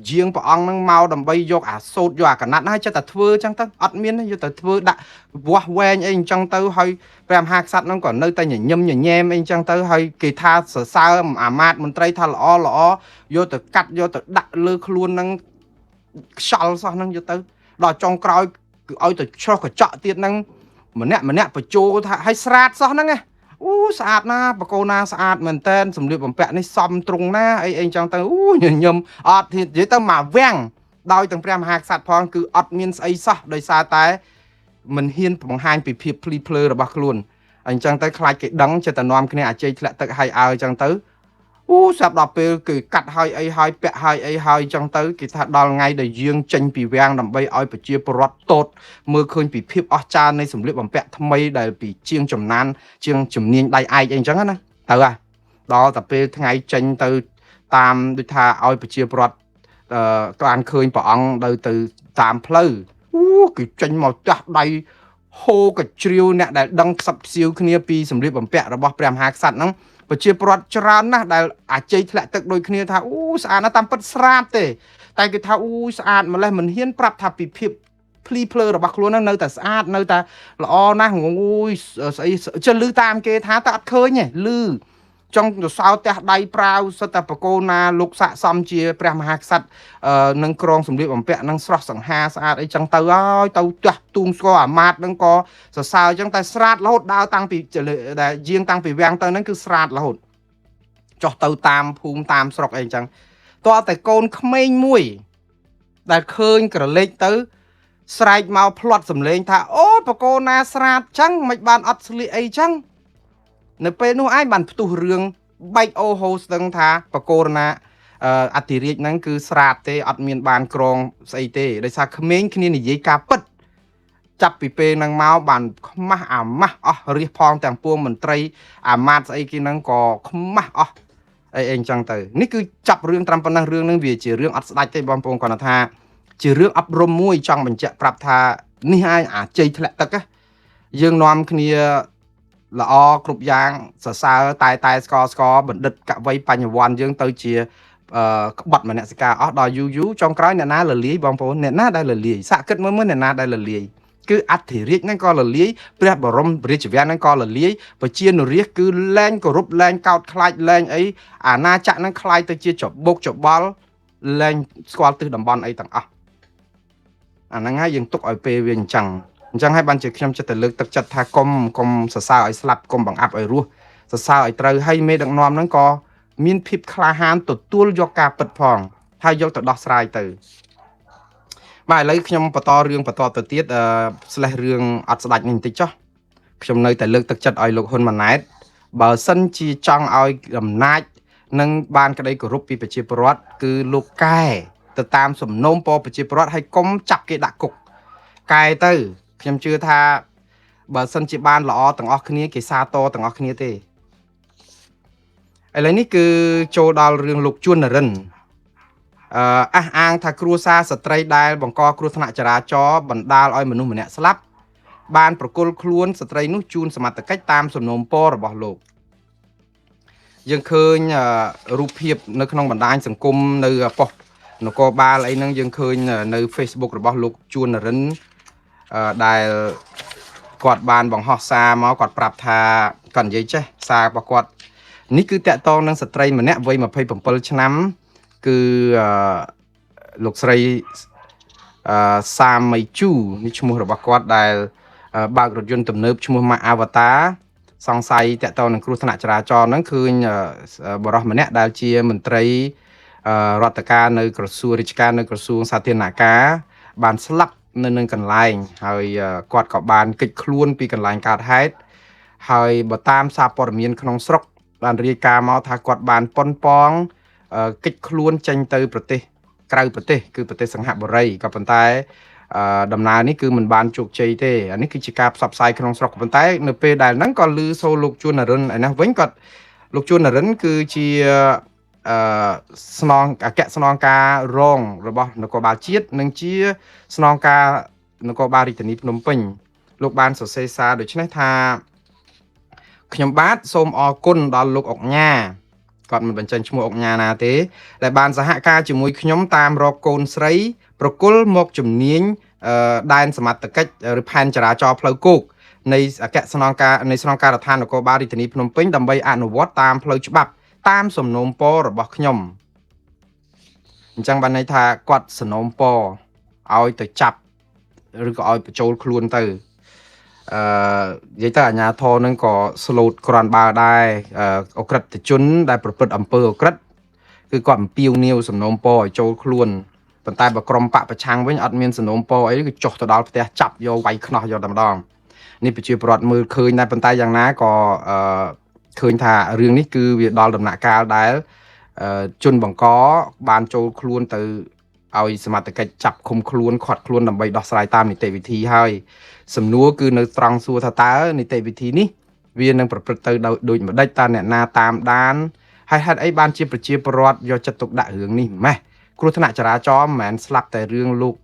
យាងព្រះអង្គហ្នឹងមកដើម្បីយកអាសូតយកអាកណាត់ហ្នឹងហើយចិត្តតែធ្វើអញ្ចឹងទៅអត់មានទេយកទៅធ្វើដាក់វាស់វែងអីអញ្ចឹងទៅហើយព្រះមហាក្សត្រហ្នឹងក៏នៅតែញញឹមញញែមអីអញ្ចឹងទៅហើយគេថាសរសើរអាមាត្យមន្ត្រីថាល្អល្អយកទៅកាត់យកទៅដាក់លើខ្លួនហ្នឹងខ្យល់សោះហ្នឹងយកទៅដល់ចុងក្រោយគឺឲ្យទៅឆ្លោះកញ្ចក់ទៀតហ្នឹងម្នាក់ម្នាក់បញ្ជោថាឲ្យស្រាតសោះហ្នឹងណាអូស្អាតណាបកូនណាស្អាតមែនតែនសម្លៀកបំពាក់នេះសមត្រង់ណាអីអីចឹងទៅអូញញឹមអត់ទៀតនិយាយទៅមកវាំងដោយទាំងព្រះមហាក្សត្រផងគឺអត់មានស្អីសោះដោយសារតែមិនហ៊ានបង្ហាញពីភាពភ្លីភ្លើរបស់ខ្លួនអញ្ចឹងទៅខ្លាចគេដឹងចិត្តតែនាំគ្នាអាជ័យធ្លាក់ទឹកឲ្យអើចឹងទៅអូស្រាប់ដល់ពេលគេកាត់ហើយអីហើយពាក់ហើយអីហើយចឹងទៅគេថាដល់ថ្ងៃដែលយើងចេញពីវាំងដើម្បីឲ្យប្រជាពលរដ្ឋតូតមើលឃើញពីភាពអស្ចារ្យនៃសម្លៀកបំពាក់ថ្មីដែលពីជាងចំណានជាងជំនាញដៃឯកអីអញ្ចឹងណាទៅហ่ะដល់តែពេលថ្ងៃចេញទៅតាមដូចថាឲ្យប្រជាពលរដ្ឋអឺបានឃើញព្រះអង្គទៅតាមផ្លូវអូគេចេញមកចាស់ដៃហូកជ្រាវអ្នកដែលដឹងខ្សឹបខ្សៀវគ្នាពីសម្លៀកបំពាក់របស់ព្រះមហាក្សត្រហ្នឹងប្រជាពលរដ្ឋច្រើនណាស់ដែលអាជ័យធ្លាក់ទឹកដូចគ្នាថាអូស្អាតណាស់តាមពិតស្រាបទេតែគេថាអូស្អាតម្លេះមិនហ៊ានប្រាប់ថាពីភាពភ្លីភ្លើរបស់ខ្លួនហ្នឹងនៅតែស្អាតនៅតែល្អណាស់ងងយស្អីចេះលឺតាមគេថាតែអត់ឃើញទេលឺចង់ទៅសោទះដៃប្រាវសិតតែបកូនណាលោកស័កសមជាព្រះមហាក្សត្រនឹងក្រងសម្លៀកបំពាក់នឹងស្រស់សង្ហាស្អាតអីចឹងទៅហើយទៅទះទូងស្គរអាមាតនឹងក៏សរសើរចឹងតែស្រាតរហូតដើរតាំងពីដែលយាងតាំងពីវាំងទៅហ្នឹងគឺស្រាតរហូតចុះទៅតាមភូមិតាមស្រុកអីចឹងតើតែកូនក្មេងមួយដែលឃើញក្រឡេកទៅស្រែកមកផ្្លាត់សំឡេងថាអូបកូនណាស្រាតចឹងមិនបានអត់ស្លៀកអីចឹងនៅពេលនោះឯងបានផ្ទុះរឿងបែកអូហូស្ដឹងថាបកូនណាអធិរាជហ្នឹងគឺស្រាតទេអត់មានបានក្រងស្អីទេដោយសារក្មេងគ្នានិយាយការពិតចាប់ពីពេលហ្នឹងមកបានខ្មាស់អាម៉ាស់អស់រះផងទាំងពួងមន្ត្រីអាមាតស្អីគេហ្នឹងក៏ខ្មាស់អស់អីអីចឹងទៅនេះគឺចាប់រឿងត្រឹមប៉ុណ្ណេះរឿងហ្នឹងវាជារឿងអត់ស្ដាច់ទេបងប្អូនគាត់ថាជារឿងអប់រំមួយចង់បញ្ជាក់ប្រាប់ថានេះឯងអាជ័យធ្លាក់ទឹកយើងនាំគ្នាល្អគ្រប់យ៉ាងសរសើរតែតែស្កស្កបណ្ឌិតកវីបញ្ញវន្តយើងទៅជាក្បត់មនសិការអស់ដល់យូរយូរចុងក្រោយអ្នកណាលលាយបងប្អូនអ្នកណាដែលលលាយសាក់គិតមើលមើលអ្នកណាដែលលលាយគឺអធិរាជហ្នឹងក៏លលាយព្រះបរមរាជវាំងហ្នឹងក៏លលាយប្រជានុរាស្ត្រគឺលែងគោរពលែងកោតខ្លាចលែងអីអាណាចក្រហ្នឹងខ្លាយទៅជាច្បុកច្បល់លែងស្គាល់ទិសតំបន់អីទាំងអស់អាហ្នឹងហើយយើងទុកឲ្យពេលវាអញ្ចឹងអញ្ចឹងហើយបានជាខ្ញុំចិត្តតែលើកទឹកចិត្តថាកុំកុំសរសើរឲ្យស្លាប់កុំបង្អាប់ឲ្យរស់សរសើរឲ្យត្រូវហើយមេដឹកនាំហ្នឹងក៏មានភាពក្លាហានទទួលយកការពិតផងហើយយកទៅដោះស្រាយទៅបាទឥឡូវខ្ញុំបន្តរឿងបន្តទៅទៀតអឺស្លេះរឿងអត់ស្ដាច់នេះបន្តិចចុះខ្ញុំនៅតែលើកទឹកចិត្តឲ្យលោកហ៊ុនម៉ាណែតបើសិនជាចង់ឲ្យអំណាចនឹងបានក្តីគោរពពីប្រជាពលរដ្ឋគឺលោកកែទៅតាមសំណូមពរប្រជាពលរដ្ឋហើយកុំចាប់គេដាក់គុកកែទៅខ្ញុំជឿថាបើសិនជាបានល្អទាំងអស់គ្នាគេសាទរទាំងអស់គ្នាទេឥឡូវនេះគឺចូលដល់រឿងលោកជួននរិនអឺអះអាងថាគ្រួសារស្ត្រីដែលបង្កគ្រោះថ្នាក់ចរាចរណ៍បណ្ដាលឲ្យមនុស្សម្នាក់ស្លាប់បានប្រគល់ខ្លួនស្ត្រីនោះជូនសមត្ថកិច្ចតាមសំណូមពររបស់លោកយើងឃើញរូបភាពនៅក្នុងបណ្ដាញសង្គមនៅប៉ុស្តិ៍នគរបាលអីហ្នឹងយើងឃើញនៅ Facebook របស់លោកជួននរិនដែលគាត់បានបង្ហោះសារមកគាត់ប្រាប់ថាគាត់និយាយចេះសាររបស់គាត់នេះគឺតាក់ទងនឹងស្ត្រីម្នាក់វ័យ27ឆ្នាំគឺលោកស្រីសាមីជូនេះឈ្មោះរបស់គាត់ដែលបើករថយន្តទំនើបឈ្មោះម៉ាអាវតាសង្ស័យតាក់ទងនឹងគ្រោះថ្នាក់ចរាចរណ៍ហ្នឹងឃើញបរិសម្នាក់ដែលជាមន្ត្រីរដ្ឋការនៅក្រសួងរាជការនៅក្រសួងសាធារណការបានស្លាប់នៅនឹងកន្លែងហើយគាត់ក៏បានគេចខ្លួនពីកន្លែងកើតហេតុហើយបើតាមសារព័ត៌មានក្នុងស្រុកបានរាយការណ៍មកថាគាត់បានប៉ុនប៉ង កិច្ចខ្លួនចេញទៅប្រទេសក្រៅប្រទេសគឺប្រទេសសិង្ហបុរីក៏ប៉ុន្តែដំណើរនេះគឺមិនបានជោគជ័យទេអានេះគឺជាការផ្សព្វផ្សាយក្នុងស្រុកប៉ុន្តែនៅពេលដែលហ្នឹងក៏ឮសូរលោកជួននរិនឯនេះវិញគាត់លោកជួននរិនគឺជាអឺស្នងអគ្គស្នងការរងរបស់នគរបាលជាតិនិងជាស្នងការនគរបាលរាជធានីភ្នំពេញលោកបានសរសេរសារដូចនេះថាខ្ញុំបាទសូមអរគុណដល់លោកអុកញ៉ាគាត់មិនបញ្ចេញឈ្មោះអុកញ៉ាណាទេដែលបានសហការជាមួយខ្ញុំតាមរកកូនស្រីប្រគល់មកជំនាញដែនសមត្ថកិច្ចឬផែនចរាចរណ៍ផ្លូវគោកនៃអគ្គស្នងការនៃស្នងការដ្ឋាននគរបាលរាជធានីភ្នំពេញដើម្បីអនុវត្តតាមផ្លូវច្បាប់តាមសំណូមពររបស់ខ្ញុំអញ្ចឹងបានន័យថាគាត់សំណូមពរឲ្យទៅចាប់ឬក៏ឲ្យបញ្ចូលខ្លួនទៅអឺនិយាយទៅអាជ្ញាធរនឹងក៏ស្លូតក្រាន់បើដែរអក្រិតជនដែលប្រព្រឹត្តអំពើអក្រិតគឺគាត់អំពាវនាវសំណូមពរឲ្យចូលខ្លួនប៉ុន្តែបើក្រុមបកប្រឆាំងវិញអត់មានសំណូមពរអីគឺចុះទៅដល់ផ្ទះចាប់យកវាយខ្នោះយកតែម្ដងនេះប្រជាពលរដ្ឋមើលឃើញដែរប៉ុន្តែយ៉ាងណាក៏អឺឃើញថារឿងនេះគឺវាដល់ដំណាក់កាលដែលជនបង្កបានចូលខ្លួនទៅឲ្យសមត្ថកិច្ចចាប់ឃុំខ្លួនខាត់ខ្លួនដើម្បីដោះស្រាយតាមនីតិវិធីហើយសំណួរគឺនៅត្រង់សួរថាតើនីតិវិធីនេះវានឹងប្រព្រឹត្តទៅដូចម្ដេចតើអ្នកណាតាមដានហើយហេតុអីបានជាប្រជាពលរដ្ឋយកចិត្តទុកដាក់រឿងនេះម៉េះគ្រោះថ្នាក់ចរាចរណ៍មិនមែនស្លាប់តែរឿងលោក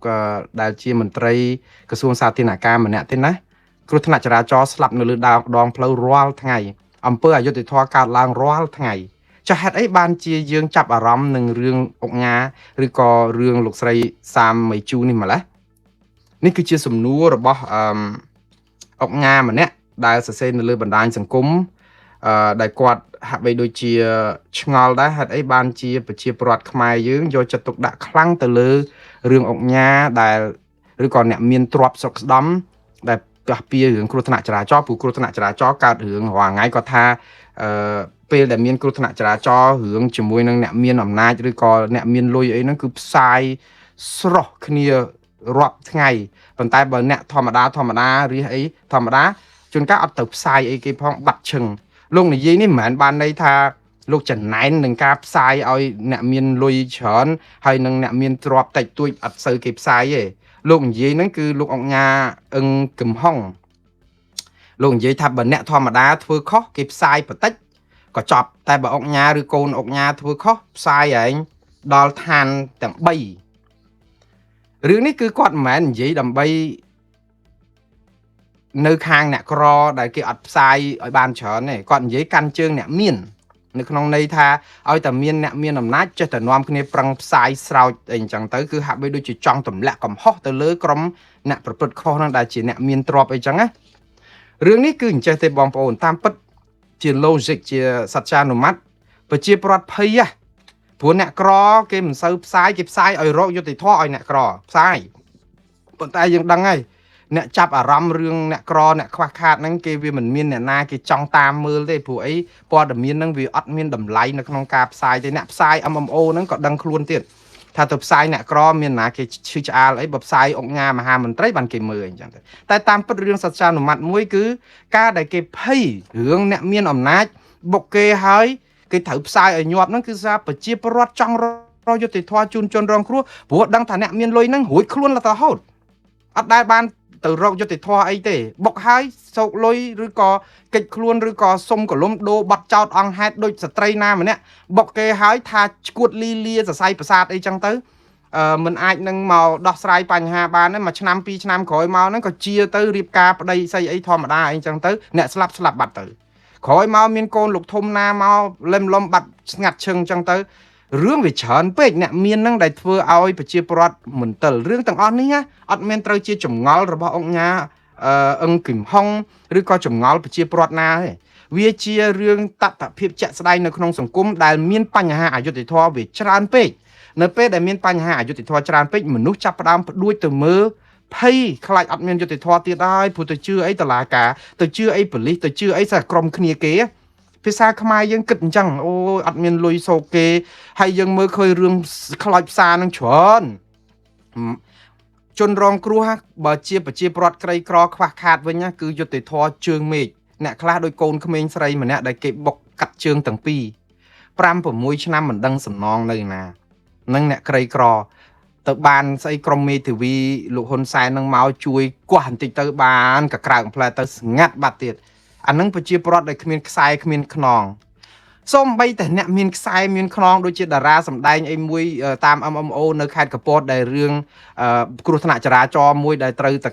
ដែលជាមន្ត្រីក្រសួងសាធារណការម្នាក់ទេណាគ្រោះថ្នាក់ចរាចរណ៍ស្លាប់នៅលើដងផ្លូវរាល់ថ្ងៃអំពើអយុត្តិធម៌កើតឡើងរាល់ថ្ងៃចុះហេតុអីបានជាយើងចាប់អារម្មណ៍នឹងរឿងអុកញ៉ាឬក៏រឿងលោកស្រីសាមមីជូនេះម្ល៉េះនេះគឺជាសំណួររបស់អឺអុកញ៉ាម្នាក់ដែលសរសេរនៅលើបណ្ដាញសង្គមអឺដែលគាត់ហាក់បីដូចជាឆ្ងល់ដែរហេតុអីបានជាប្រជាពលរដ្ឋខ្មែរយើងយកចិត្តទុកដាក់ខ្លាំងទៅលើរឿងអុកញ៉ាដែលឬក៏អ្នកមានទ្រព្យស្រុកស្ដំដែលប៉ះពៀរឿងគ្រោះថ្នាក់ចរាចរណ៍ព្រោះគ្រោះថ្នាក់ចរាចរណ៍កើតរឿងរាល់ថ្ងៃគាត់ថាអឺពេលដែលមានគ្រោះថ្នាក់ចរាចរណ៍រឿងជាមួយនឹងអ្នកមានអំណាចឬក៏អ្នកមានលុយអីហ្នឹងគឺផ្សាយស្រស់គ្នារាប់ថ្ងៃប៉ុន្តែបើអ្នកធម្មតាធម្មតារិះអីធម្មតាជួនកាលអត់ទៅផ្សាយអីគេផងបាត់ឈឹងលោកនិយាយនេះមិនមែនបានន័យថាលោកចំណែននឹងការផ្សាយឲ្យអ្នកមានលុយច្រើនហើយនឹងអ្នកមានទ្រព្យតិចតួចអត់សូវគេផ្សាយទេលោកនិយាយហ្នឹងគឺលោកអង្ញាអឹងកំហុងលោកនិយាយថាបើអ្នកធម្មតាធ្វើខុសគេផ្សាយបន្តិចក៏ចប់តែបើអុកញ៉ាឬកូនអុកញ៉ាធ្វើខុសផ្សាយឯងដល់ឋានទាំង3រឿងនេះគឺគាត់មិនមែននិយាយដើម្បីនៅខាងអ្នកក្រដែលគេអត់ផ្សាយឲ្យបានច្រើនទេគាត់និយាយកាន់ជើងអ្នកមាននៅក្នុងន័យថាឲ្យតែមានអ្នកមានអំណាចចេះតែនាំគ្នាប្រឹងផ្សាយស្រោចអីអញ្ចឹងទៅគឺហាក់បីដូចជាចង់ទម្លាក់កំហុសទៅលើក្រុមអ្នកប្រព្រឹត្តខុសហ្នឹងដែលជាអ្នកមានទ្រព្យអីចឹងណារឿងនេះគឺអញ្ចេះទេបងប្អូនតាមពិតជា logic ជាសច្ចានុម័តប្រជាពលរដ្ឋភ័យហ៎ព្រោះអ្នកក្រគេមិនសូវផ្សាយគេផ្សាយឲ្យរកយុត្តិធម៌ឲ្យអ្នកក្រផ្សាយប៉ុន្តែយើងដឹងហើយអ្នកចាប់អារម្មណ៍រឿងអ្នកក្រអ្នកខ្វះខាតហ្នឹងគេវាមិនមានអ្នកណាគេចង់តាមមើលទេព្រោះអីព័ត៌មានហ្នឹងវាអត់មានតម្លៃនៅក្នុងការផ្សាយទេអ្នកផ្សាយ MMO ហ្នឹងក៏ដឹងខ្លួនទៀតថាទៅផ្សាយអ្នកក្រមានណាគេឈឺឆ្អាលអីបើផ្សាយអង្គញាមហាមន្ត្រីបានគេមើលអញ្ចឹងទៅតែតាមពិតរឿងសច្ចានុម័តមួយគឺការដែលគេភ័យរឿងអ្នកមានអំណាចបុកគេហើយគេត្រូវផ្សាយឲ្យញាប់ហ្នឹងគឺថាប្រជាពលរដ្ឋចង់រកយុត្តិធម៌ជូនជនរងគ្រោះព្រោះដឹងថាអ្នកមានលុយហ្នឹងរួចខ្លួនរហូតអត់ដែលបានទៅរកយុត្តិធម៌អីទេបុកហើយសោកលុយឬក៏កិច្ចខ្លួនឬក៏សុំកលុំដូរបាត់ចោតអង្គហេតុដូចស្ត្រីណាម្នាក់បុកគេហើយថាឈួតលីលាសរសៃប្រសាទអីចឹងទៅអឺมันអាចនឹងមកដោះស្រាយបញ្ហាបានទេមួយឆ្នាំពីរឆ្នាំក្រោយមកហ្នឹងក៏ជាទៅរៀបការប្តីស្អីអីធម្មតាអីចឹងទៅអ្នកស្លាប់ស្លាប់បាត់ទៅក្រោយមកមានកូនលោកធំណាមកលឹមលំបាត់ស្ងាត់ឈឹងចឹងទៅរឿងវាច្រើនពេកអ្នកមានហ្នឹងដែលធ្វើឲ្យប្រជាពលរដ្ឋមន្ទិលរឿងទាំងអស់នេះណាអត់មានត្រូវជាចម្ងល់របស់អង្គញាអឹងគឹមហុងឬក៏ចម្ងល់ប្រជាពលរដ្ឋណាទេវាជារឿងតថភាពជាក់ស្ដែងនៅក្នុងសង្គមដែលមានបញ្ហាអយុត្តិធម៌វាច្រើនពេកនៅពេលដែលមានបញ្ហាអយុត្តិធម៌ច្រើនពេកមនុស្សចាប់ផ្ដើមផ្ដួចទៅមើលភ័យខ្លាចអត់មានយុត្តិធម៌ទៀតហើយព្រោះទៅជឿអីតឡាការទៅជឿអីប៉ូលីសទៅជឿអីសារក្រុមគ្នាគេភាសាខ្មែរយើងគិតអញ្ចឹងអូយអត់មានលុយសោកគេហើយយើងមើលឃើញរឿងខ្លោចផ្សារនឹងច្រើនជនរងគ្រោះបើជាប្រជាពលរដ្ឋក្រីក្រខ្វះខាតវិញណាគឺយុត្តិធម៌ជើងមេឃអ្នកខ្លះដូចកូនក្មេងស្រីម្នាក់ដែលគេបុកកាត់ជើងទាំងពីរ 5 6ឆ្នាំមិនដឹងសំណងនៅណានឹងអ្នកក្រីក្រទៅបានស្អីក្រុមមេធាវីលោកហ៊ុនសែននឹងមកជួយគាស់បន្តិចទៅបានកក្រើកផ្លែទៅស្ងាត់បាត់ទៀតអានឹងប្រជាពលរដ្ឋដែលគ្មានខ្សែគ្មានខ្នងសូម្បីតែអ្នកមានខ្សែមានខ្នងដូចជាតារាសម្ដែងអីមួយតាម MMO នៅខេត្តកពតដែលរឿងគ្រោះថ្នាក់ចរាចរណ៍មួយដែលត្រូវតែ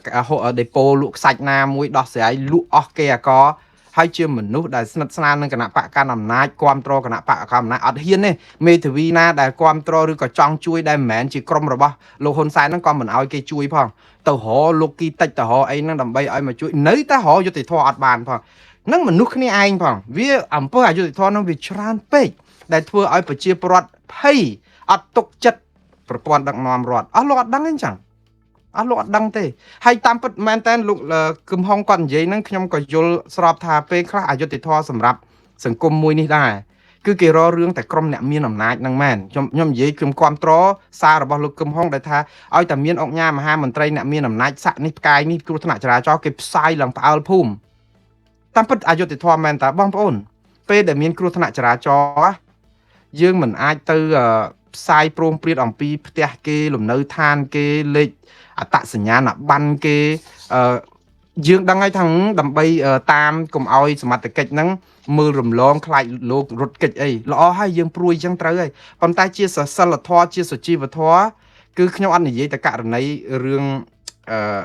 ដេប៉ូលក់ខ្សាច់ណាមួយដោះស្រាយលក់អស់គេអាកហើយជាមនុស្សដែលស្និទ្ធស្នាលនឹងគណៈបកកណ្ដាលអំណាចគ្រប់គ្រងគណៈបកកណ្ដាលអំណាចអត់ហ៊ានទេមេធាវីណាដែលគ្រប់គ្រងឬក៏ចង់ជួយដែលមិនមែនជាក្រុមរបស់លោកហ៊ុនសែនហ្នឹងក៏មិនឲ្យគេជួយផងទៅរកលោកគីតិចទៅរកអីហ្នឹងដើម្បីឲ្យមកជួយនៅតែរកយុត្តិធម៌អត់បានផងនឹងមនុស្សគ្នាឯងផងវាអំពើអយុត្តិធម៌ហ្នឹងវាច្រើនពេកដែលធ្វើឲ្យប្រជាពលរដ្ឋភ័យអត់ទុកចិត្តប្រព័ន្ធដឹកនាំរដ្ឋអស់លោកអត់ដឹងទេអញ្ចឹងអស់លោកអត់ដឹងទេហើយតាមពិតមែនតើលោកគឹមហុងគាត់និយាយហ្នឹងខ្ញុំក៏យល់ស្របថាពេលខ្លះអយុត្តិធម៌សម្រាប់សង្គមមួយនេះដែរគឺគេរករឿងតែក្រុមអ្នកមានអំណាចហ្នឹងមែនខ្ញុំនិយាយខ្ញុំគ្រប់ត្រសាររបស់លោកគឹមហុងដែលថាឲ្យតែមានអង្គការមហាមន្ត្រីអ្នកមានអំណាចស័កនេះផ្កាយនេះគ្រោះថ្នាក់ចរាចរណ៍គេផ្សាយឡើងផ្អើលភូមិតាមពិតអយុត្តិធម៌មែនតើបងប្អូនពេលដែលមានគ្រោះថ្នាក់ចរាចរណ៍យើងមិនអាចទៅផ្សាយព្រោងព្រាតអំពីផ្ទះគេលំនៅឋានគេលេខអត្តសញ្ញាណប័ណ្ណគេយើងដឹងហើយថាដើម្បីតាមកុំឲ្យសមត្ថកិច្ចហ្នឹងមើលរំលងខ្លាចលោករត់គេចអីល្អហើយយើងព្រួយអញ្ចឹងត្រូវហើយប៉ុន្តែជាសិលធម៌ជាសុជីវធម៌គឺខ្ញុំអត់និយាយតែករណីរឿងអឺ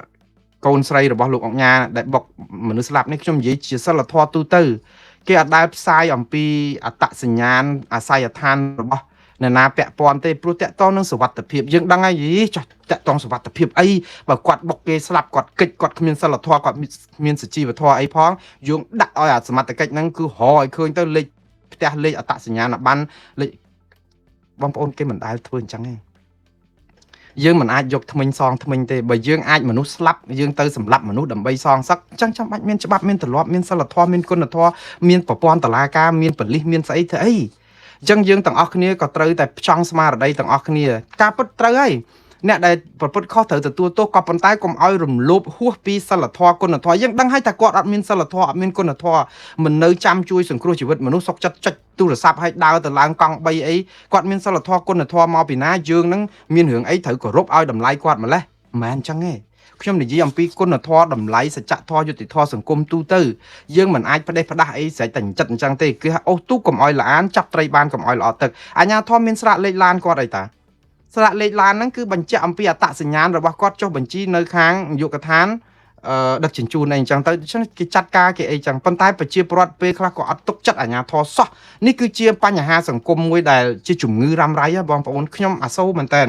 កូនស្រីរបស់លោកអង្ញាដែលបុកមនុស្សស្លាប់នេះខ្ញុំនិយាយជាសិលធម៌ទូទៅគេអត់ដែលផ្សាយអំពីអត្តសញ្ញាណអាសយដ្ឋានរបស់អ្នកណាពាក់ព័ន្ធទេព្រោះតាក់ទងនឹងសុវត្ថិភាពយើងដឹងហើយយីចោះតាក់ទងសុវត្ថិភាពអីបើគាត់បុកគេស្លាប់គាត់គេចគាត់គ្មានសិលធម៌គាត់មានសុជីវធម៌អីផងយើងដាក់ឲ្យអាសមត្ថកិច្ចហ្នឹងគឺរឲ្យឃើញទៅលេខផ្ទះលេខអត្តសញ្ញាណប័ណ្ណលេខបងប្អូនគេមិនដែលធ្វើអញ្ចឹងទេយើងមិនអាចយកថ្មិញសងថ្មិញទេបើយើងអាចមនុស្សស្លាប់យើងទៅសម្លាប់មនុស្សដើម្បីសងសឹកអញ្ចឹងចាំបាច់មានច្បាប់មានទម្លាប់មានសិលធម៌មានគុណធម៌មានប្រព័ន្ធតុលាការមានប៉ូលីសមានស្អីធ្វើអីអញ្ចឹងយើងទាំងអស់គ្នាក៏ត្រូវតែផ្ចង់ស្មារតីទាំងអស់គ្នាការពិតត្រូវហើយអ្នកដែលប្រព្រឹត្តខុសត្រូវទទួលទោសក៏ប៉ុន្តែកុំឲ្យរំលោភហួសពីសិលធម៌គុណធម៌យើងដឹងហើយថាគាត់អត់មានសិលធម៌អត់មានគុណធម៌មិននៅចាំជួយសង្គ្រោះជីវិតមនុស្សសុកចិត្តចុចទូរស័ព្ទឲ្យដើរទៅឡើងកង់3អីគាត់មានសិលធម៌គុណធម៌មកពីណាយើងនឹងមានរឿងអីត្រូវគោរពឲ្យតម្លៃគាត់ម្លេះមិនមែនអញ្ចឹងទេខ្ញុំនិយាយអំពីគុណធម៌តម្លៃសច្ចធម៌យុត្តិធម៌សង្គមទូទៅយើងមិនអាចផ្ដេសផ្ដាស់អីស្រេចតែចិត្តអញ្ចឹងទេគឺអូសទូកុំឲ្យល្អានចាប់ត្រីបានកុំឲ្យល្អទឹកអាញាធមមានស្រាកលេខឡានគាត់អីតាស្លាកលេខឡានហ្នឹងគឺបញ្ជាក់អំពីអត្តសញ្ញាណរបស់គាត់ចុះបញ្ជីនៅខាងនាយកដ្ឋានដឹកជញ្ជូនអីអញ្ចឹងទៅអញ្ចឹងគេចាត់ការគេអីចឹងប៉ុន្តែប្រជាពលរដ្ឋពេលខ្លះក៏អត់ទុកចិត្តអាជ្ញាធរសោះនេះគឺជាបញ្ហាសង្គមមួយដែលជាជំងឺរ៉ាំរ៉ៃហ៎បងប្អូនខ្ញុំអាសូរមែនតើ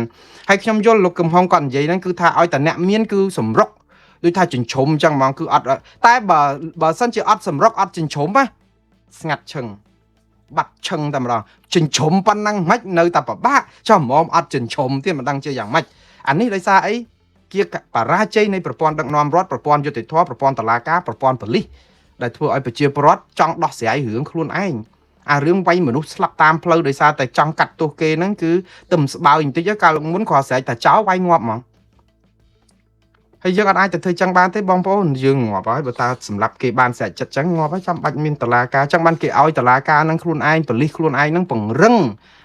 ហើយខ្ញុំយល់លោកកឹមហុងគាត់និយាយហ្នឹងគឺថាឲ្យតែអ្នកមានគឺសម្រុកដូចថាចិញ្ឆុំអញ្ចឹងហ្មងគឺអត់តែបើសិនជាអត់សម្រុកអត់ចិញ្ឆុំណាស្ងាត់ឈឹងបាត់ឈឹងតែម្ដងចិញ្ឆុំប៉ុណ្ណឹងមិននៅតែពិបាកចុះហ្មងអត់ចិញ្ឆុំទៀតមិនដឹងជាយ៉ាងម៉េចអានេះដោយសារអីជាបរាជ័យនៃប្រព័ន្ធដឹកនាំរដ្ឋប្រព័ន្ធយុត្តិធម៌ប្រព័ន្ធតុលាការប្រព័ន្ធប៉ូលីសដែលធ្វើឲ្យប្រជាពលរដ្ឋចង់ដោះស្រាយរឿងខ្លួនឯងអារឿងវាយមនុស្សស្លាប់តាមផ្លូវដោយសារតែចង់កាត់ទោសគេហ្នឹងគឺទឹមស្បើយបន្តិចកាលមុនគ្រាន់ស្រែកតែចោលវាយងាប់ហ្មងហើយយើងអត់អាចទៅធ្វើចឹងបានទេបងប្អូនយើងងាប់ហើយបើតើសម្រាប់គេបានស្រែកចិត្តចឹងងាប់ហើយចាំបាច់មានតឡាការចឹងបានគេឲ្យតឡាការហ្នឹងខ្លួនឯងប៉ូលីសខ្លួនឯងហ្នឹងពង្រឹង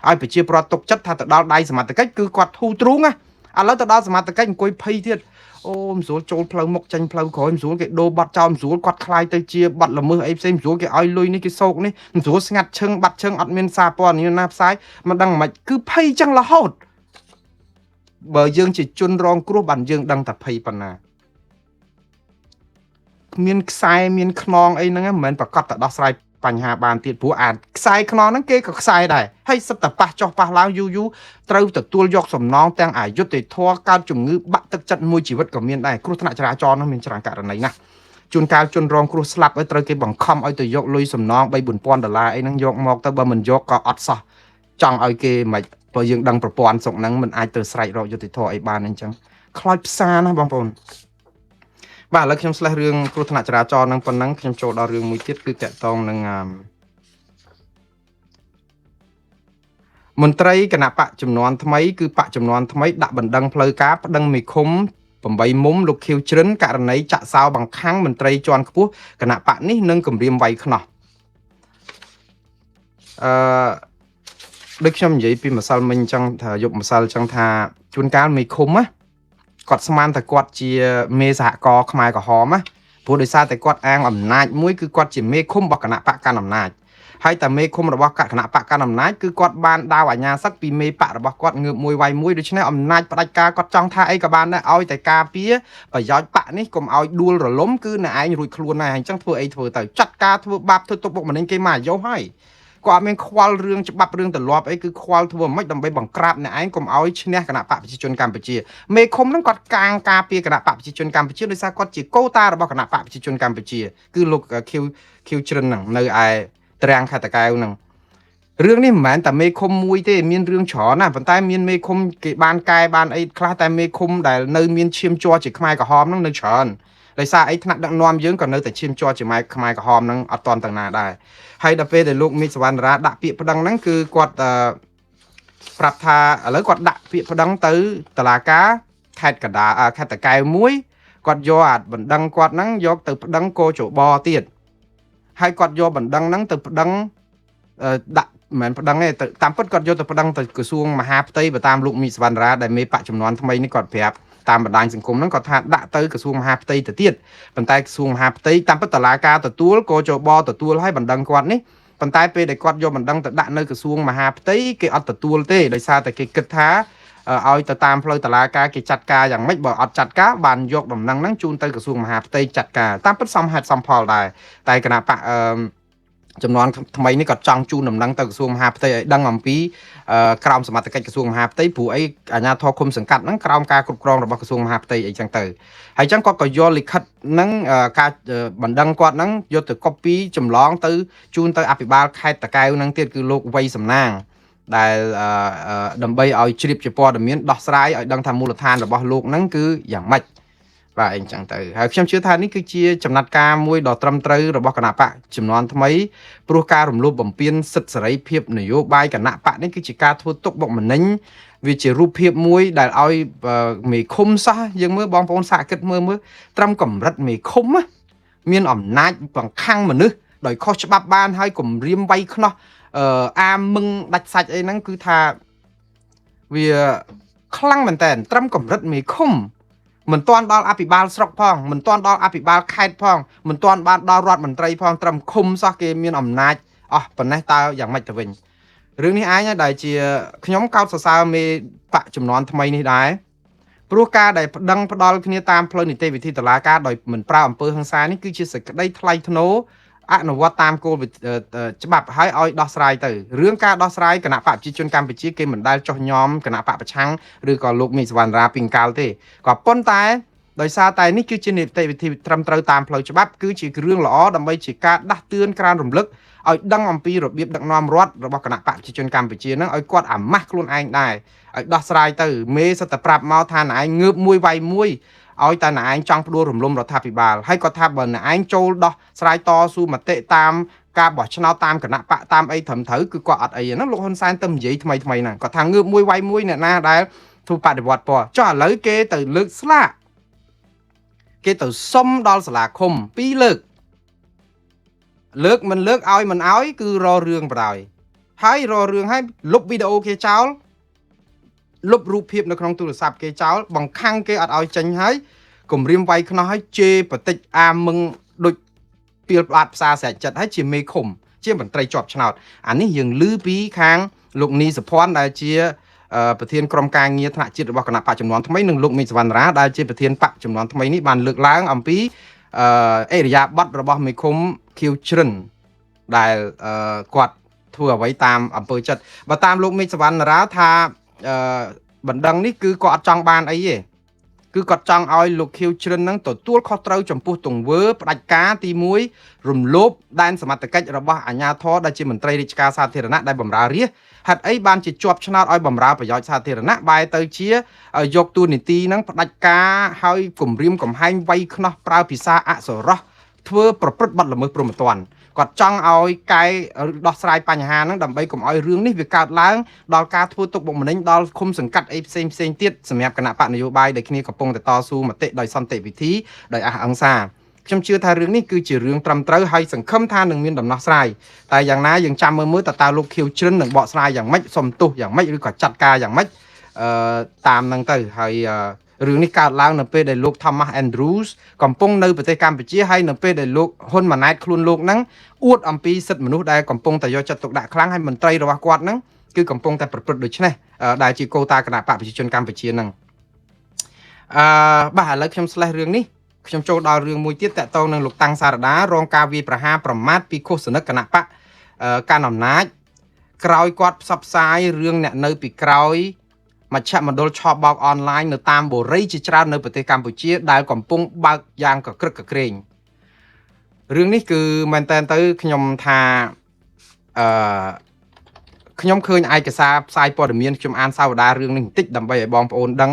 ឲ្យប្រជាពលរដ្ឋទុកចិត្តថាទៅដល់ដៃសមត្ថកិច្ចគឺគាត់ធូរទ្រូងណាឥឡូវទៅដល់សមត្ថកិច្ចអង្គុយភ័យទៀតអូមិនស្រួលចូលផ្លូវមុខចេញផ្លូវក្រោយមិនស្រួលគេដូរបាត់ចោលមិនស្រួលគាត់ខ្លាយទៅជាបាត់ល្មើសអីផ្សេងមិនស្រួលគេឲ្យលុយនេះគេសោកនេះមិនស្រួលស្ងាត់ឈឹងបាត់ឈឹងអត់មានសារព័ត៌មានណាផ្សាយមិនដឹងមិនគឺភ័យចឹងរហូតបើយើងជាជនរងគ្រោះបានយើងដឹងតែភ័យប៉ុណ្ណាមានខ្សែមានខ្នងអីហ្នឹងមិនមែនប្រកាសតែដោះស្រាយបញ្ហាបានទៀតព្រោះអាខ្សែខ្នងហ្នឹងគេក៏ខ្សែដែរហើយសិតតែប៉ះចុះប៉ះឡើងយូរយូរត្រូវទទួលយកសំណងទាំងអយុត្តិធម៌កើតជំងឺបាក់ទឹកចិត្តមួយជីវិតក៏មានដែរគ្រោះថ្នាក់ចរាចរណ៍ហ្នឹងមានច្រើនករណីណាស់ជួនកាលជនរងគ្រោះស្លាប់ឲ្យត្រូវគេបង្ខំឲ្យទៅយកលុយសំណង3 4000ដុល្លារអីហ្នឹងយកមកទៅបើមិនយកក៏អត់សោះចង់ឲ្យគេមិនបើយើងដឹងប្រព័ន្ធស្រុកហ្នឹងមិនអាចទៅស្រែករកយុត្តិធម៌អីបានអញ្ចឹងខ្លោចផ្សាណាបងប្អូនបាទឥឡូវខ្ញុំស្លេះរឿងគ្រោះថ្នាក់ចរាចរណ៍ហ្នឹងប៉ុណ្ណឹងខ្ញុំចូលដល់រឿងមួយទៀតគឺតកតងនឹងមន្ត្រីគណៈបកចំនួនថ្មីគឺបកចំនួនថ្មីដាក់បណ្ដឹងផ្លូវការប្តឹងមេឃុំ8មុំលោកខៀវជ្រិនករណីចាក់សោបង្ខាំងមន្ត្រីជាន់ខ្ពស់គណៈបកនេះនឹងគម្រាមវាយខ្នោះអឺ ដូចខ្ញុំនិយាយពីម្សិលមិញអញ្ចឹងថាយប់ម្សិលអញ្ចឹងថាជួនកាលមេឃុំណាគាត់ស្មានតែគាត់ជាមេសហករណ៍ខ្មែរក្រហមណាព្រោះដោយសារតែគាត់អាងអំណាចមួយគឺគាត់ជាមេឃុំរបស់គណៈបកកណ្ដាលអំណាចហើយតែមេឃុំរបស់គណៈបកកណ្ដាលអំណាចគឺគាត់បានដាវអាញាសឹកពីមេបករបស់គាត់ងើបមួយវាយមួយដូច្នេះអំណាចផ្ដាច់ការគាត់ចង់ថាអីក៏បានដែរឲ្យតែការពារប្រយោជន៍បកនេះកុំឲ្យដួលរលំគឺអ្នកឯងរួចខ្លួនដែរហើយអញ្ចឹងធ្វើអីធ្វើទៅចាត់ការធ្វើបាបធ្វើទុកបុកម្នេញគេមកអាយុហើយគាត់អត់មានខ្វល់រឿងច្បាប់រឿងទម្លាប់អីគឺខ្វល់ធ្វើមិនដើម្បីបង្ក្រាបអ្នកឯងកុំឲ្យឈ្នះគណៈបកប្រជាជនកម្ពុជាមេឃុំហ្នឹងគាត់កាងការពារគណៈបកប្រជាជនកម្ពុជាដោយសារគាត់ជាកូតារបស់គណៈបកប្រជាជនកម្ពុជាគឺលោកខៀវខៀវជ្រិនហ្នឹងនៅឯត្រាំងខេត្តតាកែវហ្នឹងរឿងនេះមិនមែនតែមេឃុំមួយទេមានរឿងច្រើនណាស់ប៉ុន្តែមានមេឃុំគេបានកែបានអីខ្លះតែមេឃុំដែលនៅមានឈាមជ័រជាខ្មែរក្រហមហ្នឹងនៅច្រើនដោយសារអីថ្នាក់ដឹកនាំយើងក៏នៅតែឈាមជ័រជាខ្មែរក្រហមហ្នឹងអត់តន់ទាំងណាដែរហើយដល់ពេលដែលលោកមីសវណ្ណរាដាក់ពាក្យប្តឹងហ្នឹងគឺគាត់អឺប្រាប់ថាឥឡូវគាត់ដាក់ពាក្យប្តឹងទៅតឡាការខេត្តកដាខេត្តតកែវមួយគាត់យកអាបណ្ដឹងគាត់ហ្នឹងយកទៅប្តឹងកោជបទៀតហើយគាត់យកបណ្ដឹងហ្នឹងទៅប្តឹងដាក់មិនមែនប្តឹងទេទៅតាមពិតគាត់យកទៅប្តឹងទៅក្រសួងមហាផ្ទៃបើតាមលោកមីសវណ្ណរាដែលមេបកចំនួនថ្មីនេះគាត់ប្រាប់តាមបណ្ដាញសង្គមហ្នឹងគាត់ថាដាក់ទៅក្រសួងមហាផ្ទៃទៅទៀតប៉ុន្តែក្រសួងមហាផ្ទៃតាមពិតតឡាការទទួលកោជបទទួលឲ្យបណ្ដឹងគាត់នេះប៉ុន្តែពេលដែលគាត់យកបណ្ដឹងទៅដាក់នៅក្រសួងមហាផ្ទៃគេអត់ទទួលទេដោយសារតែគេគិតថាឲ្យទៅតាមផ្លូវតឡាការគេចាត់ការយ៉ាងម៉េចបើអត់ចាត់ការបានយកដំណឹងហ្នឹងជូនទៅក្រសួងមហាផ្ទៃចាត់ការតាមពិតសមហេតុសមផលដែរតែគណៈបកអឺចំនួនថ្មីនេះក៏ចង់ជូនដំណឹងទៅក្រសួងមហាផ្ទៃឲ្យដឹងអំពីក្រោមសមត្ថកិច្ចក្រសួងមហាផ្ទៃព្រោះអីអាជ្ញាធរឃុំសង្កាត់ហ្នឹងក្រោមការគ្រប់គ្រងរបស់ក្រសួងមហាផ្ទៃអីចឹងទៅហើយចឹងគាត់ក៏យកលិខិតហ្នឹងការបណ្ដឹងគាត់ហ្នឹងយកទៅ copy ចម្លងទៅជូនទៅអភិបាលខេត្តតាកែវហ្នឹងទៀតគឺលោកវ័យសំណាងដែលដើម្បីឲ្យជ្រាបជាព័ត៌មានដោះស្រាយឲ្យដឹងថាមូលដ្ឋានរបស់លោកហ្នឹងគឺយ៉ាងម៉េចបាទអីចឹងទៅហើយខ្ញុំជឿថានេះគឺជាចំណាត់ការមួយដ៏ត្រឹមត្រូវរបស់គណៈបកចំនួនថ្មីព្រោះការរំលោភបំពានសិទ្ធិសេរីភាពនយោបាយគណៈបកនេះគឺជាការធ្វើទុកបុកម្នេញវាជារូបភាពមួយដែលឲ្យមេឃុំសោះយើងមើលបងប្អូនសាកគិតមើលមើលត្រឹមកម្រិតមេឃុំណាមានអំណាចបង្ខាំងមនុស្សដោយខុសច្បាប់បានហើយគំរាមវាយខ្នោះអាមឹងដាច់សាច់អីហ្នឹងគឺថាវាខ្លាំងមែនតើត្រឹមកម្រិតមេឃុំមិនទាន់ដល់អភិបាលស្រុកផងមិនទាន់ដល់អភិបាលខេត្តផងមិនទាន់បានដល់រដ្ឋមន្ត្រីផងត្រឹមឃុំសោះគេមានអំណាចអស់ប៉ុណ្ណេះតើយ៉ាងម៉េចទៅវិញរឿងនេះឯងដែលជាខ្ញុំកោតសរសើរមេបកចំនួនថ្មីនេះដែរព្រោះការដែលប្តឹងផ្ដាល់គ្នាតាមផ្លូវនីតិវិធីតុលាការដោយមិនប្រើអំពើហិង្សានេះគឺជាសេចក្តីថ្លៃថ្នូរអនុវត្តតាមគោលច្បាប់ហើយឲ្យដោះស្រាយទៅរឿងការដោះស្រាយគណៈបកប្រជាជនកម្ពុជាគេមិនដែលចោះញោមគណៈបកប្រឆាំងឬក៏លោកមីសវណ្ណរាពីងកាលទេក៏ប៉ុន្តែដោយសារតែនេះគឺជានីតិវិធីត្រឹមត្រូវតាមផ្លូវច្បាប់គឺជារឿងល្អដើម្បីជាការដាស់តឿនក្រានរំលឹកឲ្យដឹងអំពីរបៀបដឹកនាំរដ្ឋរបស់គណៈបកប្រជាជនកម្ពុជានឹងឲ្យគាត់អាម៉ាស់ខ្លួនឯងដែរឲ្យដោះស្រាយទៅមេសិតតែប្រាប់មកថាណែឯងងើបមួយវាយមួយឲ្យតែណែឯងចង់ផ្ដួលរំលំរដ្ឋាភិបាលហើយគាត់ថាបើណែឯងចូលដោះស្រាយតស៊ូមតិតាមការបោះឆ្នោតតាមគណៈបកតាមអីត្រឹមត្រូវគឺគាត់អត់អីហ្នឹងលោកហ៊ុនសែនទៅនិយាយថ្មីថ្មីហ្នឹងគាត់ថាងើបមួយវាយមួយអ្នកណាដែលធ្វើបដិវត្តពណ៌ចុះឥឡូវគេទៅលើកស្លាកគេទៅសុំដល់សាលាឃុំពីរលើកលើកមិនលើកឲ្យមិនឲ្យគឺរករឿងបដ ாய் ហើយរករឿងឲ្យលុបវីដេអូគេចោលលុបរូបភាពនៅក្នុងទូរស័ព្ទគេចោលបង្ខាំងគេអត់ឲ្យចេញហើយគម្រាមវាយខ្នោះឲ្យជេរបតិចអាមឹងដូចពីលផ្លាតផ្សារស្រែកចិត្តហើយជាមេឃុំជាមន្ត្រីជាប់ឆ្នោតអានេះយើងឮពីខាងលោកនីសុភ័ណ្ឌដែលជាប្រធានក្រុមការងារថ្នាក់ជាតិរបស់គណៈបកចំនួនថ្មីនិងលោកមេឃសវណ្ណរាដែលជាប្រធានបកចំនួនថ្មីនេះបានលើកឡើងអំពីអេរិយាបថរបស់មេឃុំខៀវជ្រិនដែលគាត់ធ្វើអ្វីតាមអំពើចិត្តបើតាមលោកមេឃសវណ្ណរាថាបណ្ដឹងនេះគឺគាត់អត់ចង់បានអីទេគឺគាត់ចង់ឲ្យលោកខៀវជ្រិននឹងទទួលខុសត្រូវចំពោះទង្វើផ្ដាច់ការទី1រំលោភដែនសមត្ថកិច្ចរបស់អាជ្ញាធរដែលជាមន្ត្រីរាជការសាធារណៈដែលបម្រើរាស្ត្រហេតុអីបានជាជាប់ឆ្នោតឲ្យបម្រើប្រយោជន៍សាធារណៈបែរទៅជាយកទួនាទីនឹងផ្ដាច់ការហើយគំរាមកំហែងវាយខ្នោះប្រើភាសាអសុរោះធ្វើប្រព្រឹត្តបទល្មើសព្រហ្មទណ្ឌគាត់ចង់ឲ្យកែដោះស្រាយបញ្ហាហ្នឹងដើម្បីកុំឲ្យរឿងនេះវាកើតឡើងដល់ការធ្វើទុកបុកម្នេញដល់ឃុំសង្កាត់អីផ្សេងផ្សេងទៀតសម្រាប់គណៈបកនយោបាយដែលគ្នាកំពុងតែតស៊ូមតិដោយសន្តិវិធីដោយអហិង្សា ខ្ញុំជឿថារឿងនេះគឺជារឿងត្រឹមត្រូវហើយសង្ឃឹមថានឹងមានដំណោះស្រាយតែយ៉ាងណាយើងចាំមើលមើលតើតើលោកខៀវជ្រិននឹងបកស្រាយយ៉ាងម៉េចសុំទោសយ៉ាងម៉េចឬក៏ចាត់ការយ៉ាងម៉េចអឺតាមនឹងទៅហើយរឿងនេះកើតឡើងនៅពេលដែលលោក Thomas Andrews កំពុងនៅប្រទេសកម្ពុជាហើយនៅពេលដែលលោកហ៊ុនម៉ាណែតខ្លួនលោកហ្នឹងអួតអំពីសិទ្ធិមនុស្សដែលកំពុងតែយកចិត្តទុកដាក់ខ្លាំងហើយមន្ត្រីរបស់គាត់ហ្នឹងគឺកំពុងតែប្រព្រឹត្តដូចនេះដែលជាកូតាគណៈបកប្រជាជនកម្ពុជាហ្នឹងអឺបាទឥឡូវខ្ញុំ slash រឿងនេះខ្ញុំចូលដល់រឿងមួយទៀតតកតងនឹងលោកតាំងសារដារងការវាយប្រហារប្រមាថពីឃោសនិកគណៈបកកាន់អំណាចក្រោយគាត់ផ្សព្វផ្សាយរឿងអ្នកនៅពីក្រោយមជ្ឈមណ្ឌលឆបោកអនឡាញនៅតាមបូរីជាច្រើននៅប្រទេសកម្ពុជាដែលកំពុងបើកយ៉ាងកក្រឹកកក្រែងរឿងនេះគឺមែនតើទៅខ្ញុំថាអឺខ្ញុំឃើញឯកសារផ្សាយព័ត៌មានខ្ញុំអានសាវតារឿងនេះបន្តិចដើម្បីឲ្យបងប្អូនដឹង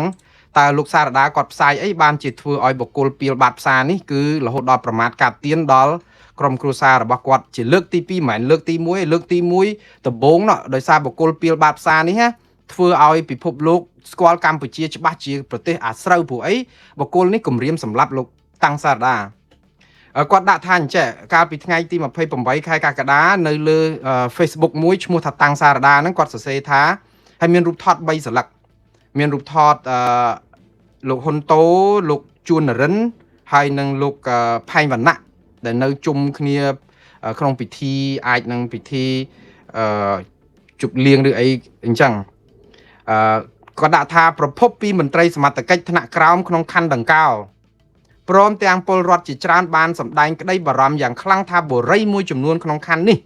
តើលោកសារដាគាត់ផ្សាយអីបានជាធ្វើឲ្យបុគ្គលពីលបាត់ផ្សារនេះគឺរហូតដល់ប្រមាថកាត់ទៀនដល់ក្រុមគ្រួសាររបស់គាត់ជាលើកទី2មិនមែនលើកទី1លើកទី1ដំបូងណោះដោយសារបុគ្គលពីលបាត់ផ្សារនេះណាធ្វើឲ្យពិភពលោកស្គាល់កម្ពុជាច្បាស់ជាប្រទេសអាស្រូវព្រោះអីបុគ្គលនេះគម្រាមសម្លាប់លោកតាំងសារដាគាត់ដាក់ថាអញ្ចេះកាលពីថ្ងៃទី28ខែកក្កដានៅលើ Facebook មួយឈ្មោះថាតាំងសារដាហ្នឹងគាត់សរសេរថាហើយមានរូបថត3សន្លឹកមានរូបថតអឺលោកហ៊ុនតូលោកជួននរិនហើយនិងលោកផែងវណ្ណៈដែលនៅជុំគ្នាក្នុងពិធីអាចនឹងពិធីអឺជប់លៀងឬអីអញ្ចឹងអឺគាត់ដាក់ថាប្រភពពីមន្ត្រីសមត្ថកិច្ចថ្នាក់ក្រោមក្នុងខណ្ឌដង្កោព្រមទាំងពលរដ្ឋជាច្រើនបានសម្ដែងក្តីបារម្ភយ៉ាងខ្លាំងថាបុរីមួយចំនួនក្នុងខណ្ឌនេះ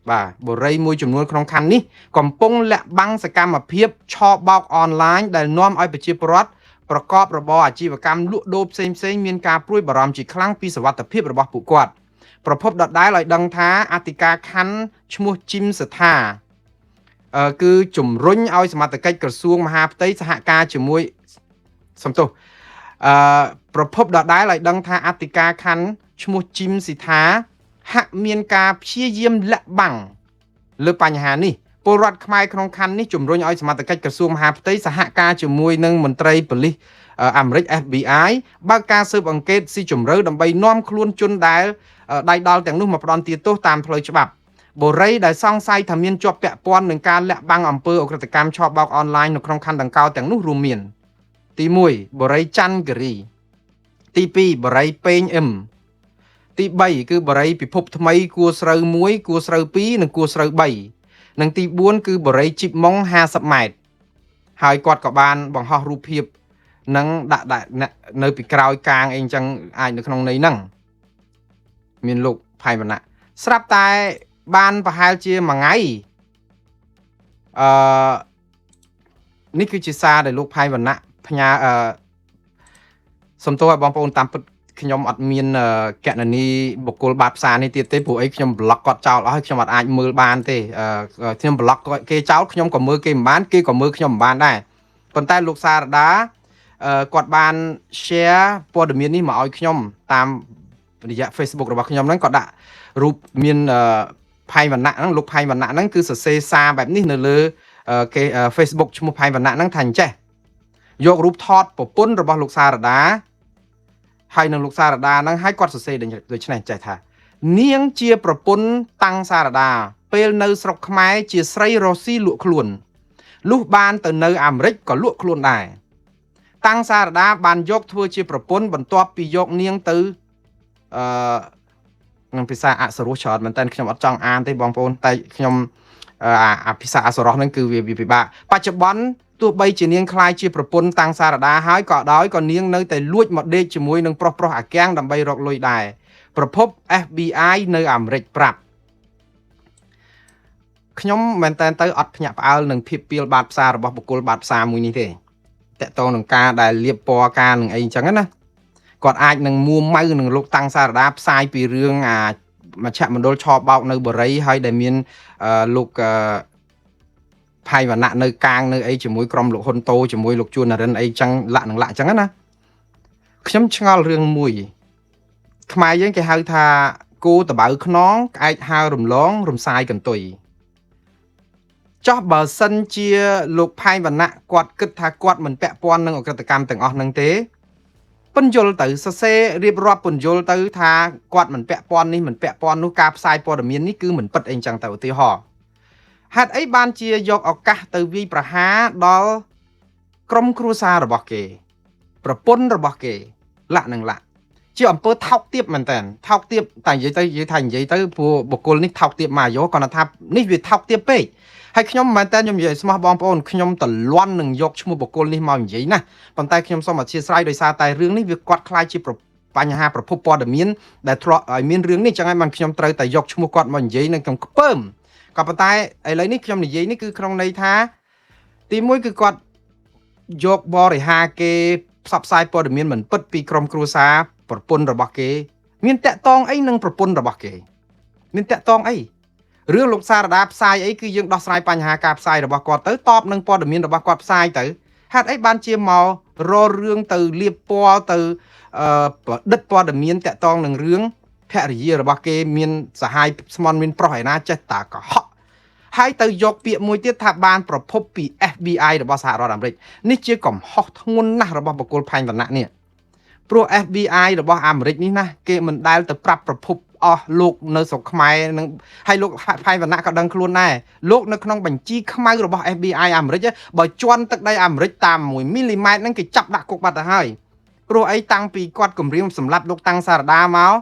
បាទបុរីមួយចំនួនក្នុងខណ្ឌនេះកំពុងលាក់បាំងសកម្មភាពឆបោកអនឡាញដែលនាំឲ្យប្រជាពលរដ្ឋប្រកបរបរអាជីវកម្មលក់ដូរផ្សេងៗមានការព្រួយបារម្ភជាខ្លាំងពីសុវត្ថិភាពរបស់ពួកគាត់ប្រភពដដែលឲ្យដឹងថាអធិការខណ្ឌឈ្មោះជីមសថាគឺជំរុញឲ្យសមត្ថកិច្ចក្រសួងមហាផ្ទៃសហការជាមួយសំទោសអឺប្រភពដដែលឲ្យដឹងថាអធិការខណ្ឌឈ្មោះជីមស៊ីថាហាក់មានការព្យាយាមលាក់បាំងលើបញ្ហានេះពលរដ្ឋខ្មែរក្នុងខណ្ឌនេះជំរុញឲ្យសមត្ថកិច្ចក្រសួងមហាផ្ទៃសហការជាមួយនឹងមន្ត្រីប៉ូលីសអាមេរិក FBI បើកការស៊ើបអង្កេតស៊ីជម្រៅដើម្បីនាំខ្លួនជនដែលដៃដល់ទាំងនោះមកផ្ដន្ទាទោសតាមផ្លូវច្បាប់បុរីដែលសង្ស័យថាមានជាប់ពាក់ព័ន្ធនឹងការលាក់បាំងអំពើឧក្រិដ្ឋកម្មឆបោកអនឡាញនៅក្នុងខណ្ឌដង្កោទាំងនោះរួមមានទី1បុរីច័ន្ទគិរីទី2បុរីពេងអឹមទី3គឺបុរីពិភពថ្មីគួស្រូវ1គួស្រូវ2និងគួស្រូវ3និងទី4គឺបុរីជីបម៉ុង50ម៉ែត្រហើយគាត់ក៏បានបង្ហោះរូបភាពនឹងដាក់ដាក់នៅពីក្រោយកាងអីអញ្ចឹងអាចនៅក្នុងន័យហ្នឹងមានលោកផៃវណ្ណៈស្រាប់តែបានប្រហែលជាមួយថ្ងៃអឺនេះគឺជាសារដែលលោកផៃវណ្ណៈផ្ញើអឺសំទោសឲ្យបងប្អូនតាមពិតខ្ញុំអត់មានកណនីបុគ្គលបាតផ្សារនេះទៀតទេព្រោះអីខ្ញុំប្លុកគាត់ចោលអស់ហើយខ្ញុំអត់អាចមើលបានទេខ្ញុំប្លុកគេចោលខ្ញុំក៏មើលគេមិនបានគេក៏មើលខ្ញុំមិនបានដែរប៉ុន្តែលោកសារដាគាត់បាន share ព័ត៌មាននេះមកឲ្យខ្ញុំតាមរយៈ Facebook របស់ខ្ញុំហ្នឹងក៏ដាក់រូបមានផៃវណ្ណៈហ្នឹងលោកផៃវណ្ណៈហ្នឹងគឺសរសេរសារបែបនេះនៅលើគេ Facebook ឈ្មោះផៃវណ្ណៈហ្នឹងថាអញ្ចេះយករូបថតប្រពន្ធរបស់លោកសារដាហើយនឹងលោកសារដាហ្នឹងហើយគាត់សរសេរដូចនេះចេះថានាងជាប្រពន្ធតាំងសារដាពេលនៅស្រុកខ្មែរជាស្រីរស់ស៊ីលក់ខ្លួនលុះបានទៅនៅអាមេរិកក៏លក់ខ្លួនដែរតាំងសារដាបានយកធ្វើជាប្រពន្ធបន្ទាប់ពីយកនាងទៅអឺនឹងភាសាអសរោះច្រើនមែនតើខ្ញុំអត់ចង់អានទេបងប្អូនតែខ្ញុំអាភាសាអសរោះហ្នឹងគឺវាពិបាកបច្ចុប្បន្នទោះបីជានាងខ្លាយជាប្រពន្ធតាំងសារដាហើយក៏ដោយក៏នាងនៅតែលួចមកដេកជាមួយនឹងប្រុសប្រុសអាកាំងដើម្បីរកលុយដែរប្រភព FBI នៅអាមេរិកប្រាប់ខ្ញុំមែនតើទៅអត់ភ្ញាក់ផ្អើលនឹងភាពពីលបាតផ្សាររបស់បុគ្គលបាតផ្សារមួយនេះទេតកតងនឹងការដែលលៀបពណ៌ការនឹងអីអញ្ចឹងណាគាត់អាចនឹងមួម៉ៅនឹងលោកតាំងសារដាផ្សាយពីរឿងអាមជ្ឈមណ្ឌលឆបោកនៅបរិយហើយដែលមានលោកផៃវណ្ណៈនៅកាងនៅអីជាមួយក្រុមលោកហ៊ុនតូជាមួយលោកជួននរិនអីចឹងលាក់នឹងលាក់ចឹងណាខ្ញុំឆ្ងល់រឿងមួយខ្មែរយើងគេហៅថាគោតបៅខ្នងក្អែកហើរំលងរំសាយកន្ទុយចោះបើសិនជាលោកផៃវណ្ណៈគាត់គិតថាគាត់មិនពាក់ព័ន្ធនឹងអក្រិតកម្មទាំងអស់ហ្នឹងទេ ពន្យល់ទៅសរសេររៀបរាប់ពន្យល់ទៅថាគាត់មិនពាក់ព័ន្ធនេះមិនពាក់ព័ន្ធនោះការផ្សាយព័ត៌មាននេះគឺមិនពិតអីចឹងទៅឧទាហរណ៍ហេតុអីបានជាយកឱកាសទៅវាយប្រហារដល់ក្រុមគ្រួសាររបស់គេ ប្រពន្ធរបស់គេលាក់នឹងលាក់ជាអំពើថោកទាបមែនតើថោកទាបតែនិយាយទៅនិយាយថានិយាយទៅព្រោះបុគ្គលនេះថោកទាបមកយកគាត់ថានេះវាថោកទាបពេកហើយខ្ញុំមែនតើខ្ញុំនិយាយស្មោះបងប្អូនខ្ញុំតលន់នឹងយកឈ្មោះបុគ្គលនេះមកនិយាយណាប៉ុន្តែខ្ញុំសូមអធិស្ឋានដោយសារតែរឿងនេះវាគាត់ខ្លាយជាបញ្ហាប្រភពព័ត៌មានដែលធ្លាប់ឲ្យមានរឿងនេះចឹងហើយបានខ្ញុំត្រូវតែយកឈ្មោះគាត់មកនិយាយនឹងខ្ញុំខ្ពើមក៏ប៉ុន្តែឥឡូវនេះខ្ញុំនិយាយនេះគឺក្នុងន័យថាទីមួយគឺគាត់យកបរិហាគេផ្សព្វផ្សាយព័ត៌មានមិនពិតពីក្រុមគ្រួសារប្រពន្ធរបស់គេ មានតាក់តងអីនឹងប្រពន្ធរបស់គេ មានតាក់តងអីរឿងលោកសារដាផ្សាយអីគឺយើងដោះស្រាយបញ្ហាការផ្សាយរបស់គាត់ទៅតបនឹងព័ត៌មានរបស់គាត់ផ្សាយទៅហេតុអីបានជាមករករឿងទៅលៀបពណ៌ទៅប្រឌិតព័ត៌មានតាក់តងនឹងរឿងភរិយារបស់គេមានសហាយស្មន់មានប្រុសឯណាចេះតាកុហកហើយទៅយកពាក្យមួយទៀតថាបានប្រភពពី FBI របស់សហរដ្ឋអាមេរិកនេះជាកំហុសធ្ងន់ណាស់របស់បុគ្គលផែនវណ្ណៈនេះព្រោះ FBI របស់អាមេរិកនេះណាគេមិនដែលទៅប្រាប់ប្រភពអស់លោកនៅស្រុកខ្មែរនឹងហើយលោកផែនវណ្ណៈក៏ដឹងខ្លួនដែរលោកនៅក្នុងបញ្ជីខ្មៅរបស់ FBI អាមេរិកបើជន់ទឹកដីអាមេរិកតាម1មីលីម៉ែត្រហ្នឹងគេចាប់ដាក់គុកបាត់ទៅហើយព្រោះអីតាំងពីគាត់គម្រាមសម្លាប់លោកតាំងសារដាមក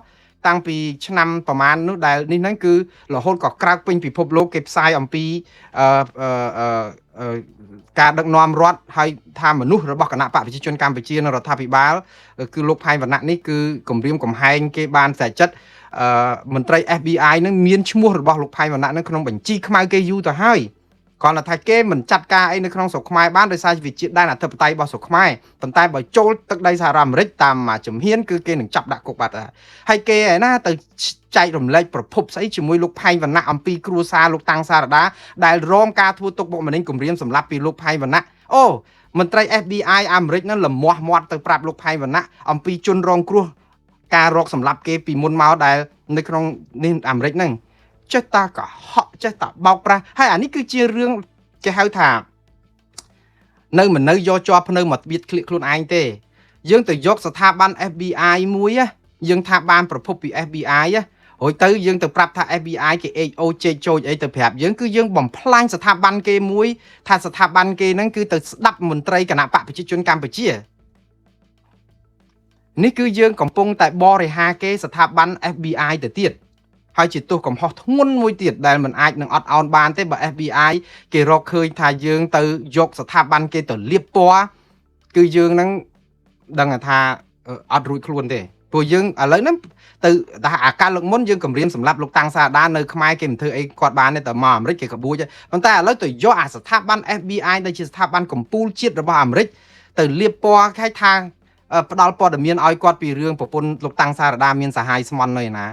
តាំងពីឆ្នាំប្រហែលនោះដែលនេះហ្នឹងគឺរហូតក៏ក្រើកពេញពិភពលោកគេផ្សាយអំពីអឺអឺការដឹកនាំរដ្ឋហើយថាមនុស្សរបស់គណៈបកប្រជាជនកម្ពុជានិងរដ្ឋាភិបាលគឺលោកផែនវណ្ណៈនេះគឺគម្រាមកំហែងគេបានស្រេចចិត្តអឺមន្ត្រី FBI នឹងមានឈ្មោះរបស់លោកផែនវណ្ណៈនឹងក្នុងបញ្ជីខ្មៅគេយូរទៅហើយគ្រាន់តែថាគេមិនចាត់ការអីនៅក្នុងស្រុកខ្មែរបានដោយសារវាជាដែនអធិបតេយ្យរបស់ស្រុកខ្មែរប៉ុន្តែបើចូលទឹកដីសហរដ្ឋអាមេរិកតាមមួយជំហានគឺគេនឹងចាប់ដាក់គុកបាត់ហើយគេឯណាទៅចែករំលែកប្រភពស្អីជាមួយលោកផែងវណ្ណៈអំពីគ្រួសារលោកតាំងសារដាដែលរងការធ្វើទុកបុកម្នេញគម្រាមសម្លាប់ពីលោកផែងវណ្ណៈអូមន្ត្រី FBI អាមេរិកហ្នឹងលមាស់មាត់ទៅប្រាប់លោកផែងវណ្ណៈអំពីជនរងគ្រោះការរកសម្លាប់គេពីមុនមកដែលនៅក្នុងនេះអាមេរិកហ្នឹងចេះតាកុហកចេះតាបោកប្រាស់ហើយអានេះគឺជារឿងគេហៅថានៅមិននៅយកជាប់ភ្នៅមកបៀតក្លៀកខ្លួនឯងទេយើងទៅយកស្ថាប័ន FBI មួយយើងថាបានប្រភពពី FBI រួចទៅយើងទៅប្រាប់ថា FBI គេ HO ជែកចូលអីទៅប្រាប់យើងគឺយើងបំផ្លាញស្ថាប័នគេមួយថាស្ថាប័នគេហ្នឹងគឺទៅស្ដាប់មន្ត្រីគណៈបកប្រជាជនកម្ពុជានេះគឺយើងកំពុងតែបរិហាគេស្ថាប័ន FBI ទៅទៀតហើយជាទោសកំហុសធ្ងន់មួយទៀតដែលមិនអាចនឹងអត់ឱនបានទេបើ FBI គេរកឃើញថាយើងទៅយកស្ថាប័នគេទៅលៀបពណ៌គឺយើងនឹងដឹងថាអត់រួចខ្លួនទេព្រោះយើងឥឡូវហ្នឹងទៅថាអាការលើកមុនយើងគម្រាមសម្រាប់លោកតាំងសារដានៅខ្មែរគេមិនធ្វើអីគាត់បានទេតែមកអាមេរិកគេក្បួចប៉ុន្តែឥឡូវទៅយកអាស្ថាប័ន FBI ដែលជាស្ថាប័នកម្ពុជាជាតិរបស់អាមេរិកទៅលៀបពណ៌គេថាផ្ដល់ព័ត៌មានឲ្យគាត់ពីរឿងប្រពន្ធលោកតាំងសារដាមានសហាយស្មន់នៅឯណា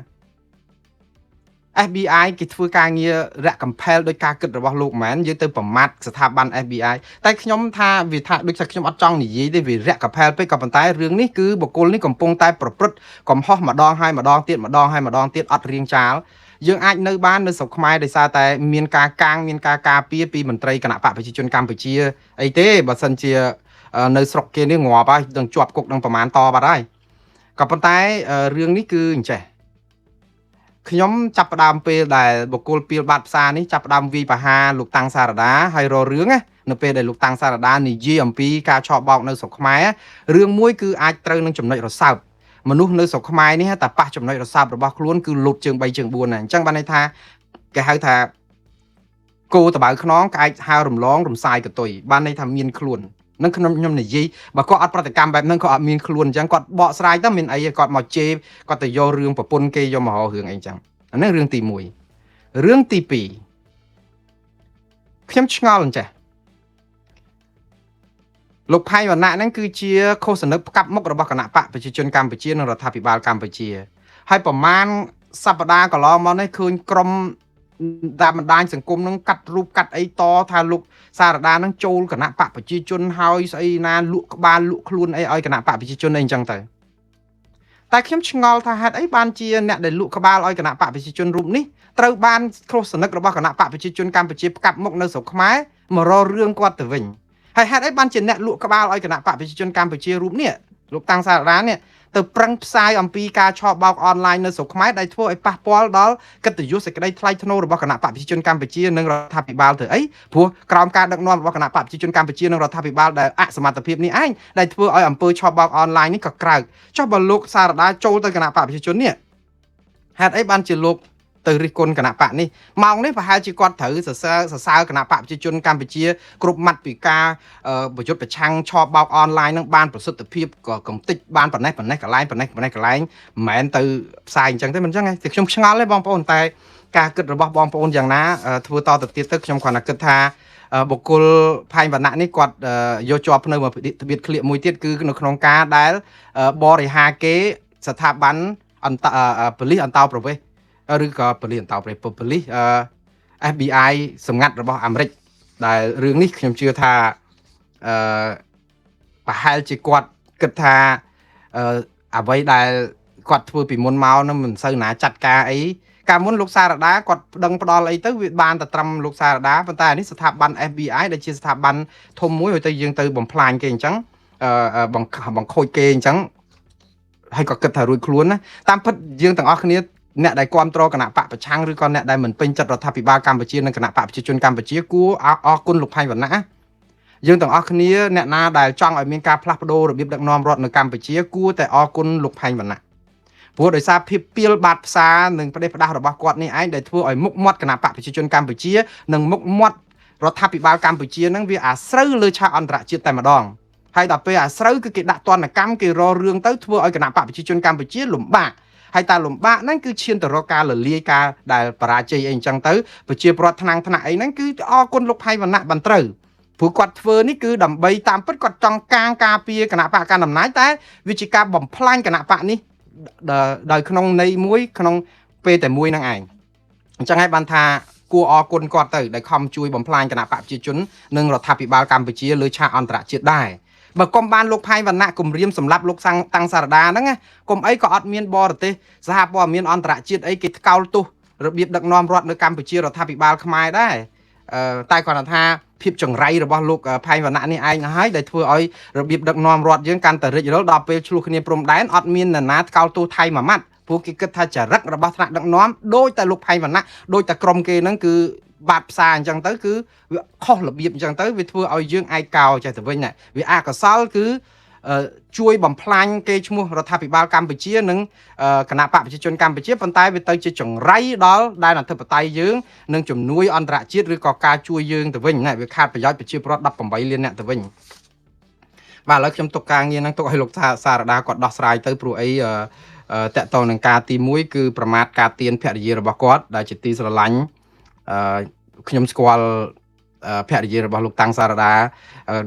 FBI គេធ្វើការងាររកកំផែលដោយការគិតរបស់លោកមែនយើងទៅប្រមាថស្ថាប័ន FBI តែខ្ញុំថាវាថាដូចថាខ្ញុំអត់ចង់និយាយទេវារកកំផែលពេកក៏ប៉ុន្តែរឿងនេះគឺបុគ្គលនេះកំពុងតែប្រព្រឹត្តកំហុសម្ដងហើយម្ដងទៀតម្ដងហើយម្ដងទៀតអត់រៀងចាលយើងអាចនៅបាននៅស្រុកខ្មែរដោយសារតែមានការកាងមានការការពារពីមន្ត្រីគណៈបកប្រជាជនកម្ពុជាអីទេបើសិនជានៅស្រុកគេនេះងាប់ហើយនឹងជាប់គុកនឹងប្រមាណតបាត់ហើយក៏ប៉ុន្តែរឿងនេះគឺអញ្ចេះខ្ញុំចាប់ផ្ដើមពេលដែលបុគ្គលពីលបាត់ផ្សារនេះចាប់ផ្ដើមវាយប្រហារលោកតាំងសារដាហើយរករឿងណានៅពេលដែលលោកតាំងសារដានិយាយអំពីការឆបោកនៅស្រុកខ្មែររឿងមួយគឺអាចត្រូវនឹងចំណុចរសើបមនុស្សនៅស្រុកខ្មែរនេះតែប៉ះចំណុចរសើបរបស់ខ្លួនគឺលុតជើង3ជើង4ណាអញ្ចឹងបានន័យថាគេហៅថាគោតបៅខ្នងក្អែកហើរំលងរំសាយកតុយបានន័យថាមានខ្លួននឹងខ្ញុំនិយាយបើគាត់អត់ប្រតិកម្មបែបហ្នឹងគាត់អត់មានខ្លួនអញ្ចឹងគាត់បកស្រាយទៅមានអីគាត់មកជេរគាត់ទៅយករឿងប្រពន្ធគេយកមករករឿងអីអញ្ចឹងអានេះរឿងទី1រឿងទី2ខ្ញុំឆ្ងល់អញ្ចេះលោកផៃវណ្ណៈហ្នឹងគឺជាឃោសនិកផ្កាប់មុខរបស់គណៈបកប្រជាជនកម្ពុជានិងរដ្ឋាភិបាលកម្ពុជាហើយប្រមាណសប្តាហ៍កន្លងមកនេះឃើញក្រុមតាមបណ្ដាញសង្គមហ្នឹងកាត់រូបកាត់អីតថាលោកសារដាហ្នឹងចូលគណៈបកប្រជាជនហើយស្អីណាលក់ក្បាលលក់ខ្លួនអីឲ្យគណៈបកប្រជាជនអីអញ្ចឹងទៅតែខ្ញុំឆ្ងល់ថាហេតុអីបានជាអ្នកដែលលក់ក្បាលឲ្យគណៈបកប្រជាជនរូបនេះត្រូវបានឃោសនិករបស់គណៈបកប្រជាជនកម្ពុជាផ្កាប់មុខនៅស្រុកខ្មែរមករករឿងគាត់ទៅវិញហើយហេតុអីបានជាអ្នកលក់ក្បាលឲ្យគណៈបកប្រជាជនកម្ពុជារូបនេះ លោកតាំងសារដានេះទៅប្រឹងផ្សាយអំពីការឆបោកអនឡាញនៅស្រុកខ្មែរដែលធ្វើឲ្យប៉ះពាល់ដល់កិត្តិយសសេចក្តីថ្លៃថ្នូររបស់គណៈបកប្រជាជនកម្ពុជានិងរដ្ឋាភិបាលទៅអីព្រោះក្រោមការដឹកនាំរបស់គណៈបកប្រជាជនកម្ពុជានិងរដ្ឋាភិបាលដែលអសមត្ថភាពនេះឯងដែលធ្វើឲ្យអំពើឆបោកអនឡាញនេះក៏ក្រើកចុះបើលោកសារដាចូលទៅគណៈបកប្រជាជននេះហេតុអីបានជាលោកទៅរិះគន់គណៈបកនេះម៉ោងនេះប្រហែលជាគាត់ត្រូវសរសើរសរសើរគណៈបកប្រជាជនកម្ពុជាគ្រប់ម៉ាត់ពីការប្រយុទ្ធប្រឆាំងឆបោកអនឡាញនឹងបានប្រសិទ្ធភាពក៏កំតិចបានប៉ុណ្ណេះប៉ុណ្ណេះកន្លែងប៉ុណ្ណេះប៉ុណ្ណេះកន្លែងមិនមែនទៅផ្សាយអញ្ចឹងទេមិនអញ្ចឹងទេខ្ញុំឆ្ងល់ទេបងប្អូនតែការគិតរបស់បងប្អូនយ៉ាងណាធ្វើតទៅទៀតទៅខ្ញុំគ្រាន់តែគិតថាបុគ្គលផែងវណ្ណៈនេះគាត់យកជាប់នៅមួយត្បៀតក្លៀកមួយទៀតគឺនៅក្នុងការដែលបរិហាគេស្ថាប័នអន្តប៉ូលីសអន្តោប្រវេសន៍ឬក៏ប៉ូលីសអន្តោប្រវេសន៍ប៉ូលីស FBI សម្ងាត់របស់អាមេរិកដែលរឿងនេះខ្ញុំជឿថាអឺប្រហែលជាគាត់គិតថាអឺអ្វីដែលគាត់ធ្វើពីមុនមកនឹងមិនសូវណាចាត់ការអីកាលមុនលោកសារដាគាត់ប្តឹងផ្ដាល់អីទៅវាបានតែត្រឹមលោកសារដាប៉ុន្តែនេះស្ថាប័ន FBI ដែលជាស្ថាប័នធំមួយហើយទៅយើងទៅបំផ្លាញគេអញ្ចឹងបង្បង្ខូចគេអញ្ចឹងហើយក៏គិតថារួចខ្លួនណាតាមពិតយើងទាំងអស់គ្នាអ្នកដែលគ្រប់គ្រងគណៈបកប្រឆាំងឬក៏អ្នកដែលមិនពេញចិត្តរដ្ឋាភិបាលកម្ពុជានិងគណៈបកប្រជាជនកម្ពុជាគួរអរគុណលោកផៃវណ្ណៈយើងទាំងអស់គ្នាអ្នកណាដែលចង់ឲ្យមានការផ្លាស់ប្ដូររបៀបដឹកនាំរដ្ឋនៅកម្ពុជាគួរតែអរគុណលោកផៃវណ្ណៈព្រោះដោយសារភាពពីលបាតផ្សារនិងប្រទេសផ្ដាស់របស់គាត់នេះឯងដែលធ្វើឲ្យមុខមាត់គណៈបកប្រជាជនកម្ពុជានិងមុខមាត់រដ្ឋាភិបាលកម្ពុជានឹងវាអាស្រូវលើឆាកអន្តរជាតិតែម្ដងហើយដល់ពេលអាស្រូវគឺគេដាក់ទណ្ឌកម្មគេរករឿងទៅធ្វើឲ្យគណៈបកប្រជាជនកម្ពុជាលំបាកហើយតាលំបាកហ្នឹងគឺឈានទៅរកការលលាយការដែលបរាជ័យអីអញ្ចឹងទៅប្រជាពលរដ្ឋថ្នាំងថ្នាក់អីហ្នឹងគឺអរគុណលោកផៃវណ្ណៈបានត្រូវព្រោះគាត់ធ្វើនេះគឺដើម្បីតាមពិតគាត់ចង់កាងការពារគណៈបកកណ្ដាលអំណាចតែវាជាការបំផ្លាញគណៈបកនេះដោយក្នុងន័យមួយក្នុងពេលតែមួយហ្នឹងឯងអញ្ចឹងហើយបានថាគួរអរគុណគាត់ទៅដែលខំជួយបំផ្លាញគណៈបកប្រជាជននិងរដ្ឋាភិបាលកម្ពុជាលើឆាកអន្តរជាតិដែរបើកុំបានលោកផៃវណ្ណៈគម្រាមសម្រាប់លោកសាំងតាំងសារដាហ្នឹងណាកុំអីក៏អត់មានបរទេសសហព័ន្ធមានអន្តរជាតិអីគេថ្កោលទោសរបៀបដឹកនាំរដ្ឋនៅកម្ពុជារដ្ឋាភិបាលខ្មែរដែរតែគាត់ថាភាពចង្រៃរបស់លោកផៃវណ្ណៈនេះឯងហើយដែលធ្វើឲ្យរបៀបដឹកនាំរដ្ឋយើងកាន់តែរិចរិលដល់ពេលឆ្លោះគ្នាព្រំដែនអត់មាននរណាថ្កោលទោសថៃមួយម៉ាត់ព្រោះគេគិតថាចរិតរបស់ថ្នាក់ដឹកនាំដោយតែលោកផៃវណ្ណៈដោយតែក្រុមគេហ្នឹងគឺបាតផ្សារអញ្ចឹងទៅគឺវាខុសរបៀបអញ្ចឹងទៅវាធ្វើឲ្យយើងឯកោចេះទៅវិញណាវាអកុសលគឺជួយបំផ្លាញគេឈ្មោះរដ្ឋាភិបាលកម្ពុជានិងគណៈបកប្រជាជនកម្ពុជាប៉ុន្តែវាទៅជាចង្រៃដល់ដែនអធិបតេយ្យយើងនិងជំនួយអន្តរជាតិឬក៏ការជួយយើងទៅវិញណាវាខាតប្រយោជន៍ប្រជាពលរដ្ឋ18លានអ្នកទៅវិញបាទឥឡូវខ្ញុំទុកការងារហ្នឹងទុកឲ្យលោកសារដាគាត់ដោះស្រាយទៅព្រោះអីតកតងនឹងការទី1គឺប្រមាថការទៀនភរិយារបស់គាត់ដែលជាទីស្រឡាញ់ខ្ញុំស្គាល់ភរិយារបស់លោកតាំងសារដា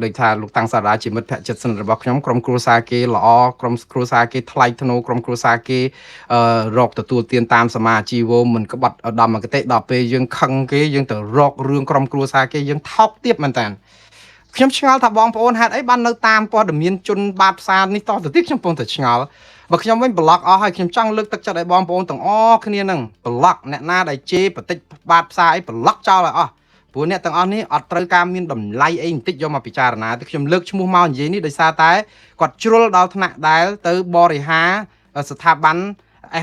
ដូចថាលោកតាំងសារដាជាមិត្តភក្តិជិតស្និទ្ធរបស់ខ្ញុំក្រុមគ្រួសារគេល្អក្រុមគ្រួសារគេថ្លៃថ្នូរក្រុមគ្រួសារគេរកទទួលទានតាមសមាជីវោមិនក្បត់ឧត្តមគតិដល់ពេលយើងខឹងគេយើងទៅរករឿងក្រុមគ្រួសារគេយើងថោកទាបមែនតើខ្ញុំឆ្ងល់ថាបងប្អូនហេតុអីបាននៅតាមព័ត៌មានជនបាតផ្សារនេះតទៅទៀតខ្ញុំកំពុងតែឆ្ងល់បើខ្ញុំវិញប្លុកអស់ហើយខ្ញុំចង់លើកទឹកចិត្តឲ្យបងប្អូនទាំងអស់គ្នានឹងប្លុកអ្នកណាដែលជេរបតិចបាតផ្សារអីប្លុកចោលឲ្យអស់ព្រោះអ្នកទាំងអស់នេះអត់ត្រូវការមានតម្លៃអីបន្តិចយកមកពិចារណាទៅខ្ញុំលើកឈ្មោះមកនិយាយនេះដោយសារតែគាត់ជ្រុលដល់ថ្នាក់ដែលទៅបរិហាស្ថាប័ន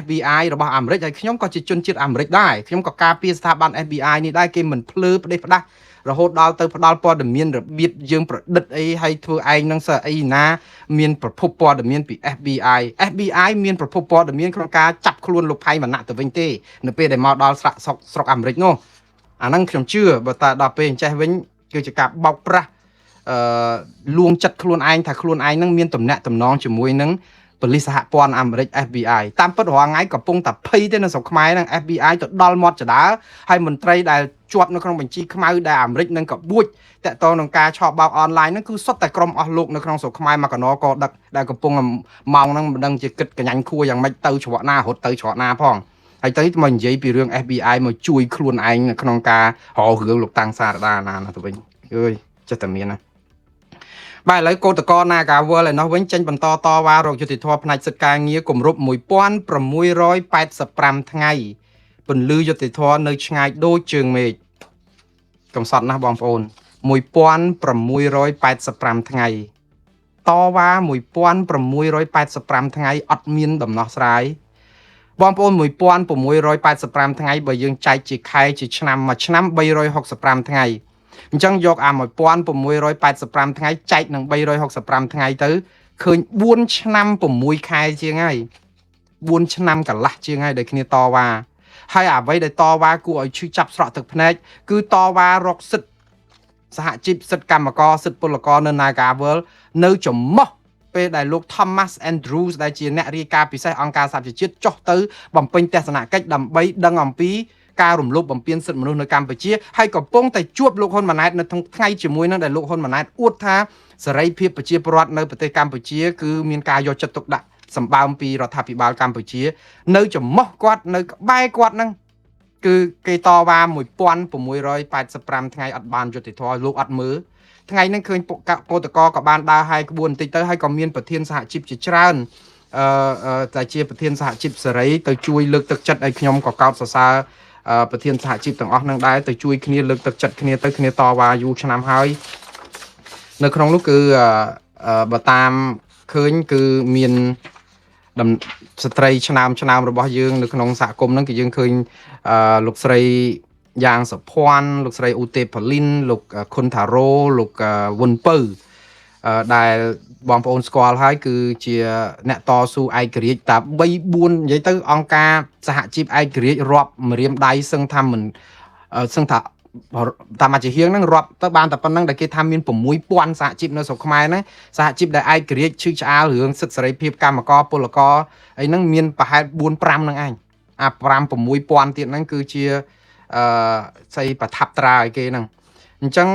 FBI របស់អាមេរិកហើយខ្ញុំក៏ជាជនជាតិអាមេរិកដែរខ្ញុំក៏ការពារស្ថាប័ន FBI នេះដែរគេមិនភ្លើផ្ដេសផ្ដាស់រហូតដល់ទៅផ្ដល់ព័ត៌មានរបៀបយើងប្រឌិតអីហើយធ្វើឯងនឹងសអីណាមានប្រភពព័ត៌មានពី FBI FBI មានប្រភពព័ត៌មានក្នុងការចាប់ខ្លួនលោកផៃវណ្ណៈទៅវិញទេនៅពេលដែលមកដល់ស្រាក់ស្រុកស្រុកអាមេរិកនោះអាហ្នឹងខ្ញុំជឿបើតែដល់ពេលអញ្ចេះវិញគឺជាការបោកប្រាស់អឺលួងចិត្តខ្លួនឯងថាខ្លួនឯងនឹងមានតំណែងតំណងជាមួយនឹងប៉ូលីសសហព័ន្ធអាមេរិក FBI តាមពិតរាល់ថ្ងៃកំពុងតែភ័យទេនៅស្រុកខ្មែរហ្នឹង FBI ទៅដល់មាត់ចដាហើយមន្ត្រីដែលជាប់នៅក្នុងបញ្ជីខ្មៅដែលអាមេរិកនឹងកបួចតកតងនឹងការឆបោកអនឡាញហ្នឹងគឺសុទ្ធតែក្រុមអស់លោកនៅក្នុងស្រុកខ្មែរមកកណកដឹកដែលកំពុងម៉ោងហ្នឹងមិនដឹងជាគិតកញ្ញាញ់ខួរយ៉ាងម៉េចទៅច្រកណារត់ទៅច្រកណាផងហើយទៅមកនិយាយពីរឿង FBI មកជួយខ្លួនឯងនៅក្នុងការរករឿងលោកតាំងសារដាណាណាទៅវិញអើយចេះតែមានណាបាទឥឡូវកោតកោ Nagawal ឯណោះវិញចេញបន្តតវ៉ារកយុត្តិធម៌ផ្នែកសិទ្ធិការងារគម្រប់1685ថ្ងៃពន្លឺយុត្តិធម៌នៅឆ្ងាយដូចជើងមេឃកំសត់ណាស់បងប្អូន1685ថ្ងៃ តវ៉ា1685ថ្ងៃអត់មានដំណោះស្រាយបងប្អូន1685ថ្ងៃបើយើងចែកជាខែជាឆ្នាំមួយឆ្នាំ365ថ្ងៃអញ្ចឹងយកអា1685ថ្ងៃចែកនឹង365ថ្ងៃទៅឃើញ4ឆ្នាំ6ខែជាងហើយ4ឆ្នាំកន្លះជាងហើយដែលគ្នាតវ៉ាហើយអ្វីដែលតវ៉ាគួរឲ្យឈឺចាប់ស្រក់ទឹកភ្នែកគឺតវ៉ារកសិទ្ធិសហជីពសិទ្ធិកម្មករសិទ្ធិពលករនៅ Nagawal នៅចំមោះពេលដែលលោក Thomas Andrews ដែលជាអ្នករាយការណ៍ពិសេសអង្គការសហប្រជាជាតិចុះទៅបំពេញទស្សនកិច្ចដើម្បីដឹងអំពីការរំលោភបំពានសិទ្ធិមនុស្សនៅកម្ពុជាហើយកំពុងតែជួបលោកហ៊ុនម៉ាណែតនៅថ្ងៃជាមួយនឹងដែលលោកហ៊ុនម៉ាណែតអួតថាសេរីភាពប្រជាពលរដ្ឋនៅប្រទេសកម្ពុជាគឺមានការយកចិត្តទុកដាក់សម្បើមពីរដ្ឋាភិបាលកម្ពុជា នៅចំមោះគាត់នៅក្បែរគាត់ហ្នឹងគឺគេតវ៉ា1685ថ្ងៃអត់បានយុត្តិធម៌លោកអត់មើលថ្ងៃហ្នឹងឃើញពួកពលតកក៏បានដើរហាយក្បួនបន្តិចទៅហើយក៏មានប្រធានសហជីពជាច្រើនតែជាប្រធានសហជីពសេរីទៅជួយលើកទឹកចិត្តឲ្យខ្ញុំក៏កោតសរសើរប្រធានសហជីពទាំងអស់នឹងដែរទៅជួយគ្នាលើកទឹកចិត្តគ្នាទៅគ្នាតវ៉ាយូរឆ្នាំហើយនៅក្នុងនោះគឺបើតាមឃើញគឺមានស្ត្រីឆ្នើមឆ្នើមរបស់យើងនៅក្នុងសហគមន៍ហ្នឹងគឺយើងឃើញលោកស្រីយ៉ាងសុភ័ណ្ឌលោកស្រីឧទេផលីនលោកខុនថារ៉ូលោកវុនពៅដែលបងប្អូនស្គាល់ហើយគឺជាអ្នកតស៊ូឯករាជ្យតា3 4និយាយទៅអង្គការសហជីពឯករាជ្យរាប់ម្រាមដៃសឹងថាមិនសឹងថាតាមជាហៀងហ្នឹងរាប់ទៅបានតែប៉ុណ្្នឹងដែលគេថាមាន6000សហជីពនៅស្រុកខ្មែរហ្នឹងសហជីពដែលឯករាជ្យឈឺឆ្អាលរឿងសិទ្ធិសេរីភាពកម្មករពលករអីហ្នឹងមានប្រហែល4 5ហ្នឹងឯងអា5 6000ទៀតហ្នឹងគឺជាអឺស្អីប្រថាប់ត្រាឲ្យគេហ្នឹងអញ្ចឹង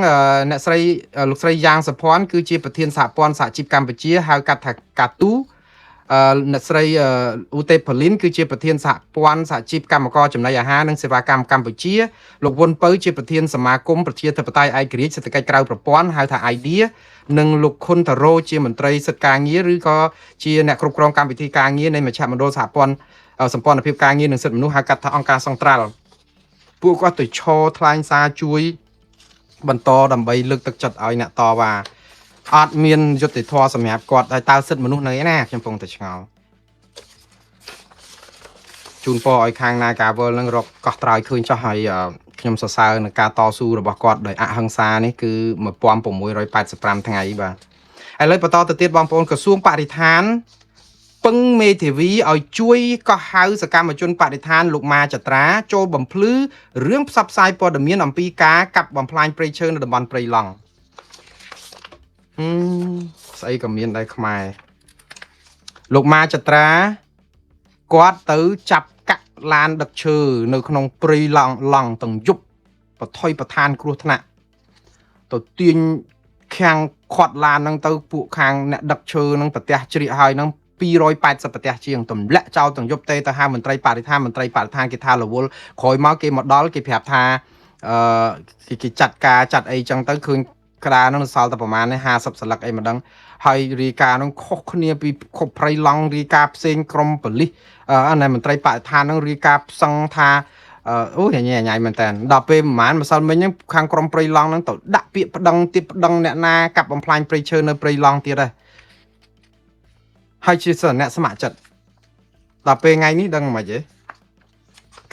អ្នកស្រីលោកស្រីយ៉ាងសុភ័ណ្ឌគឺជាប្រធានសហព័ន្ធសហជីពកម្ពុជាហៅកាត់ថាកាទូអ្នកស្រីឧទេផលីនគឺជាប្រធានសហព័ន្ធសហជីពកម្មករចំណីអាហារនិងសេវាកម្មកម្ពុជាលោកវុនពៅជាប្រធានសមាគមប្រជាធិបតេយ្យឯករាជ្យសេដ្ឋកិច្ចក្រៅប្រព័ន្ធហៅថា IDEA និងលោកខុនតារ៉ូជាមន្ត្រីសិទ្ធិការងារឬក៏ជាអ្នកគ្រប់គ្រងកម្មវិធីការងារនៃមជ្ឈមណ្ឌលសហព័ន្ធសម្ព័ន្ធភាពការងារនិងសិទ្ធិមនុស្សហៅកាត់ថាអង្គការសង្ត្រាល់ពួកគាត់ទៅឈរថ្លែងសារជួយបន្តដើម្បីលើកទឹកចិត្តឲ្យអ្នកតវ៉ាអត់មានយុត្តិធម៌សម្រាប់គាត់ហើយតើសិទ្ធិមនុស្សនៅឯណាខ្ញុំកំពុងតែឆ្ងល់ជូនពរឲ្យខាង Nagawal នឹងរកកោះត្រើយឃើញចោះហើយខ្ញុំសរសើរនឹងការតស៊ូរបស់គាត់ដោយអហិង្សានេះគឺ1685ថ្ងៃបាទឥឡូវបន្តទៅទៀតបងប្អូនក្រសួងបរិស្ថានពឹងមេធាវីឲ្យជួយកោះហៅសកម្មជនបរិស្ថានលោកម៉ាចត្រាចូលបំភ្លឺរឿងផ្សព្វផ្សាយព័ត៌មានអំពីការកាប់បំផ្លាញព្រៃឈើនៅតំបន់ព្រៃឡង់ស្អីក៏មានដែរខ្មែរលោកម៉ាចត្រាគាត់ទៅចាប់កាក់ឡានដឹកឈើនៅក្នុងព្រៃឡង់ឡង់ទាំងយប់បថុយប្រឋានគ្រោះថ្នាក់ទៅទាញខាំងខាត់ឡានហ្នឹងទៅពួកខាងអ្នកដឹកឈើហ្នឹងប្រទះជ្រៀកហើយហ្នឹង280ប្រទះជាងទម្លាក់ចោលទាំងយប់ទេទៅហៅមន្ត្រីបរិស្ថានមន្ត្រីបរិស្ថានគេថារវល់ក្រោយមកគេមកដល់គេប្រាប់ថាអឺគេចាត់ការចាត់អីចឹងទៅឃើញក្តារហ្នឹងសល់តែប្រហែលនេះ50សន្លឹកអីមិនដឹងហើយរាយការណ៍ហ្នឹងខុសគ្នាពីខុសព្រៃឡង់រាយការណ៍ផ្សេងក្រមប៉ូលីសអឺមន្ត្រីបរិស្ថានហ្នឹងរាយការណ៍ផ្សឹងថាអូញ៉ៃញ៉ៃមែនតើដល់ពេលប្រហែលម្សិលមិញហ្នឹងខាងក្រមព្រៃឡង់ហ្នឹងទៅដាក់ពាក្យប្តឹងទៀតប្តឹងអ្នកណាកាប់បំផ្លាញព្រៃឈើនៅព្រៃឡង់ទៀតដែរហើយជាសិអ្នកស្ម័គ្រចិត្តដល់ពេលថ្ងៃនេះដឹងមិនទេ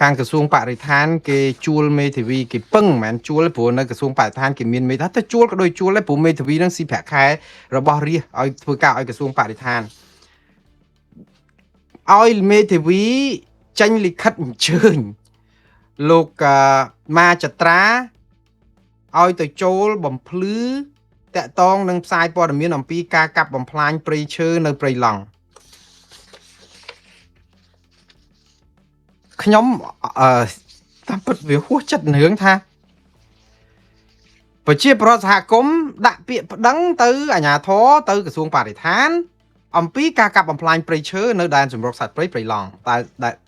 ខាងក្រសួងបរិស្ថានគេជួលមេធាវីគេពឹងមិនមែនជួលព្រោះនៅក្រសួងបរិស្ថានគេមានមេថាទៅជួលក៏ដូចជួលដែរព្រោះមេធាវីនឹងស៊ីប្រាក់ខែរបស់រាជឲ្យធ្វើការឲ្យក្រសួងបរិស្ថានឲ្យមេធាវីចេញលិខិតអញ្ជើញលោកម៉ាចត្រាឲ្យទៅចូលបំភ្លឺតាក់តងនឹងផ្សាយព័ត៌មានអំពីការកាប់បំផ្លាញព្រៃឈើនៅព្រៃឡង់ខ្ញុំអឺតាមពិតវាហួសចិត្តរឿងថាប្រជាប្រដ្ឋសហគមន៍ដាក់ពាក្យប្តឹងទៅអាជ្ញាធរទៅក្រសួងបរិស្ថានអំពីការកាប់បំផ្លាញព្រៃឈើនៅដែនជម្រកសត្វព្រៃព្រៃឡង់តែ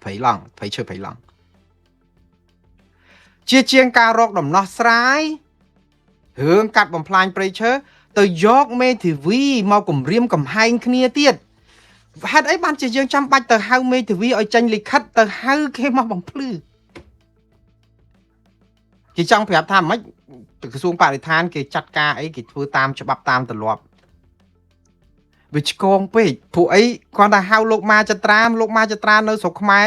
ព្រៃឡង់ព្រៃឈើព្រៃឡង់ជាជាងការរកដំណោះស្រាយរឿងកាប់បំផ្លាញព្រៃឈើទៅយកមេធាវីមកគម្រាមកំហែងគ្នាទៀតហេតុអីបានជាយើងចាំបាច់ទៅហៅមេធាវីឲ្យចេញលិខិតទៅហៅគេមកបំភ្លឺគេចង់ប្រាប់ថាម៉េចក្រសួងបរិស្ថានគេចាត់ការអីគេធ្វើតាមច្បាប់តាមទម្លាប់ វាឆ្កងពេកព្រោះអីគាត់តែហៅលោកម៉ាចត្រាលោកម៉ាចត្រានៅស្រុកខ្មែរ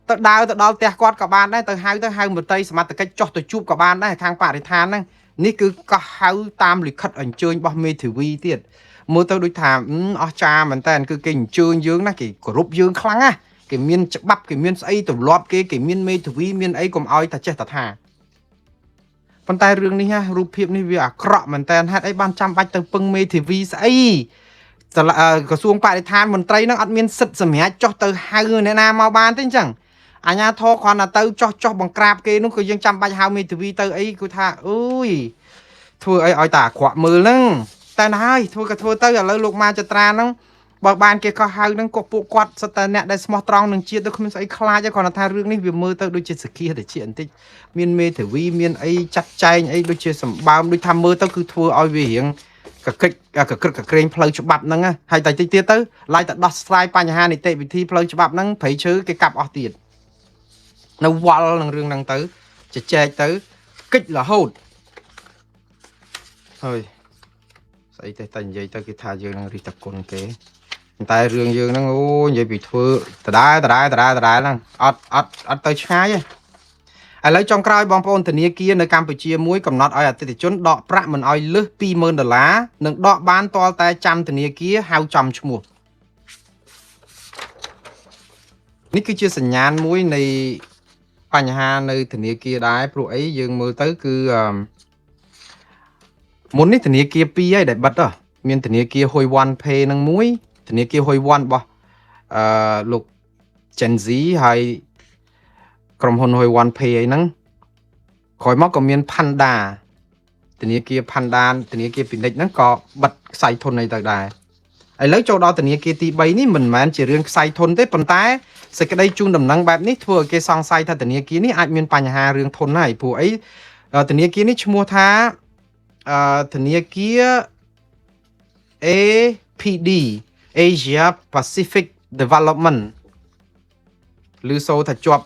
ទៅដើរទៅដល់ផ្ទះគាត់ក៏បានដែរទៅហៅទៅហៅមន្ត្រីសមត្ថកិច្ចចុះទៅជួបក៏បានដែរខាងបរិស្ថានហ្នឹងនេះគឺកោះហៅតាមលិខិតអញ្ជើញរបស់មេធាវីទៀតមើលទៅដូចថាអស្ចារ្យមែនតើគឺគេអញ្ជើញយើងណាគេគោរពយើងខ្លាំងណាគេមានច្បាប់គេមានស្អីទម្លាប់គេគេមានមេធាវីមានអីកុំឲ្យតែចេះតែថាប៉ុន្តែរឿងនេះណារូបភាពនេះវាអាក្រក់មែនតើហេតុអីបានចាំបាច់ទៅពឹងមេធាវីស្អី ក្រសួងបរិស្ថានមន្ត្រីនឹងអត់មានសិទ្ធិសម្រេចចុះទៅហៅអ្នកណាមកបានទេអញ្ចឹងអាញាធរគ្រាន់តែទៅចោះចោះបង្ក្រាបគេនោះគឺយើងចាំបាច់ហៅមេធាវីទៅអីគឺថាអើយធ្វើអីឲ្យតែអាក្រក់មើលហ្នឹងតែណាហើយធ្វើក៏ធ្វើទៅឥឡូវលោកម៉ាចត្រាហ្នឹងបើបានគេក៏ហៅហ្នឹងក៏ពួកគាត់សិតតែអ្នកដែលស្មោះត្រង់នឹងជាតិទៅគ្មានស្អីខ្លាចទេគ្រាន់តែថារឿងនេះវាមើលទៅដូចជាសគាតិចបន្តិចមានមេធាវីមានអីចាត់ចែងអីដូចជាសម្បើមដូចថាមើលទៅគឺធ្វើឲ្យវារៀង កក្រិចកក្រិចកក្រែងផ្លូវច្បាប់ហ្នឹងណាហើយតែតិចទៀតទៅឡាយតែដោះស្រាយបញ្ហានីតិវិធីផ្លូវច្បាប់ហ្នឹងព្រៃឈើគេកាប់អស់ទៀតនៅវល់នឹងរឿងហ្នឹងទៅជជែកទៅគិចរហូតហើយស្អីទេតែនិយាយទៅគេថាយើងនឹងរិះតគុណគេតែរឿងយើងហ្នឹងអូនិយាយពីធ្វើដដែលដដែលដដែលដដែលហ្នឹងអត់អត់អត់ទៅឆ្ងាយទេឥឡូវចុងក្រោយបងប្អូនធនាគារនៅកម្ពុជាមួយកំណត់ឲ្យអតិថិជនដកប្រាក់មិនឲ្យលើស20000ដុល្លារនិងដកបានទាល់តែចាំធនាគារហៅចំឈ្មោះនេះគឺជាសញ្ញាណមួយនៃបញ្ហានៅធនាគារដែរព្រោះអីយើងមើលទៅគឺមុននេះធនាគារ2ហើយដែលបិទហ៎មានធនាគារ Hoi One Pay នឹងមួយធនាគារ Hoi One របស់អឺលោក Gen Z ហើយក្រុមហ៊ុន Hoi One Pay អីហ្នឹងក្រោយមកក៏មាន Panda ធនាគារ Panda ធនាគារពាណិជ្ជហ្នឹងក៏បិទខ្សែធនអីទៅដែរឥឡូវចូលដល់ធនាគារទី3នេះមិនមែនជារឿងខ្សែធនទេប៉ុន្តែសេចក្តីជូនដំណឹងបែបនេះធ្វើឲ្យគេសង្ស័យថាធនាគារនេះអាចមានបញ្ហារឿងធនហើយព្រោះអីធនាគារនេះឈ្មោះថាធនាគារ APD Asia Pacific Development ឬសូថាជាប់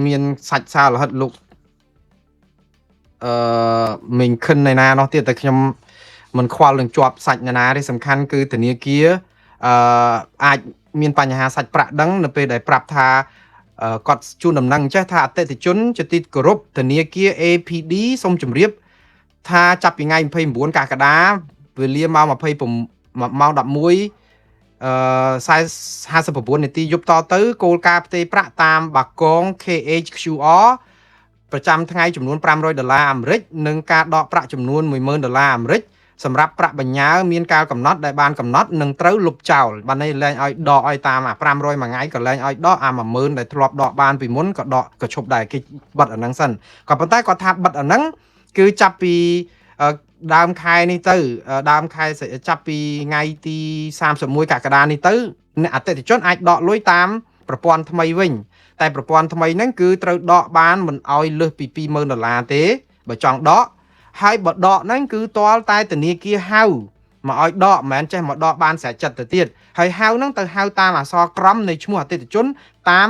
មានសាច់សារលហិតលោកអឺមីងខិនឯណានោះទៀតតែខ្ញុំមិនខ្វល់នឹងជាប់សាច់ណានាទេសំខាន់គឺធនាគារអឺអាចមានបញ្ហាសាច់ប្រាក់ដឹងនៅពេលដែលប្រាប់ថាគាត់ជូនដំណឹងចេះថាអតិថិជនជាទីគោរពធនាគារ APD សូមជម្រាបថាចាប់ពីថ្ងៃ29កក្កដាវេលាម៉ោង20ម៉ោង11អឺ59នាទីយប់តទៅគោលការណ៍ផ្ទេរប្រាក់តាមបាគង KHQR ប្រចាំថ្ងៃចំនួន500ដុល្លារអាមេរិកនិងការដកប្រាក់ចំនួន10000ដុល្លារអាមេរិកសម្រាប់ប្រាក់បញ្ញើមានកាលកំណត់ដែលបានកំណត់នឹងត្រូវលុបចោលបានន័យលែងឲ្យដកឲ្យតាមអា500មួយថ្ងៃក៏លែងឲ្យដកអា10000ដែលធ្លាប់ដកបានពីមុនក៏ដកក៏ឈប់ដែរគេបិទអាហ្នឹងសិនក៏ប៉ុន្តែគាត់ថាបិទអាហ្នឹងគឺចាប់ពីដើមខែនេះទៅដើមខែចាប់ពីថ្ងៃទី31កក្កដានេះទៅអ្នកអតិថិជនអាចដកលុយតាមប្រព័ន្ធថ្មីវិញតែប្រព័ន្ធថ្មីហ្នឹងគឺត្រូវដកបានមិនឲ្យលើសពី20000ដុល្លារទេបើចង់ដកហើយបើដកហ្នឹងគឺទាល់តែធនាគារហៅមកឲ្យដកមិនមែនចេះមកដកបានស្រេចចិត្តទៅទៀតហើយហៅហ្នឹងទៅហៅតាមអក្សរក្រមនៃឈ្មោះអតិថិជនតាម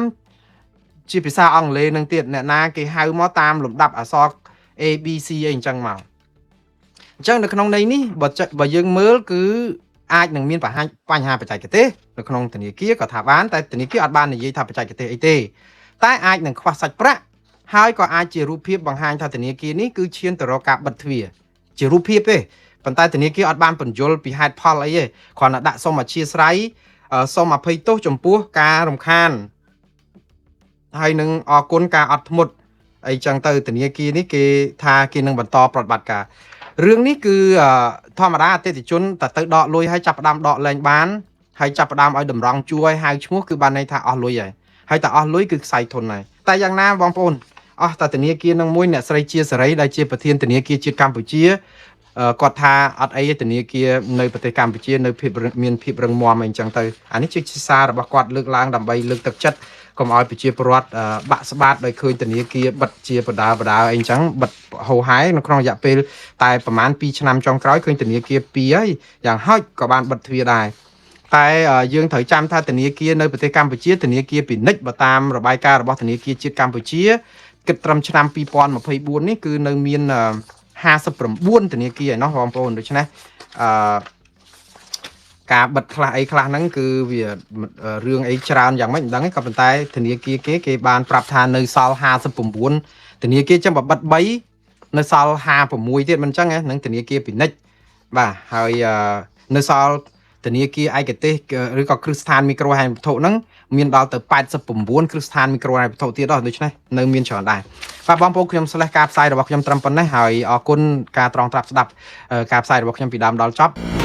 ជាភាសាអង់គ្លេសហ្នឹងទៀតអ្នកណាគេហៅមកតាមលំដាប់អក្សរ A B C អីអញ្ចឹងមកអញ្ចឹងនៅក្នុងន័យនេះបើយើងមើលគឺអាចនឹងមានបញ្ហាបច្ចេកទេសនៅក្នុងធនាគារក៏ថាបានតែធនាគារអត់បាននិយាយថាបច្ចេកទេសអីទេតែអាចនឹងខ្វះសាច់ប្រាក់ហើយក៏អាចជារូបភាពបង្ហាញថាធនាគារនេះគឺឈានទៅរកការបិទទ្វារជារូបភាពទេប៉ុន្តែធនាគារអត់បានពន្យល់ពីហេតុផលអីទេគ្រាន់តែដាក់សូមអធ្យាស្រ័យសូមអភ័យទោសចំពោះការរំខានហើយនឹងអរគុណការអត់ធ្មត់អីចឹងទៅធនាគារនេះគេថាគេនឹងបន្តប្រតិបត្តិការរឿងនេះគឺធម្មតាអតិថិជនតែទៅដកលុយហើយចាប់ផ្ដើមដកលែងបានហើយចាប់ផ្ដើមឲ្យតម្រង់ជួរឲ្យហៅឈ្មោះគឺបានន័យថាអស់លុយហើយហើយតែអស់លុយគឺខ្សែធនហើយតែយ៉ាងណាបងប្អូនអស់តែធនាគារនឹងមួយអ្នកស្រីជាសេរីដែលជាប្រធានធនាគារជាតិកម្ពុជាគាត់ថាអត់អីទេធនាគារនៅប្រទេសកម្ពុជានៅភាពមានភាពរឹងមាំអីចឹងទៅអានេះជាសាររបស់គាត់លើកឡើងដើម្បីលើកទឹកចិត្តកុំឲ្យប្រជាពលរដ្ឋបាក់ស្បាតដោយឃើញធនាគារបិទជាបដាបដាអីចឹងបិទហោហែនៅក្នុងរយៈពេលតែប្រហែល2ឆ្នាំចុងក្រោយឃើញធនាគារ2ហើយយ៉ាងហោចក៏បានបិទទ្វារដែរតែយើងត្រូវចាំថាធនាគារនៅប្រទេសកម្ពុជាធនាគារពាណិជ្ជបើតាមរបាយការណ៍របស់ធនាគារជាតិកម្ពុជាគិតត្រឹមឆ្នាំ2024នេះគឺនៅមាន59ធនាគារឯណោះបងប្អូនដូច្នេះអឺ ការបិទខ្លះអីខ្លះហ្នឹងគឺវារឿងអីច្រើនយ៉ាងម៉េចមិនដឹងទេក៏ប៉ុន្តែធនាគារគេគេបានប្រាប់ថានៅសល់59ធនាគារចឹងបើបិទ3នៅសល់56ទៀតមិនចឹងហ៎នឹងធនាគារពាណិជ្ជបាទហើយនៅសល់ធនាគារឯកទេសឬក៏គ្រឹះស្ថានមីក្រូហិរញ្ញវត្ថុហ្នឹងមានដល់ទៅ89គ្រឹះស្ថានមីក្រូហិរញ្ញវត្ថុទៀតដល់ដូច្នេះនៅមានច្រើនដែរបាទបងប្អូនខ្ញុំស្លេះការផ្សាយរបស់ខ្ញុំត្រឹមប៉ុណ្ណេះហើយអរគុណការត្រង់ត្រាប់ស្ដាប់ការផ្សាយរបស់ខ្ញុំពីដើមដល់ចប់។